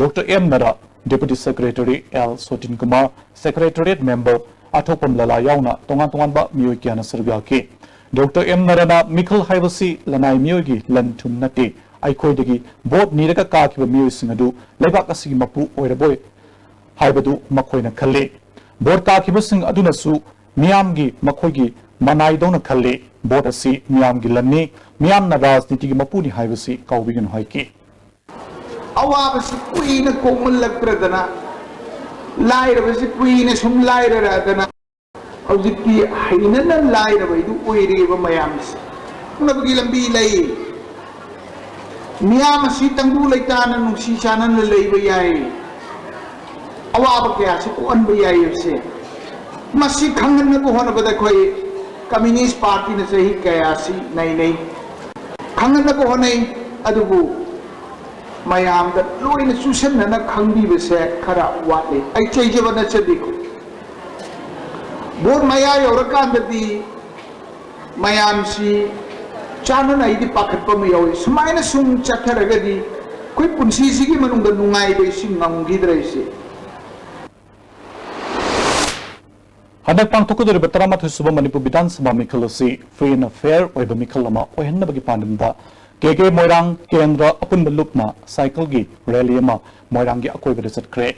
doctor M Nara, deputy secretary L Sotin Kumar, secretariat member ꯑꯊꯣꯛꯄꯝ ꯂꯂꯥ ꯌꯥꯎꯅ ꯇꯣꯉꯥꯟ ꯇꯣꯉꯥꯟꯕ ꯃꯤꯑꯣꯏ ꯀꯌꯥꯅ ꯁꯔꯨꯛ ꯌꯥꯈꯤ꯫ ꯗꯣꯛꯇꯔ ꯑꯦꯝ ꯅꯔꯥꯅ ꯃꯤꯈꯜ ꯍꯥꯏꯕꯁꯤ ꯂꯅꯥꯏ ꯃꯤꯑꯣꯏꯒꯤ ꯂꯟ ꯊꯨꯝ ꯅꯠꯇꯦ, ꯑꯩꯈꯣꯏꯗꯒꯤ ꯚꯣꯠ ꯅꯤꯔꯒ ꯀꯥꯈꯤꯕ ꯃꯤꯑꯣꯏꯁꯤꯡ ꯑꯗꯨ ꯂꯩꯕꯥꯛ ꯑꯁꯤꯒꯤ ꯃꯄꯨ ꯑꯣꯏꯔꯕꯣꯏ ꯍꯥꯏꯕꯗꯨ ꯃꯈꯣꯏꯅ ꯈꯜꯂꯤ꯫ ꯚꯣꯠ ꯀꯥꯈꯤꯕꯁꯤꯡ ꯑꯗꯨꯅꯁꯨ ꯃꯤꯌꯥꯝꯒꯤ ꯃꯈꯣꯏꯒꯤ ꯃꯅꯥꯏꯗꯧꯅ ꯈꯜꯂꯤ꯫ ꯚꯣꯠ ꯑꯁꯤ ꯃꯤꯌꯥꯝꯒꯤ ꯂꯟꯅꯤ, ꯃꯤꯌꯥꯝꯅ ꯔꯥꯖꯅꯤꯇꯤꯒꯤ ꯃꯄꯨꯅꯤ ꯍꯥꯏꯕꯁꯤ ꯀꯥꯎꯕꯤꯒꯅꯨ ꯍꯥꯏꯈꯤ꯫ ꯑꯋꯥꯕꯁꯤ ꯀꯨꯏꯅ ꯀꯣꯛꯃꯜꯂꯛꯇ꯭ꯔꯗꯅ, ꯂꯥꯏꯔꯕꯁꯤ ꯀꯨꯏꯅ ꯁꯨꯝ ꯂꯥꯏꯔꯔꯛꯑꯗꯅ, ꯍꯧꯖꯤꯛꯇꯤ ꯍꯩꯅꯅ ꯂꯥꯏꯔꯕ ꯍꯥꯏꯗꯨ ꯑꯣꯏꯔꯦꯕ ꯃꯌꯥꯝꯁꯦ꯫ ꯍꯤꯡꯅꯕꯒꯤ ꯂꯝꯕꯤ ꯂꯩ꯫ ꯃꯤꯌꯥꯝ ꯑꯁꯤ ꯇꯪꯗꯨ ꯂꯩꯇꯥꯅ ꯅꯨꯡꯁꯤ ꯆꯥꯟꯅꯅ ꯂꯩꯕ ꯌꯥꯏ꯫ ꯑꯋꯥꯕ ꯀꯌꯥꯁꯤ ꯀꯣꯛꯍꯟꯕ ꯌꯥꯏ ꯍꯥꯏꯕꯁꯦ꯫ ꯃꯁꯤ ꯈꯪꯍꯟꯅꯕ ꯍꯣꯠꯅꯕꯗ ꯑꯩꯈꯣꯏ ꯀꯝꯃ꯭ꯌꯨꯅꯤꯁ ꯄꯥꯔꯇꯤꯅ ꯆꯍꯤ ꯀꯌꯥꯁꯤ ꯅꯩꯅꯩ, ꯈꯪꯍꯟꯅꯕ ꯍꯣꯠꯅꯩ꯫ ꯑꯗꯨꯕꯨ ꯃꯌꯥꯝꯗ ꯂꯣꯏꯅ ꯆꯨꯁꯟꯅꯅ ꯈꯪꯕꯤꯕꯁꯦ ꯈꯔ ꯋꯥꯠꯂꯤ꯫ ꯑꯩ ꯆꯩꯖꯕ ꯅꯠꯆꯗꯦꯀꯣ꯫ ꯚꯣꯠ ꯃꯌꯥ ꯌꯧꯔꯀꯥꯟꯗꯗꯤ ꯃꯌꯥꯝꯁꯤ ꯆꯥꯟꯅꯅ ꯑꯩꯗꯤ ꯄꯥꯈꯠꯄ ꯑꯃ ꯌꯥꯎꯏ꯫ ꯁꯨꯃꯥꯏꯅ ꯁꯨꯝ ꯆꯠꯊꯔꯒꯗꯤ ꯑꯩꯈꯣꯏ ꯄꯨꯟꯁꯤꯁꯤꯒꯤ ꯃꯅꯨꯡꯗ ꯅꯨꯡꯉꯥꯏꯕ ꯏꯁꯤꯡ ꯉꯝꯈꯤꯗ꯭ꯔꯦ ꯁꯤ꯫ ꯍꯟꯗꯛ ꯄꯥꯡꯊꯣꯛꯀꯗꯧꯔꯤꯕ ꯇꯔꯥꯃꯥꯊꯣꯏ ꯁꯨꯕ ꯃꯅꯤꯄꯨꯔ ꯕꯤꯙꯥꯟ ꯁꯚꯥ ꯃꯤꯈꯜ ꯑꯁꯤ free and fair ꯑꯣꯏꯕ ꯃꯤꯈꯜ ꯑꯃ ꯑꯣꯏꯍꯟꯅꯕꯒꯤ ꯄꯥꯟꯗꯝꯗ ꯀꯦ ꯀꯦ ꯃꯣꯏꯔꯥꯡ ꯀꯦꯟꯗ꯭ꯔ ꯑꯄꯨꯟꯕ ꯂꯨꯞꯅ ꯁꯥꯏꯀꯜꯒꯤ ꯔꯦꯂꯤ ꯑꯃ ꯃꯣꯏꯔꯥꯡꯒꯤ ꯑꯀꯣꯏꯕꯗ ꯆꯠꯈ꯭ꯔꯦ꯫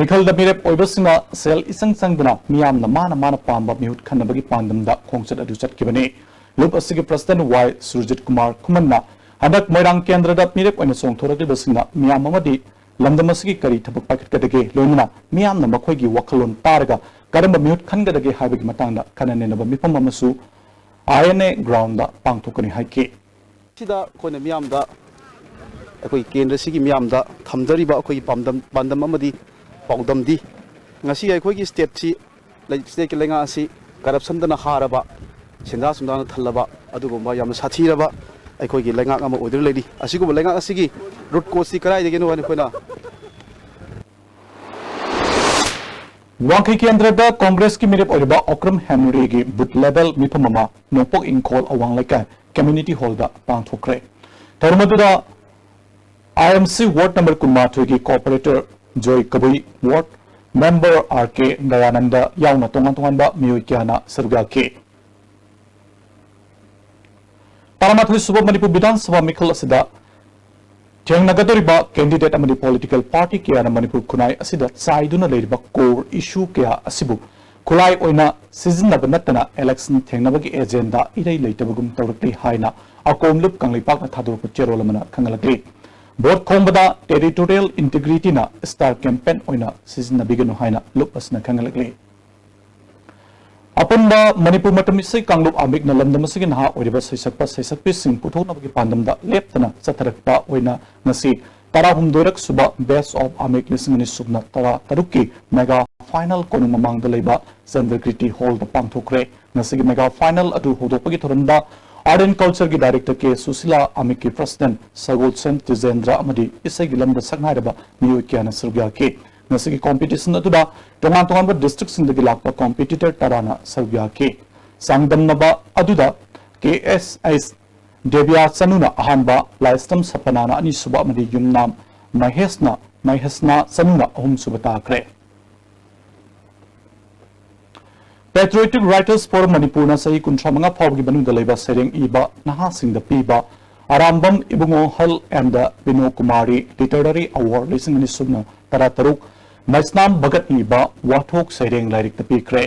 ꯃꯤꯈꯜꯗ ꯃꯤꯔꯦꯞ ꯑꯣꯏꯕꯁꯤꯡꯅ ꯁꯦꯜ ꯏꯆꯪ ꯆꯪꯗꯅ ꯃꯤꯌꯥꯝꯅ ꯃꯥꯅ ꯃꯥꯅ ꯄꯥꯝꯕ ꯃꯤꯍꯨꯠ ꯈꯟꯅꯕꯒꯤ ꯄꯥꯟꯗꯝꯗ ꯈꯣꯡꯆꯠ ꯑꯗꯨ ꯆꯠꯈꯤꯕꯅꯤ꯫ ꯂꯨꯞ ꯑꯁꯤꯒꯤ ꯄ꯭ꯔꯁꯤꯗꯦꯟꯠ ꯋꯥꯏ ꯁꯨꯔꯖꯤꯠ ꯀꯨꯃꯥꯔ ꯈꯨꯃꯟꯅ ꯍꯟꯗꯛ ꯃꯣꯏꯔꯥꯡ ꯀꯦꯟꯗ꯭ꯔꯗ ꯃꯤꯔꯦꯞ ꯑꯣꯏꯅ ꯆꯣꯡꯊꯣꯔꯛꯂꯤꯕꯁꯤꯡꯅ ꯃꯤꯌꯥꯝ ꯑꯃꯗꯤ ꯂꯝꯗꯝ ꯑꯁꯤꯒꯤ ꯀꯔꯤ ꯊꯕꯛ ꯄꯥꯏꯈꯠꯀꯗꯒꯦ, ꯂꯣꯏꯅꯅ ꯃꯤꯌꯥꯝꯅ ꯃꯈꯣꯏꯒꯤ ꯋꯥꯈꯜꯂꯣꯟ ꯇꯥꯔꯒ ꯀꯔꯝꯕ ꯃꯤꯍꯨꯠ ꯈꯟꯒꯗꯒꯦ ꯍꯥꯏꯕꯒꯤ ꯃꯇꯥꯡꯗ ꯈꯟꯅ ꯅꯩꯅꯕ ꯃꯤꯐꯝ ꯑꯃꯁꯨ ꯑꯥꯏ ꯑꯦꯟ ꯑꯦ ꯒ꯭ꯔꯥꯎꯟꯗ ꯄꯥꯡꯊꯣꯛꯀꯅꯤ ꯍꯥꯏꯈꯤ꯫ ꯁꯤꯗ ꯑꯩꯈꯣꯏꯅ ꯃꯤꯌꯥꯝꯗ, ꯑꯩꯈꯣꯏ ꯀꯦꯟꯗ꯭ꯔꯁꯤꯒꯤ ꯃꯤꯌꯥꯝꯗ ꯊꯝꯖꯔꯤꯕ ꯑꯩꯈꯣꯏꯒꯤ ꯄꯥꯝꯗꯝ, ꯄꯥꯟꯗꯝ ꯑꯃꯗꯤ ꯄꯥꯎꯗꯝꯗꯤ, ꯉꯁꯤ ꯑꯩꯈꯣꯏꯒꯤ ꯁ꯭ꯇꯦꯠꯁꯤ ꯂꯩ-, ꯁ꯭ꯇꯦꯠꯀꯤ ꯂꯩꯉꯥꯛ ꯑꯁꯤ ꯀꯔꯞꯁꯟꯗꯅ ꯍꯥꯔꯕ, ꯁꯦꯟꯖꯥ ꯊꯨꯝꯖꯥꯅ ꯊꯜꯂꯕ, ꯑꯗꯨꯒꯨꯝꯕ ꯌꯥꯝꯅ ꯁꯥꯊꯤꯔꯕ ꯑꯩꯈꯣꯏꯒꯤ ꯂꯩꯉꯥꯛ ꯑꯃ ꯑꯣꯏꯗꯨꯅ ꯂꯩꯔꯤ꯫ ꯑꯁꯤꯒꯨꯝꯕ ꯂꯩꯉꯥꯛ ꯑꯁꯤꯒꯤ ꯔꯨꯠ ꯀꯣꯁꯇꯤ ꯀꯗꯥꯏꯗꯒꯤꯅꯣ ꯍꯥꯏꯅ ꯑꯩꯈꯣꯏꯅ ꯋꯥꯡꯈꯩ ꯀꯦꯟꯗ꯭ꯔꯗ ꯀꯣꯡꯒ꯭ꯔꯦꯁꯀꯤ ꯃꯤꯔꯦꯞ ꯑꯣꯏꯔꯤꯕ ꯑꯣꯀ꯭ꯔꯝ ꯍꯦꯅꯔꯤꯒꯤ ꯕꯨꯊ ꯂꯦꯚꯦꯜ ꯃꯤꯐꯝ ꯑꯃ ꯅꯣꯡꯄꯣꯛ ꯏꯪꯈꯣꯜ ꯑꯋꯥꯡ ꯂꯩꯀꯥꯏ Community Hall ꯗ ꯄꯥꯡꯊꯣꯛꯈ꯭ꯔꯦ꯫ ꯊꯧꯔꯝ ꯑꯗꯨꯗ I M C Ward number ꯀꯨꯟꯃꯥꯊꯣꯏꯒꯤ corporator joy Kabui, ward member R K Dayananda ꯌꯥꯎꯅ ꯇꯣꯉꯥꯟ ꯇꯣꯉꯥꯟꯕ ꯃꯤꯑꯣꯏ ꯀꯌꯥꯅ ꯁꯔꯨꯛ ꯌꯥꯈꯤ꯫ ꯇꯔꯥꯃꯥꯊꯣꯏ ꯁꯨꯕ ꯃꯅꯤꯄꯨꯔ ꯕꯤꯙꯥꯟ ꯁꯚꯥ ꯃꯤꯈꯜ ꯑꯁꯤꯗ ꯊꯦꯡꯅꯒꯗꯧꯔꯤꯕ candidate ꯑꯃꯗꯤ political party ꯀꯌꯥꯅ ꯃꯅꯤꯄꯨꯔ ꯈꯨꯟꯅꯥꯏ ꯑꯁꯤꯗ ꯆꯥꯏꯗꯨꯅ ꯂꯩꯔꯤꯕ core issue ꯀꯌꯥ ꯑꯁꯤꯕꯨ ꯈꯨꯠꯂꯥꯏ ꯑꯣꯏꯅ ꯁꯤꯖꯤꯟꯅꯕ ꯅꯠꯇꯅ election ꯊꯦꯡꯅꯕꯒꯤ agenda ꯏꯔꯩ ꯂꯩꯇꯕꯒꯨꯝ ꯇꯧꯔꯛꯂꯤ ꯍꯥꯏꯅ ꯑꯀꯣꯝ ꯂꯨꯞ ꯀꯪꯂꯩꯄꯥꯛꯅ ꯊꯥꯗꯣꯔꯛꯄ ꯆꯦꯔꯣꯜ ꯑꯃꯅ ꯈꯪꯍꯜꯂꯛꯂꯤ꯫ Vote ꯈꯣꯝꯕꯗ territorial integrityꯅ star campaign ꯑꯣꯏꯅ ꯁꯤꯖꯤꯟꯅꯕꯤꯒꯅꯨ ꯍꯥꯏꯅ ꯂꯨꯞ ꯑꯁꯤꯅ ꯈꯪꯍꯜꯂꯛꯂꯤ꯫ ꯑꯄꯨꯟꯕ ꯃꯅꯤꯄꯨꯔ ꯃꯇꯝ ꯏꯁꯩ ꯀꯥꯡꯂꯨꯞ ꯑꯃꯤꯛꯅ ꯂꯝꯗꯝ ꯑꯁꯤꯒꯤ ꯅꯍꯥ ꯑꯣꯏꯔꯤꯕ ꯁꯩꯁꯛꯄ ꯁꯩꯁꯛꯄꯤꯁꯤꯡ ꯄꯨꯊꯣꯛꯅꯕꯒꯤ ꯄꯥꯟꯗꯝꯗ ꯂꯦꯞꯇꯅ ꯆꯠꯊꯔꯛꯄ ꯑꯣꯏꯅ ꯉꯁꯤ ꯇꯔꯥꯍꯨꯝꯗꯣꯏꯔꯛ ꯁꯨꯕ Best of ꯑꯃꯤꯛ ꯂꯤꯁꯤꯡ ꯑꯅꯤ ꯁꯨꯞꯅ ꯇꯔꯥ ꯇꯔꯨꯛꯀꯤ mega final ꯀꯣꯅꯨꯡ ꯃꯃꯥꯡꯗ ꯂꯩꯕ ꯆꯟꯗ꯭ꯔꯀꯤꯔꯇꯤ ꯍꯣꯜꯗ ꯄꯥꯡꯊꯣꯛꯈ꯭ꯔꯦ꯫ ꯉꯁꯤꯒꯤ mega final ꯑꯗꯨ ꯍꯧꯗꯣꯛꯄꯒꯤ ꯊꯧꯔꯝꯗ Art and Cultureꯒꯤ director K Sushila, ꯑꯃꯤꯛꯀꯤ president ꯁꯒꯣꯜꯁꯦꯝ ꯇꯤꯖꯦꯟꯗ꯭ꯔ ꯑꯃꯗꯤ ꯏꯁꯩꯒꯤ ꯂꯝꯗ ꯁꯛꯅꯥꯏꯔꯕ ꯃꯤꯑꯣꯏ ꯀꯌꯥꯅ ꯁꯔꯨꯛ ꯌꯥꯈꯤ꯫ ꯉꯁꯤꯒꯤ competition ꯑꯗꯨꯗ ꯇꯣꯉꯥꯟ ꯇꯣꯉꯥꯟꯕ districtꯁꯤꯡꯗꯒꯤ ꯂꯥꯛꯄ competitor ꯇꯔꯥꯅ ꯁꯔꯨꯛ ꯌꯥꯈꯤ꯫ ꯆꯥꯡꯗꯝꯅꯕ ꯑꯗꯨꯗ ꯀꯦ ꯑꯦꯁ ꯑꯩꯆ ꯗꯦꯕꯤꯌꯥ ꯆꯅꯨꯅ ꯑꯍꯥꯟꯕ, ꯂꯥꯏꯁ꯭ꯔꯝ ꯁꯄꯅꯥꯅ ꯑꯅꯤꯁꯨꯕ ꯑꯃꯗꯤ ꯌꯨꯝꯅꯥꯝ ꯃꯍꯦꯁꯅ, ꯃꯍꯦꯁꯅꯥ ꯆꯅꯨꯅ ꯑꯍꯨꯝꯁꯨꯕ ꯇꯥꯈ꯭ꯔꯦ꯫ Patriotic Writers Forum ꯃꯅꯤꯄꯨꯔꯅ ꯆꯍꯤ ꯀꯨꯟꯊ꯭ꯔꯥ ꯃꯉꯥ ꯐꯥꯎꯕꯒꯤ ꯃꯅꯨꯡꯗ ꯂꯩꯕ ꯁꯩꯔꯦꯡ ꯏꯕ ꯅꯍꯥꯁꯤꯡꯗ ꯄꯤꯕ ꯑꯔꯥꯝꯕꯝ ꯏꯕꯨꯡꯉꯣ ꯍꯜ and ꯕꯤꯅꯣ ꯀꯨꯃꯥꯔꯤ Literary Award ꯂꯤꯁꯤꯡ ꯑꯅꯤ ꯁꯨꯞꯅ ꯇꯔꯥ ꯇꯔꯨꯛ ꯃꯩꯁꯅꯥꯝ ꯚꯒꯠꯅ ꯏꯕ ꯋꯥꯊꯣꯛ ꯁꯩꯔꯦꯡ ꯂꯥꯏꯔꯤꯛꯇ ꯄꯤꯈ꯭ꯔꯦ꯫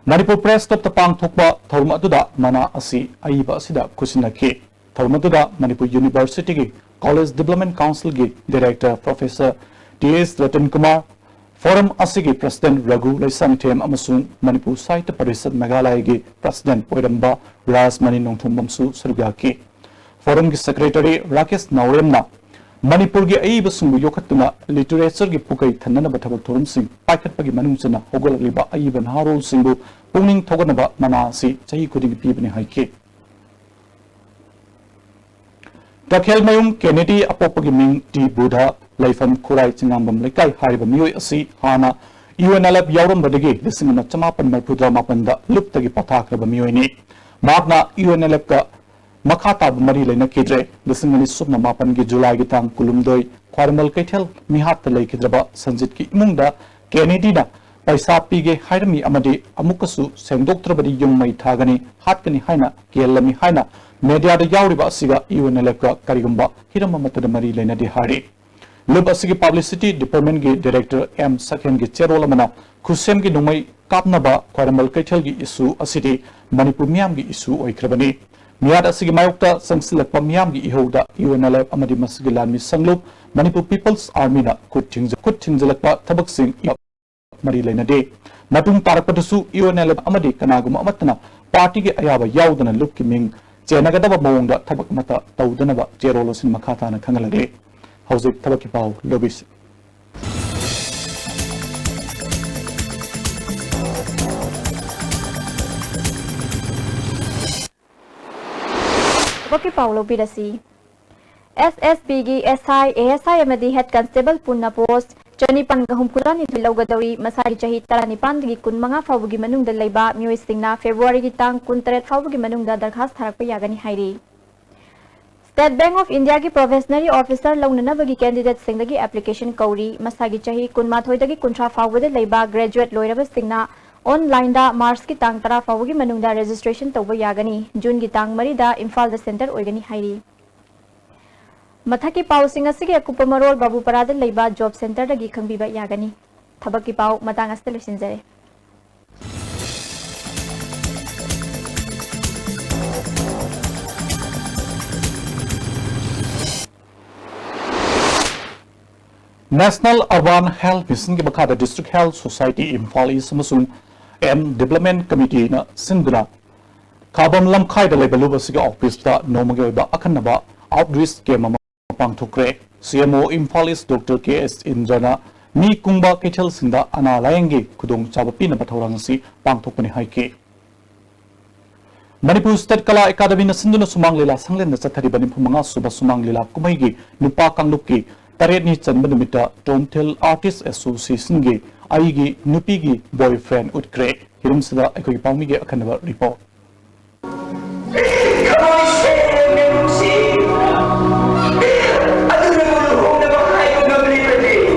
ꯃꯅꯤꯄꯨꯔ Press Clubꯇ ꯄꯥꯡꯊꯣꯛꯄ ꯊꯧꯔꯝ ꯑꯗꯨꯗ ꯃꯅꯥ ꯑꯁꯤ ꯑꯏꯕ ꯑꯁꯤꯗ ꯈꯨꯠꯁꯤꯟꯅꯈꯤ꯫ ꯊꯧꯔꯝ ꯑꯗꯨꯗ ꯃꯅꯤꯄꯨꯔ Universityꯒꯤ College Development Councilꯒꯤ director Professor T S Ratan Kumar, Forum ꯑꯁꯤꯒꯤ president ꯔꯘꯨ ꯂꯩꯁꯥꯡꯊꯦꯝ ꯑꯃꯁꯨꯡ ꯃꯅꯤꯄꯨꯔ ꯁꯥꯍꯤꯇ꯭ꯌ ꯄꯔꯤꯁꯠ ꯃꯦꯘꯥꯂꯌꯒꯤ president ꯑꯣꯏꯔꯝꯕ ꯔꯥꯖꯃꯅꯤ ꯅꯣꯡꯊꯣꯝꯕꯝꯁꯨ ꯁꯔꯨꯛ ꯌꯥꯈꯤ꯫ Forumꯒꯤ secretary ꯔꯥꯀꯦꯁ ꯅꯥꯎꯔꯦꯝꯅ ꯃꯅꯤꯄꯨꯔꯒꯤ ꯑꯏꯕꯁꯤꯡꯕꯨ ꯌꯣꯛꯈꯠꯇꯨꯅ literatureꯒꯤ ꯄꯨꯀꯩ ꯊꯟꯅꯅꯕ ꯊꯕꯛ ꯊꯧꯔꯝꯁꯤꯡ ꯄꯥꯏꯈꯠꯄꯒꯤ ꯃꯅꯨꯡ ꯆꯟꯅ ꯍꯧꯒꯠꯂꯛꯂꯤꯕ ꯑꯏꯕ ꯅꯍꯥꯔꯣꯜꯁꯤꯡꯕꯨ ꯄꯨꯛꯅꯤꯡ ꯊꯧꯒꯠꯅꯕ ꯃꯅꯥ ꯑꯁꯤ ꯆꯍꯤ ꯈꯨꯗꯤꯡꯒꯤ ꯄꯤꯕꯅꯤ ꯍꯥꯏꯈꯤ꯫ ꯇꯈꯦꯜꯃꯌꯨꯝ ꯀꯦꯅꯦꯗꯤ ꯑꯄꯣꯛꯄꯒꯤ ꯃꯤꯡ ꯇꯤ ꯕꯨꯙ, ꯂꯩꯐꯝ ꯈꯨꯔꯥꯏ ꯆꯤꯉꯥꯝꯕꯝ ꯂꯩꯀꯥꯏ ꯍꯥꯏꯔꯤꯕ ꯃꯤꯑꯣꯏ ꯑꯁꯤ ꯍꯥꯟꯅ ꯌꯨ ꯑꯦꯟ ꯑꯦꯜ ꯑꯦꯐ ꯌꯥꯎꯔꯝꯕꯗꯒꯤ ꯂꯤꯁꯤꯡ ꯑꯃ ꯆꯃꯥꯄꯟ ꯃꯔꯤꯐꯨꯇꯔꯥ ꯃꯥꯄꯟꯗ ꯂꯨꯞꯇꯒꯤ ꯄꯊꯥꯈ꯭ꯔꯕ ꯃꯤꯑꯣꯏꯅꯤ꯫ ꯃꯍꯥꯛꯅ ꯌꯨ ꯑꯦꯟ ꯑꯦꯜ ꯑꯦꯐꯀ ꯃꯈꯥ ꯇꯥꯕ ꯃꯔꯤ ꯂꯩꯅꯈꯤꯗ꯭ꯔꯦ꯫ ꯂꯤꯁꯤꯡ ꯑꯅꯤ ꯁꯨꯞꯅ ꯃꯥꯄꯟꯒꯤ ꯖꯨꯂꯥꯏꯒꯤ ꯇꯥꯡ ꯀꯨꯟꯍꯨꯝꯗꯣꯏ ꯈ꯭ꯋꯥꯏꯔꯝꯕꯟ ꯀꯩꯊꯦꯜ ꯃꯤꯍꯥꯠꯇ ꯂꯩꯈꯤꯗ꯭ꯔꯕ ꯁꯟꯖꯤꯠꯀꯤ ꯏꯃꯨꯡꯗ ꯀꯦꯅꯦꯗꯤꯅ ꯄꯩꯁꯥ ꯄꯤꯒꯦ ꯍꯥꯏꯔꯝꯃꯤ ꯑꯃꯗꯤ ꯑꯃꯨꯛꯀꯁꯨ ꯁꯦꯡꯗꯣꯛꯇ꯭ꯔꯕꯗꯤ ꯌꯨꯝ ꯃꯩ ꯊꯥꯒꯅꯤ, ꯍꯥꯠꯀꯅꯤ ꯍꯥꯏꯅ ꯀꯤꯍꯜꯂꯝꯃꯤ ꯍꯥꯏꯅ ꯃꯦꯗꯤꯌꯥꯗ ꯌꯥꯎꯔꯤꯕ ꯑꯁꯤꯒ ꯌꯨ ꯑꯦꯟ ꯑꯦꯜ ꯑꯦꯐꯀ ꯀꯔꯤꯒꯨꯝꯕ ꯍꯤꯔꯝ ꯑꯃꯠꯇꯗ ꯃꯔꯤ ꯂꯩꯅꯗꯦ ꯍꯥꯏꯔꯤ꯫ ꯂꯨꯞ ꯑꯁꯤꯒꯤ ꯄꯕ꯭ꯂꯤꯁꯤꯇꯤ ꯗꯤꯄꯥꯔꯠꯃꯦꯟꯒꯤ ꯗꯤꯔꯦꯛꯇꯔ ꯑꯦꯝ ꯁꯛꯍꯦꯟꯒꯤ ꯆꯦꯔꯣꯜ ꯑꯃꯅ ꯈꯨꯠꯁꯦꯝꯒꯤ ꯅꯣꯡꯃꯩ ꯀꯥꯞꯅꯕ ꯈ꯭ꯋꯥꯏꯔꯝꯕꯟ ꯀꯩꯊꯦꯜꯒꯤ ꯏꯁꯨ ꯑꯁꯤꯗꯤ ꯃꯅꯤꯄꯨꯔ ꯃꯤꯌꯥꯝꯒꯤ ꯏꯁꯨ ꯑꯣꯏꯈ꯭ꯔꯕꯅꯤ꯫ ꯃꯤꯍꯥꯠ ꯑꯁꯤꯒꯤ ꯃꯥꯌꯣꯛꯇ ꯆꯪꯁꯤꯜꯂꯛꯄ ꯃꯤꯌꯥꯝꯒꯤ ꯏꯍꯧꯗ ꯌꯨ ꯑꯦꯟ ꯑꯦꯜ ꯑꯦꯐ ꯑꯃꯗꯤ ꯃꯁꯤꯒꯤ ꯂꯥꯟꯃꯤ ꯁꯪꯂꯨꯞ ꯃꯅꯤꯄꯨꯔ ꯄꯤꯄꯜꯁ ꯑꯥꯔꯃꯤꯅ ꯈꯨꯠ ꯊꯤꯡꯖ-, ꯈꯨꯠ ꯊꯤꯡꯖꯤꯜꯂꯛꯄ ꯊꯕꯛꯁꯤꯡ ꯃꯔꯤ ꯂꯩꯅꯗꯦ꯫ ꯃꯇꯨꯡ ꯇꯥꯔꯛꯄꯗꯁꯨ ꯌꯨ ꯑꯦꯟ ꯑꯦꯜ ꯑꯦꯐ ꯑꯃꯗꯤ ꯀꯅꯥꯒꯨꯝꯕ ꯑꯃꯠꯇꯅ ꯄꯥꯔꯇꯤꯒꯤ ꯑꯌꯥꯕ ꯌꯥꯎꯗꯅ ꯂꯨꯞꯀꯤ ꯃꯤꯡ ꯆꯦꯟꯅꯒꯗꯕ ꯃꯑꯣꯡꯗ ꯊꯕꯛ ꯑꯃꯠꯇ ꯇꯧꯗꯅꯕ ꯆꯦꯔꯣꯜ ꯑꯁꯤꯅ ꯃꯈꯥ ꯇꯥꯅ ꯈꯪꯍꯜꯂꯛꯂꯤ꯫ ꯍꯧꯖꯤꯛ ꯊꯕꯛꯀꯤ ꯄꯥꯎ ꯂꯧꯕꯤꯁꯤ꯫ ꯊꯕꯛꯀꯤ ꯄꯥꯎ ꯂꯧꯕꯤꯔꯁꯤ꯫ ꯑꯦꯁ ꯑꯦꯁ ꯕꯤꯒꯤ ꯑꯦꯁ ꯑꯥꯏ, ꯑꯦ ꯑꯦꯁ ꯑꯥꯏ ꯑꯃꯗꯤ ꯍꯦꯗ ꯀꯟꯁꯇꯦꯕꯜ ꯄꯨꯟꯅ ꯄꯣꯁ ꯆꯅꯤꯄꯥꯟꯒ ꯍꯨꯝꯐꯨꯇꯔꯥꯅꯤꯊꯣꯏ ꯂꯧꯒꯗꯧꯔꯤ꯫ ꯃꯁꯥꯒꯤ ꯆꯍꯤ ꯇꯔꯥꯅꯤꯄꯥꯟꯗꯒꯤ ꯀꯨꯟꯃꯉꯥ ꯐꯥꯎꯕꯒꯤ ꯃꯅꯨꯡꯗ ꯂꯩꯕ ꯃꯤꯑꯣꯏꯁꯤꯡꯅ ꯐꯦꯕ꯭ꯔꯨꯋꯥꯔꯤꯒꯤ ꯇꯥꯡ ꯀꯨꯟꯇꯔꯦꯠ ꯐꯥꯎꯕꯒꯤ ꯃꯅꯨꯡꯗ ꯗꯔꯈꯥꯁ ꯊꯥꯔꯛꯄ ꯌꯥꯒꯅꯤ ꯍꯥꯏꯔꯤ꯫ ꯁ꯭ꯇꯦꯠ ꯕꯦꯡꯛ ꯑꯣꯐ ꯏꯟꯗꯤꯌꯥꯒꯤ ꯄ꯭ꯔꯣꯕꯦꯁꯅꯔꯤ ꯑꯣꯐꯤꯁꯥꯔ ꯂꯧꯅꯅꯕꯒꯤ ꯀꯦꯟꯗꯤꯗꯦꯠꯁꯤꯡꯗꯒꯤ ꯑꯦꯄ꯭ꯂꯤꯀꯦꯁꯟ ꯀꯧꯔꯤ꯫ ꯃꯁꯥꯒꯤ ꯆꯍꯤ ꯀꯨꯟꯃꯥꯊꯣꯏꯗꯒꯤ ꯀꯨꯟꯊ꯭ꯔꯥ ꯐꯥꯎꯕꯗ ꯂꯩꯕ ꯒ꯭ꯔꯦꯖꯨꯑꯦꯠ ꯂꯣꯏꯔꯕꯁꯤꯡꯅ ꯑꯣꯟꯂꯥꯏꯟꯗ ꯃꯥꯔꯆꯀꯤ ꯇꯥꯡ ꯇꯔꯥ ꯐꯥꯎꯕꯒꯤ ꯃꯅꯨꯡꯗ ꯔꯦꯖꯤꯁꯇ꯭ꯔꯦꯁꯟ ꯇꯧꯕ ꯌꯥꯒꯅꯤ꯫ ꯖꯨꯟꯒꯤ ꯇꯥꯡ ꯃꯔꯤꯗ ꯏꯝꯐꯥꯜꯗ ꯁꯦꯟꯇꯔ ꯑꯣꯏꯒꯅꯤ ꯍꯥꯏꯔꯤ꯫ ꯃꯊꯛꯀꯤ ꯄꯥꯎꯁꯤꯡ ꯑꯁꯤꯒꯤ ꯑꯀꯨꯞꯄ ꯃꯔꯣꯜ ꯕꯥꯕꯨꯄꯥꯔꯥꯗ ꯂꯩꯕ ꯖꯣꯕ ꯁꯦꯟꯇꯔꯗꯒꯤ ꯈꯪꯕꯤꯕ ꯌꯥꯒꯅꯤ꯫ ꯊꯕꯛꯀꯤ ꯄꯥꯎ ꯃꯇꯥꯡ ꯑꯁꯤꯗ ꯂꯣꯏꯁꯤꯟꯖꯔꯦ꯫ National Urban Health Mission ꯒꯤ ꯃꯈꯥꯗ District Health Society Imphal East ꯑꯃꯁꯨꯡ M Development Committee ꯅ ꯁꯤꯟꯗꯨꯅ ꯈꯥꯕꯝ ꯂꯝꯈꯥꯏꯗ ꯂꯩꯕ ꯂꯨꯞ ꯑꯁꯤꯒꯤ ꯑꯣꯐꯤꯁꯇ ꯅꯣꯡꯃꯒꯤ ꯑꯣꯏꯕ ꯑꯈꯟꯅꯕ outreach camp ꯑꯃ ꯄꯥꯡꯊꯣꯛꯈ꯭ꯔꯦ꯫ ꯁꯤ ꯑꯦꯝ ꯑꯣ ꯏꯝꯐꯥꯜ ꯏꯁ ꯗꯣꯛꯇꯔ ꯀꯦ ꯑꯦꯁ ꯏꯟꯗ꯭ꯔꯅ ꯃꯤ ꯀꯨꯡꯕ ꯀꯩꯊꯦꯜꯁꯤꯡꯗ ꯑꯅꯥ ꯂꯥꯌꯦꯡꯒꯤ ꯈꯨꯗꯣꯡꯆꯥꯕ ꯄꯤꯅꯕ ꯊꯧꯔꯥꯡ ꯑꯁꯤ ꯄꯥꯡꯊꯣꯛꯄꯅꯤ ꯍꯥꯏꯈꯤ꯫ ꯃꯅꯤꯄꯨꯔ ꯁ꯭ꯇꯦꯠ ꯀꯂꯥ ꯑꯦꯀꯥꯗꯃꯤꯅ ꯁꯤꯟꯗꯨꯅ ꯁꯨꯃꯥꯡ ꯂꯤꯂꯥ ꯁꯪꯂꯦꯟꯗ ꯆꯠꯊꯔꯤꯕ ꯅꯤꯐꯨ ꯃꯉꯥ ꯁꯨꯕ ꯁꯨꯃꯥꯡ ꯂꯤꯂꯥ ꯀꯨꯝꯍꯩꯒꯤ ꯅꯨꯄꯥ ꯀꯥꯡꯂꯨꯞꯀꯤ ꯇꯔꯦꯠꯅꯤ ꯆꯟꯕ ꯅꯨꯃꯤꯠꯇ ꯇꯣꯝꯊꯤꯜ ꯑꯥꯔꯇꯤꯁ ꯑꯦꯁꯣꯁꯤꯌꯦꯁꯟꯒꯤ ꯑꯩꯒꯤ ꯅꯨꯄꯤꯒꯤ ꯕꯣꯏꯐ꯭ꯔꯦꯟ ꯎꯠꯈ꯭ꯔꯦ꯫ ꯍꯤꯔꯝꯁꯤꯗ ꯑꯩꯈꯣꯏꯒꯤ ꯄꯥꯎꯃꯤꯒꯤ ꯑꯈꯟꯅꯕ ꯔꯤꯄꯣꯔꯠ꯫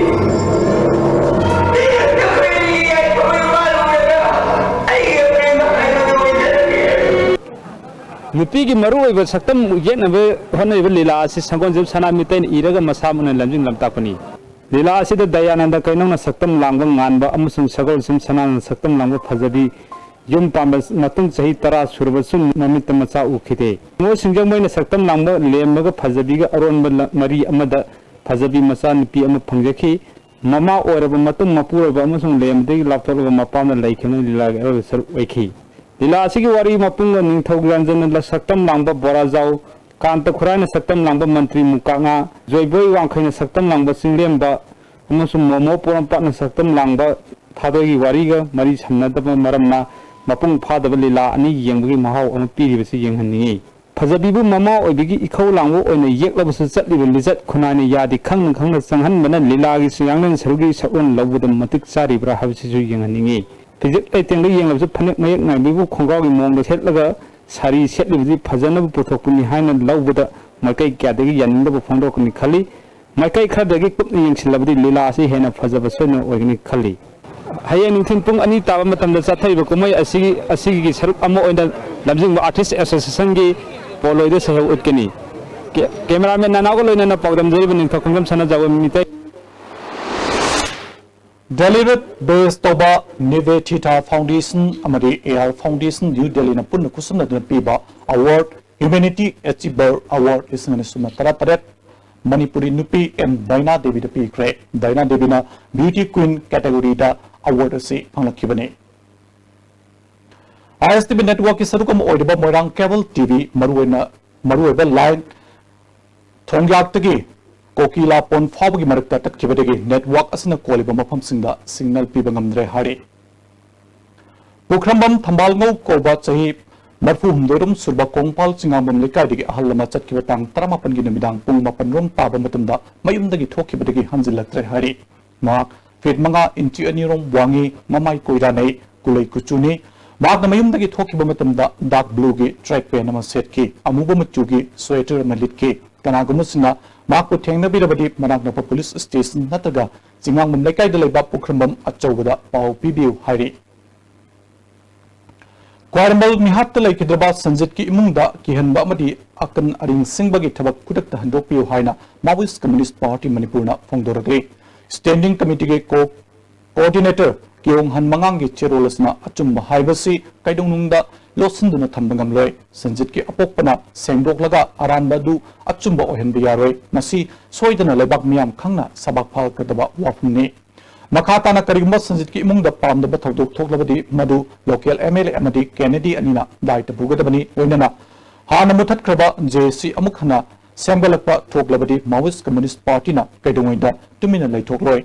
ꯅꯨꯄꯤꯒꯤ ꯃꯔꯨꯑꯣꯏꯕ ꯁꯛꯇꯝ ꯌꯦꯛꯅꯕ ꯍꯣꯠꯅꯔꯤꯕ ꯂꯤꯂꯥ ꯑꯁꯤ ꯁꯪꯒꯣꯜꯁꯦꯝ ꯁꯅꯥꯃꯤꯇꯩꯅ ꯏꯔꯒ ꯃꯁꯥꯃꯛꯅ ꯂꯝꯖꯤꯡ ꯂꯝꯇꯥꯛꯄꯅꯤ꯫ ꯂꯤꯂꯥ ꯑꯁꯤꯗ ꯗꯌꯥꯅꯟꯗ ꯀꯩꯅꯧꯅ ꯁꯛꯇꯝ ꯂꯥꯡꯕ ꯉꯥꯟꯕ ꯑꯃꯁꯨꯡ ꯁꯒꯣꯜꯁꯦꯝ ꯁꯅꯥꯅ ꯁꯛꯇꯝ ꯂꯥꯡꯕ ꯐꯖꯕꯤ ꯌꯨꯝ ꯄꯥꯟꯕ ꯃꯇꯨꯡ ꯆꯍꯤ ꯇꯔꯥ ꯁꯨꯔꯕꯁꯨ ꯃꯃꯤꯠꯇ ꯃꯆꯥ ꯎꯈꯤꯗꯦ꯫ ꯅꯤꯉꯣꯜ ꯁꯤꯡꯖꯃꯩꯅ ꯁꯛꯇꯝ ꯂꯥꯡꯕ ꯂꯦꯝꯕꯒ ꯐꯖꯕꯤꯒ ꯑꯔꯣꯟꯕ ꯂ-, ꯃꯔꯤ ꯑꯃꯗ ꯐꯖꯕꯤ ꯃꯆꯥ ꯅꯨꯄꯤ ꯑꯃ ꯐꯪꯖꯈꯤ꯫ ꯃꯃꯥ ꯑꯣꯏꯔꯕ ꯃꯇꯨꯡ ꯃꯄꯨꯔꯣꯏꯕ ꯑꯃꯁꯨꯡ ꯂꯦꯝꯕꯗꯒꯤ ꯂꯥꯞꯊꯣꯛꯂꯒ ꯃꯄꯥꯝꯗ ꯂꯩꯈꯤꯕꯅ ꯂꯤꯂꯥꯒꯤ ꯑꯔꯣꯏꯕ ꯁꯔꯨꯛ ꯑꯣꯏꯈꯤ꯫ ꯂꯤꯂꯥ ꯑꯁꯤꯒꯤ ꯋꯥꯔꯤ ꯃꯄꯨꯡ ꯅꯤꯡꯊꯧ ꯔꯟꯖꯟꯅ ꯁꯛꯇꯝ ꯂꯥꯡꯕ ꯕꯣꯔꯥꯖꯥꯎ, ꯀꯥꯟꯇ ꯈꯨꯔꯥꯏꯅ ꯁꯛꯇꯝ ꯂꯥꯡꯕ ꯃꯟꯇ꯭ꯔꯤ ꯃꯨꯀꯥꯛꯉꯥ, ꯖꯣꯏꯕꯣꯏ ꯋꯥꯡꯈꯩꯅ ꯁꯛꯇꯝ ꯂꯥꯡꯕ ꯆꯤꯡꯂꯦꯝꯕ ꯑꯃꯁꯨꯡ ꯃꯣꯃꯣ ꯄꯣꯔꯣꯝꯄꯥꯠꯅ ꯁꯛꯇꯝ ꯂꯥꯡꯕ ꯊꯥꯗꯣꯏꯒꯤ ꯋꯥꯔꯤꯒ ꯃꯔꯤ ꯁꯝꯅꯗꯕ ꯃꯔꯝꯅ ꯃꯄꯨꯡ ꯐꯥꯗꯕ ꯂꯤꯂꯥ ꯑꯅꯤ ꯌꯦꯡꯕꯒꯤ ꯃꯍꯥꯎ ꯑꯃ ꯄꯤꯔꯤꯕꯁꯤ ꯌꯦꯡꯍꯟꯅꯤꯡꯏ꯫ ꯐꯖꯕꯤꯕꯨ ꯃꯃꯥ ꯑꯣꯏꯕꯒꯤ ꯏꯈꯧ ꯂꯥꯡꯕ ꯑꯣꯏꯅ ꯌꯦꯛꯂꯕꯁꯨ ꯆꯠꯂꯤꯕ ꯂꯤꯆꯠ ꯈꯨꯟꯅꯥꯏꯅ ꯌꯥꯗꯦ ꯈꯪꯅ ꯈꯪꯅ ꯆꯪꯍꯟꯕꯅ ꯂꯤꯂꯥꯒꯤ ꯆꯤꯡꯌꯥꯡꯂꯦꯟ ꯁꯔꯨꯛꯀꯤ ꯁꯛꯂꯣꯟ ꯂꯧꯕꯗ ꯃꯇꯤꯛ ꯆꯥꯔꯤꯕ꯭ꯔꯥ ꯍꯥꯏꯕꯁꯤꯁꯨ ꯌꯦꯡꯍꯟꯅꯤꯡꯏ꯫ ꯐꯤꯖꯦꯠ ꯂꯩꯇꯦꯡꯗ ꯌꯦꯡꯂꯕꯁꯨ ꯐꯅꯦꯛ ꯃꯌꯦꯛ ꯅꯥꯏꯕꯤꯕꯨ ꯈꯣꯡꯒ꯭ꯔꯥꯎꯒꯤ ꯃꯑꯣꯡꯗ ꯁꯦꯠꯂꯒ ꯁꯥꯔꯤ ꯁꯦꯠꯂꯤꯕꯁꯤ ꯐꯖꯅꯕ ꯄꯨꯊꯣꯛꯄꯅꯤ ꯍꯥꯏꯅ ꯂꯧꯕꯗ ꯃꯥꯏꯀꯩ ꯀꯌꯥꯗꯒꯤ ꯌꯥꯅꯤꯡꯗꯕ ꯐꯣꯡꯗꯣꯛꯀꯅꯤ ꯈꯜꯂꯤ꯫ ꯃꯥꯏꯀꯩ ꯈꯔꯗꯒꯤ ꯀꯨꯞꯅ ꯌꯦꯡꯁꯤꯜꯂꯕꯗꯤ ꯂꯤꯂꯥ ꯑꯁꯤ ꯍꯦꯟꯅ ꯐꯖꯕ ꯁꯣꯏꯗꯅ ꯑꯣꯏꯒꯅꯤ ꯈꯜꯂꯤ꯫ ꯍꯌꯦꯡ ꯅꯨꯡꯊꯤꯜ ꯄꯨꯡ ꯑꯅꯤ ꯇꯥꯕ ꯃꯇꯝꯗ ꯆꯠꯊꯔꯤꯕ ꯀꯨꯝꯍꯩ ꯑꯁꯤꯒꯤ, ꯑꯁꯤꯒꯤ ꯁꯔꯨꯛ ꯑꯃ ꯑꯣꯏꯅ ꯂꯝꯖꯤꯡꯕ ꯑꯥꯔꯇꯤꯁ ꯑꯦꯁꯣꯁꯤꯌꯦꯁꯟꯒꯤ ꯄꯣꯂꯣꯏꯗ ꯁꯩꯍꯧ ꯎꯠꯀꯅꯤ꯫ ꯀꯦ-, ꯀꯦꯃꯦꯔꯥꯃꯦꯟ ꯅꯅꯥꯎꯒ ꯂꯣꯏꯅꯅ ꯄꯥꯎꯗꯝꯖꯔꯤꯕ ꯅꯤꯡꯊꯧ ꯈꯣꯡꯖꯝ ꯁꯅꯥꯖꯥꯎꯕ ꯃꯤꯇꯩ꯫ ꯗꯦꯜꯂꯤꯗ ꯕꯦꯁ ꯇꯧꯕ ꯅꯤꯚꯦꯊꯤꯊꯥ ꯐꯥꯎꯟꯗꯦꯁꯟ ꯑꯃꯗꯤ ꯑꯦ ꯑꯥꯔ ꯐꯥꯎꯟꯗꯦꯁꯟ ꯅ꯭ꯌꯨ ꯗꯦꯜꯂꯤꯅ ꯄꯨꯟꯅ ꯈꯨꯠꯁꯝꯅꯗꯨꯅ ꯄꯤꯕ ꯑꯦꯋꯥꯔꯗ, ꯍ꯭ꯌꯨꯃꯦꯅꯤꯇꯤ ꯑꯦꯆꯤꯚꯔ ꯑꯦꯋꯥꯔꯗ ꯂꯤꯁꯤꯡ ꯑꯅꯤ ꯁꯨꯞꯅ ꯇꯔꯥꯇꯔꯦꯠ ꯃꯅꯤꯄꯨꯔꯤ ꯅꯨꯄꯤ ꯑꯦꯝ ꯗꯥꯏꯅꯥ ꯗꯦꯕꯤꯗ ꯄꯤꯈ꯭ꯔꯦ꯫ ꯗꯥꯏꯅꯥ ꯗꯦꯕꯤꯅ ꯕ꯭ꯌꯨꯇꯤ ꯀ꯭ꯋꯤꯟ ꯀꯦꯇꯦꯒꯣꯔꯤꯗ ꯑꯦꯋꯥꯔꯗ ꯑꯁꯤ ꯐꯪꯂꯛꯈꯤꯕꯅꯤ꯫ ꯑꯥꯏ ꯑꯦꯁ ꯇꯤ ꯚꯤ ꯅꯦꯠꯋꯥꯔꯛꯀꯤ ꯁꯔꯨꯛ ꯑꯃ ꯑꯣꯏꯔꯤꯕ ꯃꯣꯏꯔꯥꯡ ꯀꯦꯕꯜ ꯇꯤ ꯚꯤ ꯃꯔꯨꯑꯣꯏꯅ, ꯃꯔꯨꯑꯣꯏꯕ ꯂꯥꯏꯟ ꯊꯣꯡꯌꯥꯛꯇꯒꯤ ꯀꯣꯀꯤꯂꯥꯄꯣꯟ ꯐꯥꯎꯕꯒꯤ ꯃꯔꯛꯇ ꯇꯠꯈꯤꯕꯗꯒꯤ ꯅꯦꯠꯋꯥꯔꯛ ꯑꯁꯤꯅ ꯀꯣꯜꯂꯤꯕ ꯃꯐꯝꯁꯤꯡꯗ ꯁꯤꯒꯅꯦꯜ ꯄꯤꯕ ꯉꯝꯗ꯭ꯔꯦ ꯍꯥꯏꯔꯤ꯫ ꯄꯨꯈ꯭ꯔꯝꯕꯝ ꯊꯝꯕꯥꯜꯉꯧ ꯀꯧꯕ ꯆꯍꯤ ꯃꯔꯤꯐꯨ ꯍꯨꯝꯗꯣꯏꯔꯣꯝ ꯁꯨꯔꯕ ꯀꯣꯡꯄꯥꯜ ꯆꯤꯉꯥꯡꯕꯝ ꯂꯩꯀꯥꯏꯗꯒꯤ ꯑꯍꯜ ꯑꯃ ꯆꯠꯈꯤꯕ ꯇꯥꯡ ꯇꯔꯥꯃꯥꯄꯟꯒꯤ ꯅꯨꯃꯤꯗꯥꯡ ꯄꯨꯡ ꯃꯥꯄꯟꯔꯣꯝ ꯇꯥꯕ ꯃꯇꯝꯗ ꯃꯌꯨꯝꯗꯒꯤ ꯊꯣꯛꯈꯤꯕꯗꯒꯤ ꯍꯟꯖꯤꯜꯂꯛꯇ꯭ꯔꯦ ꯍꯥꯏꯔꯤ꯫ ꯃꯍꯥꯛ ꯐꯤꯠ ꯃꯉꯥ ꯏꯟꯆꯤ ꯑꯅꯤꯔꯣꯝ ꯋꯥꯡꯉꯤ, ꯃꯃꯥꯏ ꯀꯣꯏꯔꯥꯅꯩ, ꯀꯨꯂꯩ ꯀꯨꯆꯨꯅꯤ꯫ ꯃꯍꯥꯛꯅ ꯃꯌꯨꯝꯗꯒꯤ ꯊꯣꯛꯈꯤꯕ ꯃꯇꯝꯗ ꯗꯥꯔꯛ ꯕ꯭ꯂꯨꯒꯤ ꯇ꯭ꯔꯦꯛ ꯄꯦꯟ ꯑꯃ ꯁꯦꯠꯈꯤ, ꯑꯃꯨꯕ ꯃꯆꯨꯒꯤ ꯁ꯭ꯋꯦꯇꯔ ꯑꯃ ꯂꯤꯠꯈꯤ꯫ ꯀꯅꯥꯒꯨꯝꯕꯁꯤꯡꯅ ꯃꯍꯥꯛꯄꯨ ꯊꯦꯡꯅꯕꯤꯔꯕꯗꯤ ꯃꯅꯥꯛ ꯅꯛꯄ ꯄꯨꯂꯤꯁ ꯁ꯭ꯇꯦꯁꯟ ꯅꯠꯇ꯭ꯔꯒ ꯆꯤꯉꯥꯡꯕꯝ ꯂꯩꯀꯥꯏꯗ ꯂꯩꯕ ꯄꯨꯈ꯭ꯔꯝꯕꯝ ꯑꯆꯧꯕꯗ ꯄꯥꯎ ꯄꯤꯕꯤꯌꯨ ꯍꯥꯏꯔꯤ꯫ ꯈ꯭ꯋꯥꯏꯔꯝꯕꯟ ꯃꯤꯍꯥꯠꯇ ꯂꯩꯈꯤꯗ꯭ꯔꯕ ꯁꯟꯖꯤꯠꯀꯤ ꯏꯃꯨꯡꯗ ꯀꯤꯍꯟꯕ ꯑꯃꯗꯤ ꯑꯀꯟ ꯑꯔꯤꯡ ꯁꯤꯡꯕꯒꯤ ꯊꯕꯛ ꯈꯨꯗꯛꯇ ꯍꯟꯗꯣꯛꯄꯤꯌꯨ ꯍꯥꯏꯅ Maoist Communist Party ꯃꯅꯤꯄꯨꯔꯅ ꯐꯣꯡꯗꯣꯔꯛꯂꯤ꯫ Standing Committeeꯒꯤ co-, Coordinator ꯀꯤꯌꯣꯡ ꯍꯟ ꯃꯉꯥꯡꯒꯤ ꯆꯦꯔꯣꯜ ꯑꯁꯤꯅ ꯑꯆꯨꯝꯕ ꯍꯥꯏꯕꯁꯤ ꯀꯩꯗꯧꯅꯨꯡꯗ ꯂꯣꯠꯁꯤꯟꯗꯨꯅ ꯊꯝꯕ ꯉꯝꯂꯣꯏ꯫ ꯁꯟꯖꯤꯠꯀꯤ ꯑꯄꯣꯛꯄꯅ ꯁꯦꯡꯗꯣꯛꯂꯒ ꯑꯔꯥꯟꯕ ꯑꯗꯨ ꯑꯆꯨꯝꯕ ꯑꯣꯏꯍꯟꯕ ꯌꯥꯔꯣꯏ꯫ ꯃꯁꯤ ꯁꯣꯏꯗꯅ ꯂꯩꯕꯥꯛ ꯃꯤꯌꯥꯝ ꯈꯪꯅ ꯁꯕꯥꯛ ꯐꯥꯜꯀꯗꯕ ꯋꯥꯐꯝꯅꯤ꯫ ꯃꯈꯥ ꯇꯥꯅ ꯀꯔꯤꯒꯨꯝꯕ ꯁꯟꯖꯤꯠꯀꯤ ꯏꯃꯨꯡꯗ ꯄꯥꯝꯗꯕ ꯊꯧꯗꯣꯛ ꯊꯣꯛꯂꯕꯗꯤ ꯃꯗꯨ local M L A ꯑꯃꯗꯤ candidate ꯑꯅꯤꯅ ꯗꯥꯏꯇ ꯄꯨꯒꯗꯕꯅꯤ꯫ ꯂꯣꯏꯅꯅ ꯍꯥꯟꯅ ꯃꯨꯊꯠꯈ꯭ꯔꯕ J C ꯑꯃꯨꯛ ꯍꯟꯅ ꯁꯦꯝꯒꯠꯂꯛꯄ ꯊꯣꯛꯂꯕꯗꯤ Maoist Communist Partyꯅ ꯀꯩꯗꯧꯉꯩꯗ ꯇꯨꯃꯤꯟꯅ ꯂꯩꯊꯣꯛꯂꯣꯏ꯫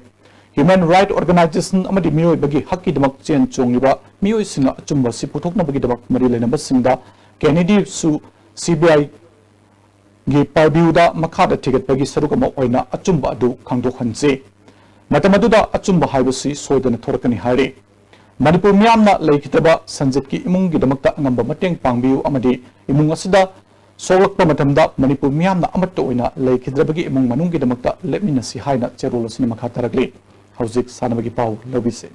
Human Right Organization ꯑꯃꯗꯤ ꯃꯤꯑꯣꯏꯕꯒꯤ ꯍꯛꯀꯤꯗꯃꯛ ꯆꯦꯟ ꯆꯣꯡꯂꯤꯕ ꯃꯤꯑꯣꯏꯁꯤꯡꯅ ꯑꯆꯨꯝꯕ ꯑꯁꯤ ꯄꯨꯊꯣꯛꯅꯕꯒꯤꯗꯃꯛ ꯃꯔꯤ ꯂꯩꯅꯕꯁꯤꯡꯗ candidate ꯁꯨ C B I ꯒꯤ purviewꯗ ꯃꯈꯥꯗ ꯊꯤꯒꯠꯄꯒꯤ ꯁꯔꯨꯛ ꯑꯃ ꯑꯣꯏꯅ ꯑꯆꯨꯝꯕ ꯑꯗꯨ ꯈꯪꯗꯣꯛꯍꯟꯁꯤ꯫ ꯃꯇꯝ ꯑꯗꯨꯗ ꯑꯆꯨꯝꯕ ꯍꯥꯏꯕꯁꯤ ꯁꯣꯏꯗꯅ ꯊꯣꯔꯛꯀꯅꯤ ꯍꯥꯏꯔꯤ꯫ ꯃꯅꯤꯄꯨꯔ ꯃꯤꯌꯥꯝꯅ ꯂꯩꯈꯤꯗ꯭ꯔꯕ ꯁꯟꯖꯤꯠꯀꯤ ꯏꯃꯨꯡꯒꯤꯗꯃꯛꯇ ꯑꯉꯝꯕ ꯃꯇꯦꯡ ꯄꯥꯡꯕꯤꯌꯨ ꯑꯃꯗꯤ ꯏꯃꯨꯡ ꯑꯁꯤꯗ ꯁꯣꯛꯂꯛꯄ ꯃꯇꯝꯗ ꯃꯅꯤꯄꯨꯔ ꯃꯤꯌꯥꯝꯅ ꯑꯃꯠꯇ ꯑꯣꯏꯅ ꯂꯩꯈꯤꯗ꯭ꯔꯕꯒꯤ ꯏꯃꯨꯡ ꯃꯅꯨꯡꯒꯤꯗꯃꯛꯇ ꯂꯦꯞꯃꯤꯟꯅꯁꯤ ꯍꯥꯏꯅ ꯆꯦꯔꯣꯜ ꯑꯁꯤꯅ ꯃꯈꯥ ꯇꯥꯔꯛꯂꯤ꯫ ꯍꯧꯖꯤꯛ ꯁꯥꯟꯅꯕꯒꯤ ꯄꯥꯎ ꯂꯧꯕꯤꯁꯤ꯫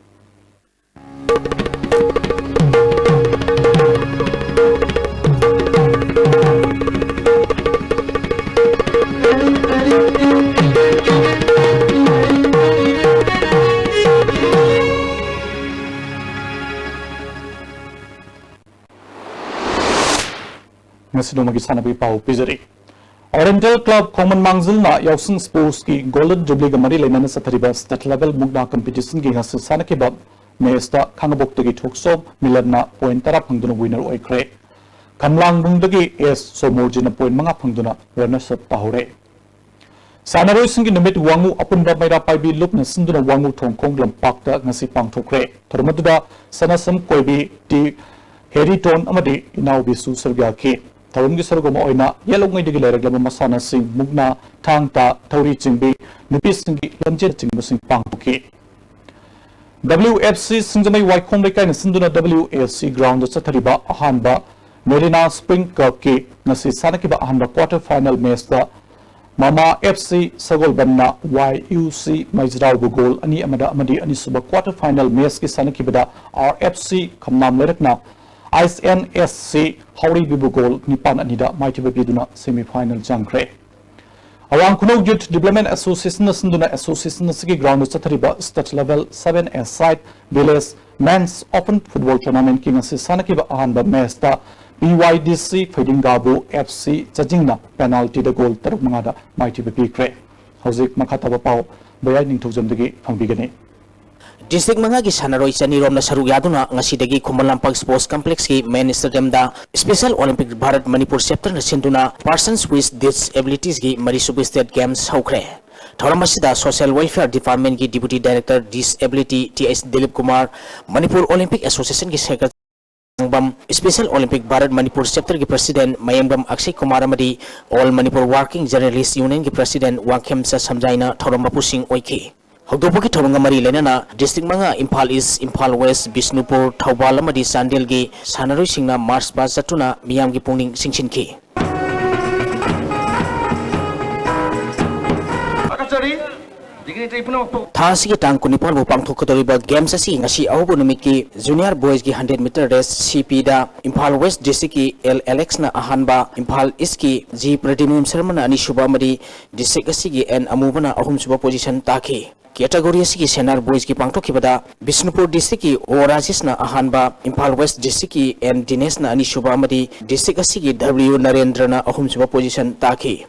ꯉꯁꯤ ꯅꯣꯡꯃꯒꯤ ꯁꯥꯟꯅꯕꯒꯤ ꯄꯥꯎ ꯄꯤꯖꯔꯤ꯫ Oriental Club ꯈꯣꯡꯃꯟ ꯃꯥꯡꯖꯤꯜꯅ ꯌꯥꯎꯁꯪ Sportsꯀꯤ Golden Jubileeꯒ ꯃꯔꯤ ꯂꯩꯅꯅ ꯆꯠꯊꯔꯤꯕ State Level ꯃꯨꯛꯅꯥ Competitionꯒꯤ ꯉꯁꯤ ꯁꯥꯟꯅꯈꯤꯕ matchꯇ ꯈꯥꯉꯕꯣꯛꯇꯒꯤ ꯊꯣꯛꯆꯣꯝ ꯃꯤꯂꯟꯅ point ꯇꯔꯥ ꯐꯪꯗꯨꯅ winner ꯑꯣꯏꯈ꯭ꯔꯦ꯫ ꯈꯝꯂꯥꯡꯕꯨꯡꯗꯒꯤ S ꯁꯣꯃꯣꯔꯖꯤꯠꯅ point ꯃꯉꯥ ꯐꯪꯗꯨꯅ runners up ꯇꯥꯍꯧꯔꯦ꯫ ꯁꯥꯟꯅꯔꯣꯏꯁꯤꯡꯒꯤ ꯅꯨꯃꯤꯠ ꯋꯥꯉꯨ ꯑꯄꯨꯟꯕ ꯃꯩꯔꯥ ꯄꯥꯏꯕꯤ ꯂꯨꯞꯅ ꯁꯤꯟꯗꯨꯅ ꯋꯥꯉꯨ ꯊꯣꯡꯈꯣꯡ ꯂꯝꯄꯥꯛꯇ ꯉꯁꯤ ꯄꯥꯡꯊꯣꯛꯈ꯭ꯔꯦ꯫ ꯊꯧꯔꯝ ꯑꯗꯨꯗ ꯁꯅꯥꯁꯝ ꯀꯣꯏꯕꯤ, ꯇꯤ ꯍꯦꯔꯤꯇꯣꯟ ꯑꯃꯗꯤ ꯏꯅꯥꯎꯕꯤꯁꯨ ꯁꯔꯨꯛ ꯌꯥꯈꯤ꯫ ꯊꯧꯔꯝꯒꯤ ꯁꯔꯨꯛ ꯑꯃ ꯑꯣꯏꯅ ꯌꯦꯜꯍꯧꯉꯩꯗꯒꯤ ꯂꯩꯔꯛꯂꯕ ꯃꯁꯥꯟꯅꯁꯤꯡ ꯃꯨꯛꯅꯥ, ꯊꯥꯡ ꯇꯥ, ꯊꯧꯔꯤ ꯆꯤꯡꯕꯤ, ꯅꯨꯄꯤꯁꯤꯡꯒꯤ ꯂꯝꯖꯦꯜꯅꯆꯤꯡꯕꯁꯤꯡ ꯄꯥꯡꯊꯣꯛꯈꯤ꯫ W F C ꯁꯤꯡꯖꯃꯩ ꯋꯥꯏꯈꯣꯡ ꯂꯩꯀꯥꯏꯅ ꯁꯤꯟꯗꯨꯅ W A C groundꯗ ꯆꯠꯊꯔꯤꯕ ꯑꯍꯥꯟꯕ Merina Spring Cupꯀꯤ ꯉꯁꯤ ꯁꯥꯟꯅꯈꯤꯕ ꯑꯍꯥꯟꯕ quarter final matchꯇ ꯃꯃꯥ F C ꯁꯒꯣꯜꯕꯟꯅ Y U C ꯃꯩꯖꯔꯥꯎꯕꯨ goal ꯑꯅꯤ ꯑꯃꯗ ꯑꯃꯗꯤ ꯑꯅꯤꯁꯨꯕ quarter final matchꯀꯤ ꯁꯥꯟꯅꯈꯤꯕꯗ R F C ꯈꯝꯅꯥꯝ ꯂꯩꯔꯛꯅ I S N S C ꯍꯥꯎꯔꯩꯕꯤꯕꯨ ꯒꯣꯜ ꯅꯤꯄꯥꯟ ꯑꯅꯤꯗ ꯃꯥꯏꯊꯤꯕ ꯄꯤꯗꯨꯅ semi final ꯆꯪꯈ꯭ꯔꯦ꯫ ꯑꯋꯥꯡ ꯈꯨꯅꯧ Youth Development Association ꯑꯁꯤꯅ ꯁꯤꯟꯗꯨꯅ association ꯑꯁꯤꯒꯤ ground ꯆꯠꯊꯔꯤꯕ state level seven-a-side village men's open football tournamentꯀꯤ ꯉꯁꯤ ꯁꯥꯟꯅꯈꯤꯕ ꯑꯍꯥꯟꯕ matchꯇ P Y D C ꯐꯩꯗꯤꯡꯒꯥꯕꯨ F C ꯆꯥꯖꯤꯡꯅ penaltyꯗ ꯒꯣꯜ ꯇꯔꯨꯛ ꯃꯉꯥꯗ ꯃꯥꯏꯊꯤꯕ ꯄꯤꯈ꯭ꯔꯦ꯫ ꯍꯧꯖꯤꯛ ꯃꯈꯥ ꯇꯥꯕ ꯄꯥꯎ ꯕꯌꯥꯏ ꯅꯤꯡꯊꯧꯖꯝꯗꯒꯤ ꯐꯪꯕꯤꯒꯅꯤ꯫ District ꯃꯉꯥꯒꯤ ꯁꯥꯟꯅꯔꯣꯏ ꯆꯅꯤꯔꯣꯝꯅ ꯁꯔꯨꯛ ꯌꯥꯗꯨꯅ ꯉꯁꯤꯗꯒꯤ Khuman Lampak Sports Complexꯀꯤ main stadiumꯗ Special Olympic Bharat Manipur Chapterꯅ ꯁꯤꯟꯗꯨꯅ Persons with Disabilitiesꯀꯤ ꯃꯔꯤꯁꯨꯕ State Games ꯍꯧꯈ꯭ꯔꯦ꯫ ꯊꯧꯔꯝ ꯑꯁꯤꯗ Social Welfare Departmentꯀꯤ Deputy Director Disability T H Dilip Kumar, Manipur Olympic Associationꯒꯤ Secretary ꯃꯌꯥꯡꯕꯝ, Special Olympic Bharat Manipur Chapterꯒꯤ President ꯃꯌꯥꯡꯕꯝ ꯑꯛꯁꯩ Kumar ꯑꯃꯗꯤ All Manipur Working Journalist Unionꯒꯤ President ꯋꯥꯡꯈꯦꯝꯆ ꯁꯝꯖꯥꯏꯅ ꯊꯧꯔꯝ ꯃꯄꯨꯁꯤꯡ ꯑꯣꯏꯈꯤ꯫ ꯍꯧꯗꯣꯛꯄꯒꯤ ꯊꯧꯔꯝꯒ ꯃꯔꯤ ꯂꯩꯅꯅ District ꯃꯉꯥ, ꯏꯝꯐꯥꯜ East, ꯏꯝꯐꯥꯜ West, ꯕꯤꯁꯅꯨꯄꯨꯔ, ꯊꯧꯕꯥꯜ ꯑꯃꯗꯤ ꯆꯥꯟꯗꯦꯜꯒꯤ ꯁꯥꯟꯅꯔꯣꯏꯁꯤꯡꯅ march past ꯆꯠꯇꯨꯅ ꯃꯤꯌꯥꯝꯒꯤ ꯄꯨꯛꯅꯤꯡ ꯆꯤꯡꯁꯤꯟꯈꯤ꯫ ꯊꯥ ꯑꯁꯤꯒꯤ ꯇꯥꯡ ꯀꯨꯟꯅꯤꯄꯥꯟ ꯐꯥꯎ ꯄꯥꯡꯊꯣꯛꯀꯗꯧꯔꯤꯕ games ꯑꯁꯤ ꯉꯁꯤ ꯑꯍꯧꯕ ꯅꯨꯃꯤꯠꯀꯤ Junior Boysꯀꯤ hundred meter race CPꯗ Imphal West Districtꯀꯤ L Alexꯅ ꯑꯍꯥꯟꯕ, ꯏꯝꯐꯥꯜ Eastꯀꯤ G ꯄ꯭ꯔꯗ꯭ꯌꯨꯝ ꯁꯔꯃꯅ ꯑꯅꯤꯁꯨꯕ ꯑꯃꯗꯤ district ꯑꯁꯤꯒꯤ N ꯑꯃꯨꯕꯅ ꯑꯍꯨꯝꯁꯨꯕ position ꯇꯥꯈꯤ꯫ Category ꯑꯁꯤꯒꯤ Senior Boysꯀꯤ ꯄꯥꯡꯊꯣꯛꯈꯤꯕꯗ ꯕꯤꯁꯅꯨꯄꯨꯔ Districtꯀꯤ O ꯔꯥꯖꯦꯁꯅ ꯑꯍꯥꯟꯕ, ꯏꯝꯐꯥꯜ West Districtꯀꯤ N ꯗꯤꯅꯦꯁꯅ ꯑꯅꯤꯁꯨꯕ ꯑꯃꯗꯤ district ꯑꯁꯤꯒꯤ W ꯅꯔꯦꯟꯗ꯭ꯔꯅ ꯑꯍꯨꯝꯁꯨꯕ position ꯇꯥꯈꯤ꯫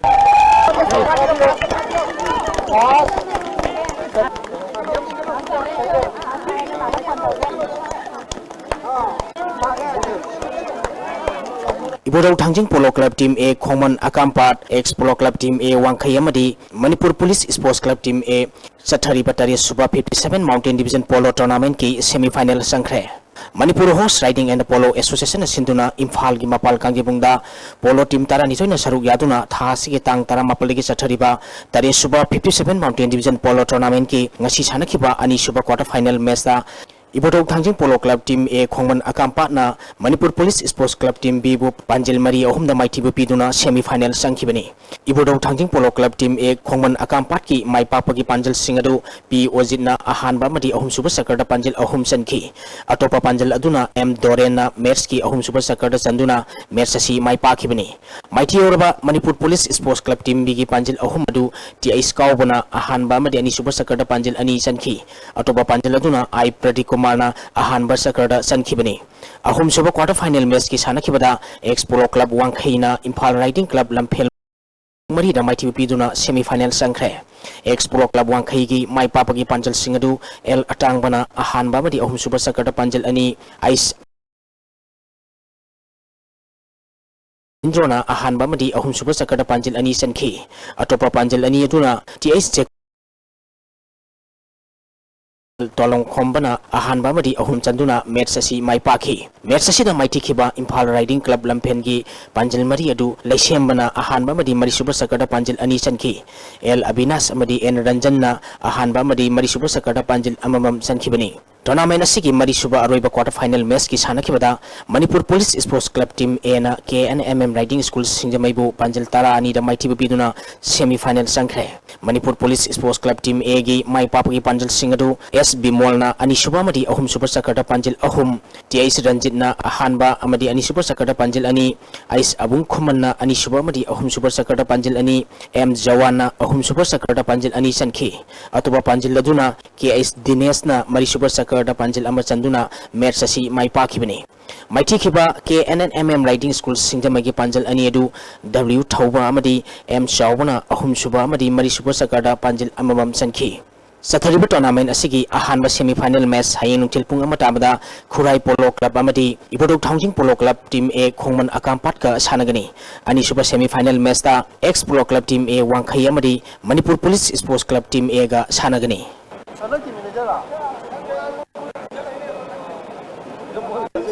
ꯏꯕꯨꯙꯧ ꯊꯥꯡꯖꯤꯡ Polo Club Team A, ꯈꯣꯡꯃꯟ ꯑꯀꯥꯝꯄꯥꯠ Ex Polo Club Team A, ꯋꯥꯡꯈꯩ ꯑꯃꯗꯤ Manipur Police Sports Club Team A ꯆꯠꯊꯔꯤꯕ ꯇꯔꯦꯠ ꯁꯨꯕ fifty seven Mountain Division Polo Tournamentꯀꯤ semi final ꯆꯪꯈ꯭ꯔꯦ꯫ Manipur Horse Riding and Polo Associationꯅ ꯁꯤꯟꯗꯨꯅ ꯏꯝꯐꯥꯜꯒꯤ ꯃꯄꯥꯜ ꯀꯥꯡꯖꯩꯕꯨꯡꯗ polo team ꯇꯔꯥꯅꯤꯊꯣꯏꯅ ꯁꯔꯨꯛ ꯌꯥꯗꯨꯅ ꯊꯥ ꯑꯁꯤꯒꯤ ꯇꯥꯡ ꯇꯔꯥꯃꯥꯄꯜꯗꯒꯤ ꯆꯠꯊꯔꯤꯕ ꯇꯔꯦꯠ ꯁꯨꯕ fifty seven Mountain Division Polo Tournamentꯀꯤ ꯉꯁꯤ ꯁꯥꯟꯅꯈꯤꯕ ꯑꯅꯤꯁꯨꯕ quarter final matchꯇ ꯏꯕꯣꯇꯧ Thangjing Polo Club Team A ꯈꯣꯡꯃꯟ ꯑꯀꯥꯝꯄꯥꯠꯅ Manipur Police Sports Club Team B ꯕꯨ ꯄꯥꯟꯖꯤꯜ ꯃꯔꯤ ꯑꯍꯨꯝꯗ ꯃꯥꯏꯊꯤꯕ ꯄꯤꯗꯨꯅ semi final ꯆꯪꯈꯤꯕꯅꯤ꯫ ꯏꯕꯣꯇꯧ Thangjing Polo Club Team A ꯈꯣꯡꯃꯟ ꯑꯀꯥꯝꯄꯥꯠꯀꯤ ꯃꯥꯏ ꯄꯥꯛꯄꯒꯤ ꯄꯥꯟꯖꯜꯁꯤꯡ ꯑꯗꯨ ꯄꯤ ꯑꯣꯖꯤꯠꯅ ꯑꯍꯥꯟꯕ ꯑꯃꯗꯤ ꯑꯍꯨꯝꯁꯨꯕ ꯆꯀꯔꯗ ꯄꯥꯟꯖꯜ ꯑꯍꯨꯝ ꯆꯟꯈꯤ꯫ ꯑꯇꯣꯞꯄ ꯄꯥꯟꯖꯜ ꯑꯗꯨꯅ ꯑꯦꯝ ꯗꯣꯔꯦꯟꯅ matchꯀꯤ ꯑꯍꯨꯝꯁꯨꯕ ꯆꯀꯔꯗ ꯆꯟꯗꯨꯅ match ꯑꯁꯤ ꯃꯥꯏ ꯄꯥꯛꯈꯤꯕꯅꯤ꯫ ꯃꯥꯏꯊꯤꯍꯧꯔꯕ Manipur Police Sports Club Team Bꯒꯤ ꯄꯥꯟꯖꯜ ꯑꯍꯨꯝ ꯑꯗꯨ ꯇꯤ ꯑꯩꯁ ꯀꯥꯎꯕꯅ ꯑꯍꯥꯟꯕ ꯑꯃꯗꯤ ꯑꯅꯤꯁꯨꯕ ꯆꯀꯔꯗ ꯄꯥꯟꯖꯜ ꯑꯅꯤ ꯆꯟꯈꯤ꯫ ꯑꯇꯣꯞꯄ ꯄꯥꯟꯖꯜ ꯑꯗꯨꯅ ꯑꯥꯏ ꯄ꯭ꯔꯗꯤꯞ ꯀꯨꯃꯥꯔꯅ ꯑꯍꯥꯟꯕ ꯆꯀꯔꯗ ꯆꯟꯈꯤꯕꯅꯤ꯫ ꯑꯍꯨꯝꯁꯨꯕ quarter final matchꯀꯤ ꯁꯥꯟꯅꯈꯤꯕꯗ Ex Polo Club ꯋꯥꯡꯈꯩꯅ Imphal Riding Club ꯂꯝꯐꯦꯜ ꯃꯔꯤꯗ ꯃꯥꯏꯊꯤꯕ ꯄꯤꯗꯨꯅ semi final ꯆꯪꯈ꯭ꯔꯦ꯫ Ex Polo Club ꯋꯥꯡꯈꯩꯒꯤ ꯃꯥꯏ ꯄꯥꯛꯄꯒꯤ ꯄꯥꯟꯖꯜꯁꯤꯡ ꯑꯗꯨ ꯑꯦꯜ ꯑꯇꯥꯡꯕꯅ ꯑꯍꯥꯟꯕ ꯑꯃꯗꯤ ꯑꯍꯨꯝꯁꯨꯕ ꯆꯀꯔꯗ ꯄꯥꯟꯖꯜ ꯑꯅꯤ, ꯑꯥꯏꯁ ꯏꯟꯗ꯭ꯔꯣꯅ ꯑꯍꯥꯟꯕ ꯑꯃꯗꯤ ꯑꯍꯨꯝꯁꯨꯕ ꯆꯀꯔꯗ ꯄꯥꯟꯖꯤꯜ ꯑꯅꯤ ꯆꯟꯈꯤ꯫ ꯑꯇꯣꯞꯄ ꯄꯥꯟꯖꯤꯜ ꯑꯅꯤ ꯑꯗꯨꯅ ꯇꯤ ꯑꯩꯆ ꯖꯦꯛ ꯇꯣꯂꯣꯡꯈꯣꯝꯕꯅ ꯑꯍꯥꯟꯕ ꯑꯃꯗꯤ ꯑꯍꯨꯝ ꯆꯟꯗꯨꯅ match ꯑꯁꯤ ꯃꯥꯏ ꯄꯥꯛꯈꯤ꯫ Match ꯑꯁꯤꯗ ꯃꯥꯏꯊꯤꯈꯤꯕ ꯏꯝꯐꯥꯜ Riding Club ꯂꯝꯐꯦꯜꯒꯤ ꯄꯥꯟꯖꯤꯜ ꯃꯔꯤ ꯑꯗꯨ ꯂꯩꯁꯦꯝꯕꯅ ꯑꯍꯥꯟꯕ ꯑꯃꯗꯤ ꯃꯔꯤꯁꯨꯕ ꯆꯀꯔꯗ ꯄꯥꯟꯖꯤꯜ ꯑꯅꯤ ꯆꯟꯈꯤ꯫ ꯑꯦꯜ ꯑꯕꯤꯅꯥꯁ ꯑꯃꯗꯤ ꯑꯦꯟ ꯔꯟꯖꯟꯅ ꯑꯍꯥꯟꯕ ꯑꯃꯗꯤ ꯃꯔꯤꯁꯨꯕ ꯆꯀꯔꯗ ꯄꯥꯟꯖꯤꯜ ꯑꯃꯃꯝ ꯆꯟꯈꯤꯕꯅꯤ꯫ Tournament ꯑꯁꯤꯒꯤ ꯃꯔꯤꯁꯨꯕ ꯑꯔꯣꯏꯕ quarter final matchꯀꯤ ꯁꯥꯟꯅꯈꯤꯕꯗ Manipur Police Sports Club Team Aꯅ K N M M Riding School ꯁꯤꯡꯖꯃꯩꯕꯨ ꯄꯥꯟꯖꯤꯜ ꯇꯔꯥ ꯑꯅꯤꯗ ꯃꯥꯏꯊꯤꯕ ꯄꯤꯗꯨꯅ semi final ꯆꯪꯈ꯭ꯔꯦ꯫ Manipur Police Sports Club Team Aꯒꯤ ꯃꯥꯏ ꯄꯥꯛꯄꯒꯤ ꯄꯥꯟꯖꯜꯁꯤꯡ ꯑꯗꯨ ꯑꯦꯁ ꯕꯤꯃꯣꯜꯅ ꯑꯅꯤꯁꯨꯕ ꯑꯃꯗꯤ ꯑꯍꯨꯝꯁꯨꯕ ꯆꯀꯔꯗ ꯄꯥꯟꯖꯤꯜ ꯑꯍꯨꯝ, ꯇꯤ ꯑꯩꯆ ꯔꯟꯖꯤꯠꯅ ꯑꯍꯥꯟꯕ ꯑꯃꯗꯤ ꯑꯅꯤꯁꯨꯕ ꯆꯀꯔꯗ ꯄꯥꯟꯖꯤꯜ ꯑꯅꯤ, ꯑꯩꯆ ꯑꯕꯨꯡ ꯈꯨꯃꯟꯅ ꯑꯅꯤꯁꯨꯕ ꯑꯃꯗꯤ ꯑꯍꯨꯝꯁꯨꯕ ꯆꯀꯔꯗ ꯄꯥꯟꯖꯤꯜ ꯑꯅꯤ, ꯑꯦꯝ ꯖꯋꯥꯟꯅ ꯑꯍꯨꯝꯁꯨꯕ ꯆꯀꯔꯗ ꯄꯥꯟꯖꯤꯜ ꯑꯅꯤ ꯆꯟꯈꯤ꯫ ꯑꯇꯣꯞꯄ ꯄꯥꯟꯖꯤꯜ ꯑꯗꯨꯅ ꯀꯦ ꯑꯩꯆ ꯗꯤꯅꯦꯁꯅ ꯃꯔꯤꯁꯨꯕ ꯆꯀꯔꯗ ꯄꯥꯟꯖꯤꯜ ꯑꯃ ꯆꯟꯗꯨꯅ match ꯑꯁꯤ ꯃꯥꯏ ꯄꯥꯛꯈꯤꯕꯅꯤ꯫ ꯃꯥꯏꯊꯤꯈꯤꯕ K N N M M Riding School ꯁꯤꯡꯖꯃꯩꯒꯤ ꯄꯥꯟꯖꯜ ꯑꯅꯤ ꯑꯗꯨ ꯗꯕ꯭ꯂꯤꯎ ꯊꯧꯕ ꯑꯃꯗꯤ ꯑꯦꯝ ꯆꯥꯎꯕꯅ ꯑꯍꯨꯝꯁꯨꯕ ꯑꯃꯗꯤ ꯃꯔꯤꯁꯨꯕ ꯆꯀꯔꯗ ꯄꯥꯟꯖꯤꯜ ꯑꯃꯃꯝ ꯆꯟꯈꯤ꯫ ꯆꯠꯊꯔꯤꯕ tournament ꯑꯁꯤꯒꯤ ꯑꯍꯥꯟꯕ semi final match ꯍꯌꯦꯡ ꯅꯨꯡꯊꯤꯜ ꯄꯨꯡ ꯑꯃ ꯇꯥꯕꯗ ꯈꯨꯔꯥꯏ Polo Club ꯑꯃꯗꯤ ꯏꯕꯣꯇꯧ ꯊꯥꯡꯖꯤꯡ Polo Club Team A ꯈꯣꯡꯃꯟ ꯑꯀꯥꯝꯄꯥꯠꯀ ꯁꯥꯟꯅꯒꯅꯤ꯫ ꯑꯅꯤꯁꯨꯕ semi final matchꯇ Ex Polo Club Team A ꯋꯥꯡꯈꯩ ꯑꯃꯗꯤ Manipur Police Sports Club Team Aꯒ ꯁꯥꯟꯅꯒꯅꯤ꯫ ꯍꯟꯗꯛꯀꯤ manager ꯔꯣ?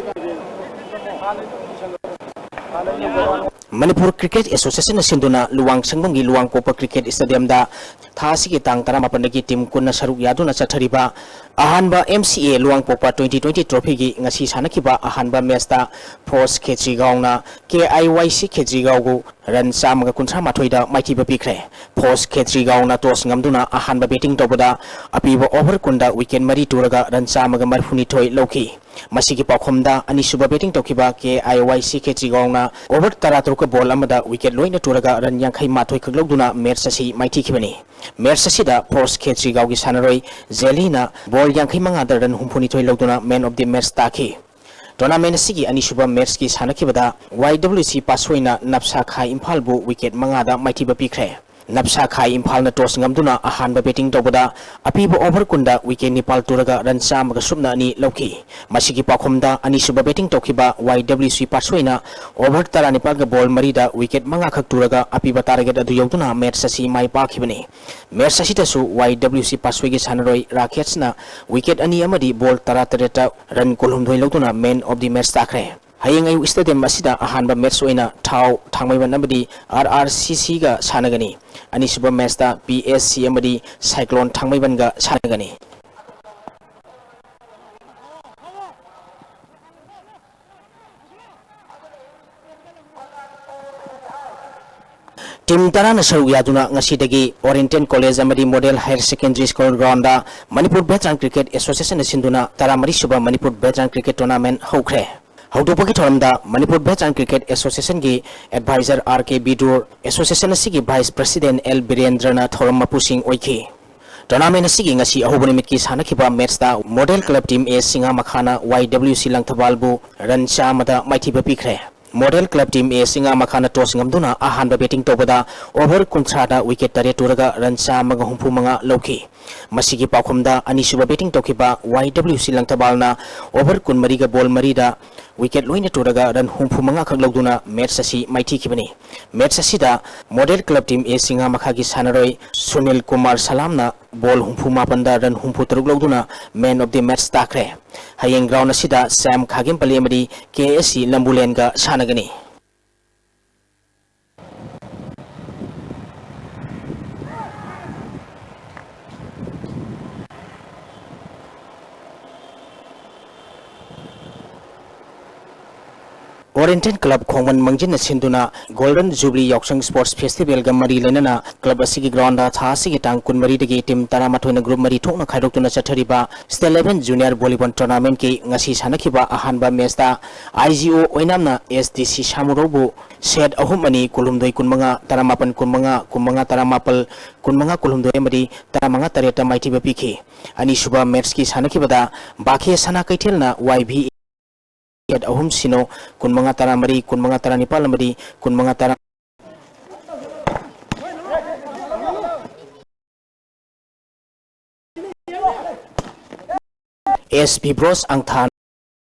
ꯃꯅꯤꯄꯨꯔ ꯀ꯭ꯔꯤꯀꯦꯠ ꯑꯦꯁꯣꯁꯤꯌꯦꯁꯟꯅ ꯁꯤꯟꯗꯨꯅ ꯂꯨꯋꯥꯡ ꯁꯪꯕꯝꯒꯤ ꯂꯨꯋꯥꯡꯄꯣꯛꯄ ꯀ꯭ꯔꯤꯀꯦꯠ ꯁ꯭ꯇꯦꯗꯤꯌꯝꯗ ꯊꯥ ꯑꯁꯤꯒꯤ ꯇꯥꯡ ꯇꯔꯥꯃꯥꯄꯟꯗꯒꯤ ꯇꯤꯝ ꯀꯨꯟꯅ ꯁꯔꯨꯛ ꯌꯥꯗꯨꯅ ꯆꯠꯊꯔꯤꯕ ꯑꯍꯥꯟꯕ ꯑꯦꯝ ꯁꯤ ꯑꯦ ꯂꯨꯋꯥꯡꯄꯣꯛꯄ ꯇ꯭ꯋꯦꯟꯇꯤ ꯇ꯭ꯋꯦꯟꯇꯤ ꯇ꯭ꯔꯣꯐꯤꯒꯤ ꯉꯁꯤ ꯁꯥꯟꯅꯈꯤꯕ ꯑꯍꯥꯟꯕ ꯃꯦꯆꯇ ꯐꯣꯔꯁ ꯈꯦꯇ꯭ꯔꯤꯒꯥꯎꯅ ꯀꯦ ꯑꯥꯏ ꯋꯥꯏ ꯁꯤ ꯈꯦꯇ꯭ꯔꯤꯒꯥꯎꯕꯨ ꯔꯟ ꯆꯥꯝꯃꯒ ꯀꯨꯟꯊ꯭ꯔꯥ ꯃꯥꯊꯣꯏꯗ ꯃꯥꯏꯊꯤꯕ ꯄꯤꯈ꯭ꯔꯦ꯫ ꯐꯣꯔꯁ ꯈꯦꯇ꯭ꯔꯤꯒꯥꯎꯅ ꯇꯣꯁ ꯉꯝꯗꯨꯅ ꯑꯍꯥꯟꯕ ꯕꯦꯇꯤꯡ ꯇꯧꯕꯗ ꯑꯄꯤꯕ ꯑꯣꯚꯔ ꯀꯨꯟꯗ ꯋꯤꯀꯦꯠ ꯃꯔꯤ ꯇꯨꯔꯒ ꯔꯟ ꯆꯥꯝꯃꯒ ꯃꯔꯤꯐꯨꯅꯤꯊꯣꯏ ꯂꯧꯈꯤ꯫ ꯃꯁꯤꯒꯤ ꯄꯥꯎꯈꯨꯝꯗ ꯑꯅꯤꯁꯨꯕ ꯕꯦꯇꯤꯡ ꯇꯧꯈꯤꯕ ꯀꯦ ꯑꯥꯏ ꯋꯥꯏ ꯁꯤ ꯈꯦꯇ꯭ꯔꯤꯒꯥꯎꯅ ꯑꯣꯚꯔ ꯇꯔꯥꯇꯔꯨꯛꯀ ꯕꯣꯜ ꯑꯃꯗ ꯋꯤꯀꯦꯠ ꯂꯣꯏꯅ ꯇꯨꯔꯒ ꯔꯟ ꯌꯥꯡꯈꯩ ꯃꯥꯊꯣꯏ ꯈꯛ ꯂꯧꯗꯨꯅ ꯃꯦꯆ ꯑꯁꯤ ꯃꯥꯏꯊꯤꯈꯤꯕꯅꯤ꯫ ꯃꯦꯆ ꯑꯁꯤꯗ ꯐꯣꯔꯁ ꯈꯦꯇ꯭ꯔꯤꯒꯥꯎꯒꯤ ꯁꯥꯟꯅꯔꯣꯏ ꯖꯦꯂꯤꯅ ꯕꯣꯜ ꯌꯥꯡꯈꯩ ꯃꯉꯥꯗ ꯔꯟ ꯍꯨꯝꯐꯨꯅꯤꯊꯣꯏ ꯂꯧꯗꯨꯅ ꯃꯦꯟ ꯑꯣꯐ ꯗꯤ ꯃꯦꯆ ꯇꯥꯈꯤ꯫ ꯇꯣꯔꯅꯥꯃꯦꯟ ꯑꯁꯤꯒꯤ ꯑꯅꯤꯁꯨꯕ ꯃꯦꯆꯀꯤ ꯁꯥꯟꯅꯈꯤꯕꯗ ꯋꯥꯏ ꯗꯕ꯭ꯂꯤꯎ ꯁꯤ ꯄꯥꯠꯁꯣꯏꯅ ꯅꯞꯁꯥ ꯈꯥ ꯏꯝꯐꯥꯜꯕꯨ ꯋꯤꯀꯦꯠ ꯃꯉꯥꯗ ꯃꯥꯏꯊꯤꯕ ꯄꯤꯈ꯭ꯔꯦ꯫ ꯅꯞꯁꯥ ꯈꯥ ꯏꯝꯐꯥꯜꯅ ꯇꯣꯁ ꯉꯝꯗꯨꯅ ꯑꯍꯥꯟꯕ ꯕꯦꯇꯤꯡ ꯇꯧꯕꯗ ꯑꯄꯤꯕ ꯑꯣꯚꯔ ꯀꯨꯟꯗ ꯋꯤꯀꯦꯠ ꯅꯤꯄꯥꯜ ꯇꯨꯔꯒ ꯔꯟ ꯆꯥꯝꯃꯒ ꯁꯨꯞꯅ ꯑꯅꯤ ꯂꯧꯈꯤ꯫ ꯃꯁꯤꯒꯤ ꯄꯥꯎꯈꯨꯝꯗ ꯑꯅꯤꯁꯨꯕ ꯕꯦꯇꯤꯡ ꯇꯧꯈꯤꯕ ꯋꯥꯏ ꯗꯕ꯭ꯂꯤꯎ ꯁꯤ ꯄꯥꯠꯁꯣꯏꯅ ꯑꯣꯚꯔ ꯇꯔꯥꯅꯤꯄꯥꯜꯒ ꯕꯣꯜ ꯃꯔꯤꯗ ꯋꯤꯀꯦꯠ ꯃꯉꯥꯈꯛ ꯇꯨꯔꯒ ꯑꯄꯤꯕ ꯇꯥꯔꯒꯦꯠ ꯑꯗꯨ ꯌꯧꯗꯨꯅ ꯃꯦꯆ ꯑꯁꯤ ꯃꯥꯏ ꯄꯥꯛꯈꯤꯕꯅꯤ꯫ ꯃꯦꯆ ꯑꯁꯤꯗꯁꯨ ꯋꯥꯏ ꯗꯕ꯭ꯂꯤꯎ ꯁꯤ ꯄꯥꯠꯁꯣꯏꯒꯤ ꯁꯥꯟꯅꯔꯣꯏ ꯔꯥꯀꯦꯠꯁꯅ ꯋꯤꯀꯦꯠ ꯑꯅꯤ ꯑꯃꯗꯤ ꯕꯣꯜ ꯇꯔꯥꯇꯔꯦꯠꯇ ꯔꯟ ꯀꯨꯟꯍꯨꯝꯗꯣꯏ ꯂꯧꯗꯨꯅ ꯃꯦꯟ ꯑꯣꯐ ꯗꯤ ꯃꯦꯆ ꯇꯥꯈ꯭ꯔꯦ꯫ ꯍꯌꯦꯡ ꯑꯌꯨꯛ ꯁ꯭ꯇꯦꯗꯤꯌꯝ ꯑꯁꯤꯗ ꯑꯍꯥꯟꯕ ꯃꯦꯆ ꯑꯣꯏꯅ ꯊꯥꯎ ꯊꯥꯡꯃꯩꯕꯟ ꯑꯃꯗꯤ ꯑꯥꯔ ꯑꯥꯔ ꯁꯤ ꯁꯤꯒ ꯁꯥꯟꯅꯒꯅꯤ꯫ ꯑꯅꯤꯁꯨꯕ ꯃꯦꯆꯇ ꯄꯤ ꯑꯦꯁ ꯁꯤ ꯑꯃꯗꯤ ꯁꯥꯏꯀ꯭ꯂꯣꯟ ꯊꯥꯡꯃꯩꯕꯟꯒ ꯁꯥꯟꯅꯒꯅꯤ꯫ ꯇꯤꯝ ꯇꯔꯥꯅ ꯁꯔꯨꯛ ꯌꯥꯗꯨꯅ ꯉꯁꯤꯗꯒꯤ ꯑꯣꯔꯤꯌꯦꯟꯇꯦꯜ ꯀꯣꯂꯦꯖ ꯑꯃꯗꯤ model higher secondary school ground Manipur veteran cricket ꯑꯦꯁꯣꯁꯤꯌꯦꯁꯟꯅ ꯁꯤꯟꯗꯨꯅ ꯇꯔꯥꯃꯔꯤꯁꯨꯕ ꯃꯅꯤꯄꯨꯔ ꯚꯦꯇꯔꯥꯟ ꯀ꯭ꯔꯤꯀꯦꯠ ꯇꯣꯔꯅꯥꯃꯦꯟ ꯍꯧꯈ꯭ꯔꯦ꯫ ꯍꯧꯗꯣꯛꯄꯒꯤ ꯊꯧꯔꯝꯗ ꯃꯅꯤꯄꯨꯔ ꯚꯦꯇꯔꯥꯟ ꯀ꯭ꯔꯤꯀꯦꯠ ꯑꯦꯁꯣꯁꯤꯌꯦꯁꯟꯒꯤ adviser R K Bidur, association ꯑꯁꯤꯒꯤ ꯚꯥꯏꯁ ꯄ꯭ꯔꯁꯤꯗꯦꯟꯠ ꯑꯦꯜ ꯕꯤꯔꯦꯟꯗ꯭ꯔꯅ ꯊꯧꯔꯝ ꯃꯄꯨꯁꯤꯡ ꯑꯣꯏꯈꯤ꯫ ꯇꯣꯔꯅꯥꯃꯦꯟ ꯑꯁꯤꯒꯤ ꯉꯁꯤ ꯑꯍꯧꯕ ꯅꯨꯃꯤꯠꯀꯤ ꯁꯥꯟꯅꯈꯤꯕ ꯃꯦꯆꯇ ꯃꯣꯗꯦꯜ ꯀ꯭ꯂꯕ ꯇꯤꯝ ꯑꯦ ꯁꯤꯡꯉꯥꯃꯈꯥꯅ ꯋꯥꯏ ꯗꯕ꯭ꯂꯤꯎ ꯁꯤ ꯂꯪꯊꯕꯥꯜꯕꯨ ꯔꯟ ꯆꯥꯝꯃꯗ ꯃꯥꯏꯊꯤꯕ ꯄꯤꯈ꯭ꯔꯦ꯫ ꯃꯣꯗꯦꯜ ꯀ꯭ꯂꯕ ꯇꯤꯝ ꯑꯦ ꯁꯤꯡꯉꯥꯃꯈꯥꯅ ꯇꯣꯁ ꯉꯝꯗꯨꯅ ꯑꯍꯥꯟꯕ ꯕꯦꯇꯤꯡ ꯇꯧꯕꯗ ꯑꯣꯚꯔ ꯀꯨꯟꯊ꯭ꯔꯥꯗ ꯋꯤꯀꯦꯠ ꯇꯔꯦꯠ ꯇꯨꯔꯒ ꯔꯟ ꯆꯥꯝꯃꯒ ꯍꯨꯝꯐꯨ ꯃꯉꯥ ꯂꯧꯈꯤ꯫ ꯃꯁꯤꯒꯤ ꯄꯥꯎꯈꯨꯝꯗ ꯑꯅꯤꯁꯨꯕ ꯕꯦꯇꯤꯡ ꯇꯧꯈꯤꯕ ꯋꯥꯏ ꯗꯕ꯭ꯂꯤꯎ ꯁꯤ ꯂꯪꯊꯕꯥꯜꯅ ꯑꯣꯚꯔ ꯀꯨꯟꯃꯔꯤꯒ ꯕꯣꯜ ꯃꯔꯤꯗ ꯋꯤꯀꯦꯠ ꯂꯣꯏꯅ ꯇꯨꯔꯒ ꯔꯟ ꯍꯨꯝꯐꯨ ꯃꯉꯥ ꯈꯛ ꯂꯧꯗꯨꯅ ꯃꯦꯆ ꯑꯁꯤ ꯃꯥꯏꯊꯤꯈꯤꯕꯅꯤ꯫ ꯃꯦꯆ ꯑꯁꯤꯗ ꯃꯣꯗꯦꯜ ꯀ꯭ꯂꯕ ꯇꯤꯝ ꯑꯦ ꯁꯤꯡꯉꯥꯃꯈꯥꯒꯤ ꯁꯥꯟꯅꯔꯣꯏ ꯁꯨꯅꯤꯜ ꯀꯨꯃꯥꯔ ꯁꯂꯥꯝꯅ ꯕꯣꯜ ꯍꯨꯝꯐꯨ ꯃꯥꯄꯟꯗ ꯔꯟ ꯍꯨꯝꯐꯨ ꯇꯔꯨꯛ ꯂꯧꯗꯨꯅ ꯃꯦꯟ ꯑꯣꯐ ꯗꯤ ꯃꯦꯆ ꯇꯥꯈ꯭ꯔꯦ꯫ ꯍꯌꯦꯡ ꯒ꯭ꯔꯥꯎꯟ ꯑꯁꯤꯗ ꯁ꯭ꯌꯥꯝ ꯈꯥꯒꯦꯝꯄꯜꯂꯤ ꯑꯃꯗꯤ ꯀꯦ ꯑꯦꯁ ꯁꯤ ꯂꯝꯕꯨꯂꯦꯟꯒ ꯁꯥꯟꯅꯒꯅꯤ꯫ Valentine Club ꯈꯣꯡꯃꯟ ꯃꯥꯡꯖꯤꯟꯅ ꯁꯤꯟꯗꯨꯅ Golden Jubilee ꯌꯥꯎꯁꯪ Sports Festivalꯒ ꯃꯔꯤ ꯂꯩꯅꯅ club ꯑꯁꯤꯒꯤ groundꯗ ꯊꯥ ꯑꯁꯤꯒꯤ ꯇꯥꯡ ꯀꯨꯟꯃꯔꯤꯗꯒꯤ team ꯇꯔꯥꯃꯥꯊꯣꯏꯅ group ꯃꯔꯤ ꯊꯣꯛꯅ ꯈꯥꯏꯗꯣꯛꯇꯨꯅ ꯆꯠꯊꯔꯤꯕ State Level Junior Volleyball Tournamentꯀꯤ ꯉꯁꯤ ꯁꯥꯟꯅꯈꯤꯕ ꯑꯍꯥꯟꯕ matchꯇ I G O ꯑꯣꯏꯅꯥꯝꯅ S D C ꯁꯥꯃꯨꯔꯧꯕꯨ set ꯑꯍꯨꯝ ꯑꯅꯤ, ꯀꯨꯟꯍꯨꯝꯗꯣꯏ ꯀꯨꯟꯃꯉꯥ, ꯇꯔꯥꯃꯥꯄꯟ ꯀꯨꯟꯃꯉꯥ, ꯀꯨꯟꯃꯉꯥ ꯇꯔꯥꯃꯥꯄꯜ, ꯀꯨꯟꯃꯉꯥ ꯀꯨꯟꯍꯨꯝꯗꯣꯏ ꯑꯃꯗꯤ ꯇꯔꯥꯃꯉꯥ ꯇꯔꯦꯠꯇ ꯃꯥꯏꯊꯤꯕ ꯄꯤꯈꯤ꯫ ꯑꯅꯤꯁꯨꯕ matchꯀꯤ ꯁꯥꯟꯅꯈꯤꯕꯗ ꯕꯥꯈꯦ ꯁꯅꯥ ꯀꯩꯊꯦꯜꯅ Y V set ꯑꯍꯨꯝ ꯁꯤꯅꯣ, ꯀꯨꯟꯃꯉꯥ ꯇꯔꯥꯃꯔꯤ, ꯀꯨꯟꯃꯉꯥ ꯇꯔꯥꯅꯤꯄꯥꯜ ꯑꯃꯗꯤ ꯀꯨꯟꯃꯉꯥ ꯇꯔꯥ S P Bros ꯑꯪꯊꯥ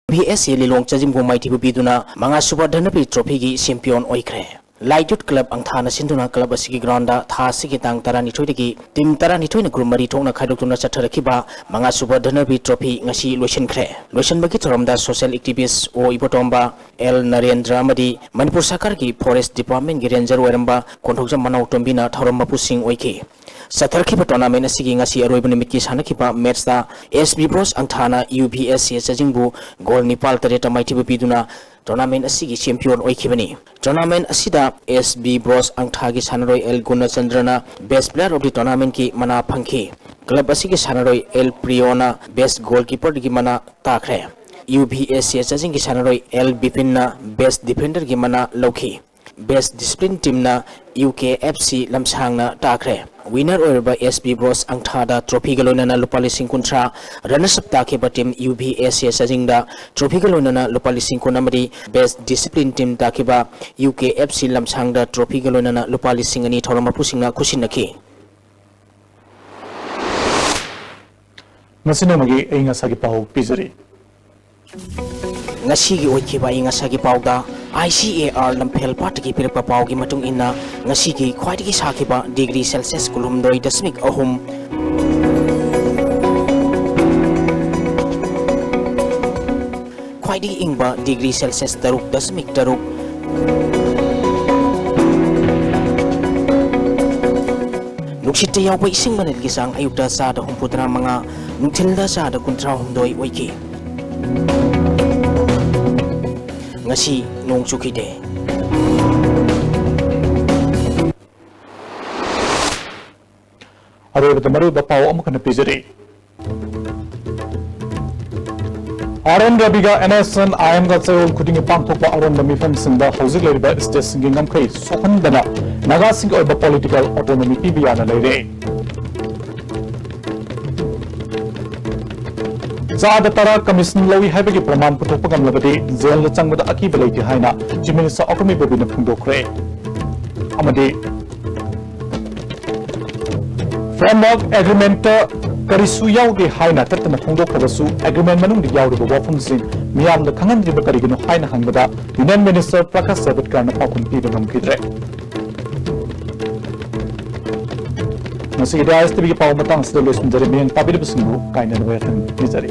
V S A ꯂꯤꯂꯣꯡ ꯆꯥꯖꯤꯡꯕꯨ ꯃꯥꯏꯊꯤꯕ ꯄꯤꯗꯨꯅ ꯃꯉꯥꯁꯨꯕ ꯙꯅꯕꯤꯔ trophyꯒꯤ champion ꯑꯣꯏꯈ꯭ꯔꯦ꯫ Light Youth Club ꯑꯪꯊꯥꯅ ꯁꯤꯟꯗꯨꯅ club ꯑꯁꯤꯒꯤ groundꯗ ꯊꯥ ꯑꯁꯤꯒꯤ ꯇꯥꯡ ꯇꯔꯥꯅꯤꯊꯣꯏꯗꯒꯤ team ꯇꯔꯥꯅꯤꯊꯣꯏꯅ group ꯃꯔꯤ ꯊꯣꯛꯅ ꯈꯥꯏꯗꯣꯛꯇꯨꯅ ꯆꯠꯊꯔꯛꯈꯤꯕ ꯃꯉꯥꯁꯨꯕ ꯙꯅꯕꯤꯔ trophy ꯉꯁꯤ ꯂꯣꯏꯁꯤꯟꯈ꯭ꯔꯦ꯫ ꯂꯣꯏꯁꯤꯟꯕꯒꯤ ꯊꯧꯔꯝꯗ social activist O ꯏꯕꯣꯇꯣꯝꯕ, L Narendra ꯑꯃꯗꯤ ꯃꯅꯤꯄꯨꯔ ꯁꯔꯀꯥꯔꯒꯤ Forest Departmentꯀꯤ ranger ꯑꯣꯏꯔꯝꯕ ꯀꯣꯟꯊꯧꯖꯝ ꯃꯅꯥꯎꯇꯣꯝꯕꯤꯅ ꯊꯧꯔꯝ ꯃꯄꯨꯁꯤꯡ ꯑꯣꯏꯈꯤ꯫ ꯆꯠꯊꯔꯛꯈꯤꯕ tournament ꯑꯁꯤꯒꯤ ꯉꯁꯤ ꯑꯔꯣꯏꯕ ꯅꯨꯃꯤꯠꯀꯤ ꯁꯥꯟꯅꯈꯤꯕ matchꯇ S B Bros ꯑꯪꯊꯥꯅ U V S A ꯆꯥꯖꯤꯡꯕꯨ goal ꯅꯤꯄꯥꯜ ꯇꯔꯦꯠꯇ ꯃꯥꯏꯊꯤꯕ ꯄꯤꯗꯨꯅ tournament ꯑꯁꯤꯒꯤ champion ꯑꯣꯏꯈꯤꯕꯅꯤ꯫ Tournament ꯑꯁꯤꯗ S B Bros ꯑꯪꯊꯥꯒꯤ ꯁꯥꯟꯅꯔꯣꯏ L ꯒꯨꯅꯆꯟꯗ꯭ꯔꯅ best player of the tournamentꯀꯤ ꯃꯅꯥ ꯐꯪꯈꯤ꯫ Club ꯑꯁꯤꯒꯤ ꯁꯥꯟꯅꯔꯣꯏ L ꯄ꯭ꯔꯤꯌꯣꯅ best goalkeeperꯒꯤ ꯃꯅꯥ ꯇꯥꯈ꯭ꯔꯦ꯫ U V S A ꯆꯥꯖꯤꯡꯒꯤ ꯁꯥꯟꯅꯔꯣꯏ L ꯕꯤꯄꯤꯟꯅ best defenderꯒꯤ ꯃꯅꯥ ꯂꯧꯈꯤ꯫ Best discipline teamꯅ U K F C ꯂꯝꯁꯥꯡꯅ ꯇꯥꯈ꯭ꯔꯦ꯫ Winner ꯑꯣꯏꯔꯕ S B Bros ꯑꯪꯊꯥꯗ trophyꯒ ꯂꯣꯏꯅꯅ ꯂꯨꯄꯥ ꯂꯤꯁꯤꯡ ꯀꯨꯟꯊ꯭ꯔꯥ, runners up ꯇꯥꯈꯤꯕ team U V S A ꯆꯥꯖꯤꯡꯗ trophyꯒ ꯂꯣꯏꯅꯅ ꯂꯨꯄꯥ ꯂꯤꯁꯤꯡ ꯀꯨꯟ ꯑꯃꯗꯤ best discipline team ꯇꯥꯈꯤꯕ U K F C ꯂꯝꯁꯥꯡꯗ trophyꯒ ꯂꯣꯏꯅꯅ ꯂꯨꯄꯥ ꯂꯤꯁꯤꯡ ꯑꯅꯤ ꯊꯧꯔꯝ ꯃꯄꯨꯁꯤꯡꯅ ꯈꯨꯠꯁꯤꯟꯅꯈꯤ꯫ ꯃꯁꯤ ꯅꯣꯡꯃꯒꯤ ꯑꯏꯪ ꯑꯁꯥꯒꯤ ꯄꯥꯎ ꯄꯤꯖꯔꯤ꯫ ꯉꯁꯤꯒꯤ ꯑꯣꯏꯈꯤꯕ ꯑꯏꯪ ꯑꯁꯥꯒꯤ ꯄꯥꯎꯗ I C A R ꯂꯝꯐꯦꯜ ꯄꯥꯠꯇꯒꯤ ꯄꯤꯔꯛꯄ ꯄꯥꯎꯒꯤ ꯃꯇꯨꯡ ꯏꯟꯅ, ꯉꯁꯤꯒꯤ ꯈ꯭ꯋꯥꯏꯗꯒꯤ ꯁꯥꯈꯤꯕ degree Celsius ꯀꯨꯟꯍꯨꯝꯗꯣꯏ ꯗꯁꯃꯤꯛ ꯑꯍꯨꯝ, ꯈ꯭ꯋꯥꯏꯗꯒꯤ ꯏꯪꯕ degree Celsius ꯇꯔꯨꯛ ꯗꯁꯃꯤꯛ ꯇꯔꯨꯛ, ꯅꯨꯡꯁꯤꯠꯇ ꯌꯥꯎꯕ ꯏꯁꯤꯡ ꯃꯅꯤꯜꯒꯤ ꯆꯥꯡ ꯑꯌꯨꯛꯇ ꯆꯥꯗ ꯍꯨꯝꯐꯨꯇꯔꯥ ꯃꯉꯥ, ꯅꯨꯡꯊꯤꯜꯗ ꯆꯥꯗ ꯀꯨꯟꯊ꯭ꯔꯥ ꯍꯨꯝꯗꯣꯏ ꯑꯣꯏꯈꯤ꯫ ꯉꯁꯤ ꯅꯣꯡ ꯆꯨꯈꯤꯗꯦ꯫ ꯑꯔꯣꯏꯕꯗ ꯃꯔꯨꯑꯣꯏꯕ ꯄꯥꯎ ꯑꯃꯨꯛ ꯍꯟꯅ ꯄꯤꯖꯔꯤ꯫ ꯑꯥꯔ ꯑꯦꯟ ꯔꯕꯤꯒ ꯑꯦꯟ ꯑꯦꯁ ꯑꯦꯟ ꯑꯥꯏ ꯑꯦꯝꯒ ꯆꯌꯣꯜ ꯈꯨꯗꯤꯡꯒꯤ ꯄꯥꯡꯊꯣꯛꯄ ꯑꯔꯣꯟꯕ ꯃꯤꯐꯝꯁꯤꯡꯗ ꯍꯧꯖꯤꯛ ꯂꯩꯔꯤꯕ ꯁ꯭ꯇꯦꯠꯁꯤꯡꯒꯤ ꯉꯝꯈꯩ ꯁꯣꯛꯍꯟꯗꯅ ꯅꯥꯒꯥꯁꯤꯡꯒꯤ ꯑꯣꯏꯕ ꯄꯣꯂꯤꯇꯤꯀꯦꯜ ꯑꯣꯇꯣꯅꯣꯃꯤ ꯄꯤꯕ ꯌꯥꯅ ꯂꯩꯔꯦ꯫ ꯆꯥꯗ ꯇꯔꯥ ꯀꯃꯤꯁꯟ ꯂꯧꯏ ꯍꯥꯏꯕꯒꯤ ꯄ꯭ꯔꯃꯥꯟ ꯄꯨꯊꯣꯛꯄ ꯉꯝꯂꯕꯗꯤ ꯖꯦꯜꯗ ꯆꯪꯕꯗ ꯑꯀꯤꯕ ꯂꯩꯇꯦ ꯍꯥꯏꯅ ꯆꯤꯐ ꯃꯤꯅꯤꯁꯇꯔ ꯑꯣꯀꯃꯤ ꯕꯦꯕꯤꯅ ꯐꯣꯡꯗꯣꯛꯈ꯭ꯔꯦ꯫ ꯑꯃꯗꯤ ꯐ꯭ꯔꯦꯝꯋꯔꯛ ꯑꯦꯒ꯭ꯔꯤꯃꯦꯟꯠꯇ ꯀꯔꯤꯁꯨ ꯌꯥꯎꯗꯦ ꯍꯥꯏꯅ ꯇꯠꯇꯅ ꯐꯣꯡꯗꯣꯛꯈ꯭ꯔꯕꯁꯨ ꯑꯦꯒ꯭ꯔꯤꯃꯦꯟꯠ ꯃꯅꯨꯡꯗ ꯌꯥꯎꯔꯤꯕ ꯋꯥꯐꯝꯁꯤꯡ ꯃꯤꯌꯥꯝꯗ ꯈꯪꯍꯟꯗ꯭ꯔꯤꯕ ꯀꯔꯤꯒꯤꯅꯣ ꯍꯥꯏꯅ ꯍꯪꯕꯗ ꯌꯨꯅꯤꯌꯟ ꯃꯤꯅꯤꯁꯇꯔ ꯄ꯭ꯔꯀꯥꯁ ꯖꯥꯚꯗꯦꯀꯔꯅ ꯄꯥꯎꯈꯨꯝ ꯄꯤꯕ ꯉꯝꯈꯤꯗ꯭ꯔꯦ꯫ ꯉꯁꯤꯒꯤꯗꯤ ꯑꯥꯏ ꯑꯦꯁ ꯇꯤ ꯚꯤꯒꯤ ꯄꯥꯎ ꯃꯇꯥꯡ ꯑꯁꯤꯗ ꯂꯣꯏꯁꯤꯟꯖꯔꯦ꯫ ꯃꯤꯠꯌꯦꯡ ꯇꯥꯕꯤꯔꯤꯕꯁꯤꯡꯕꯨ ꯀꯥꯏꯅꯅꯕ ꯌꯥꯊꯪ ꯅꯤꯖꯔꯤ꯫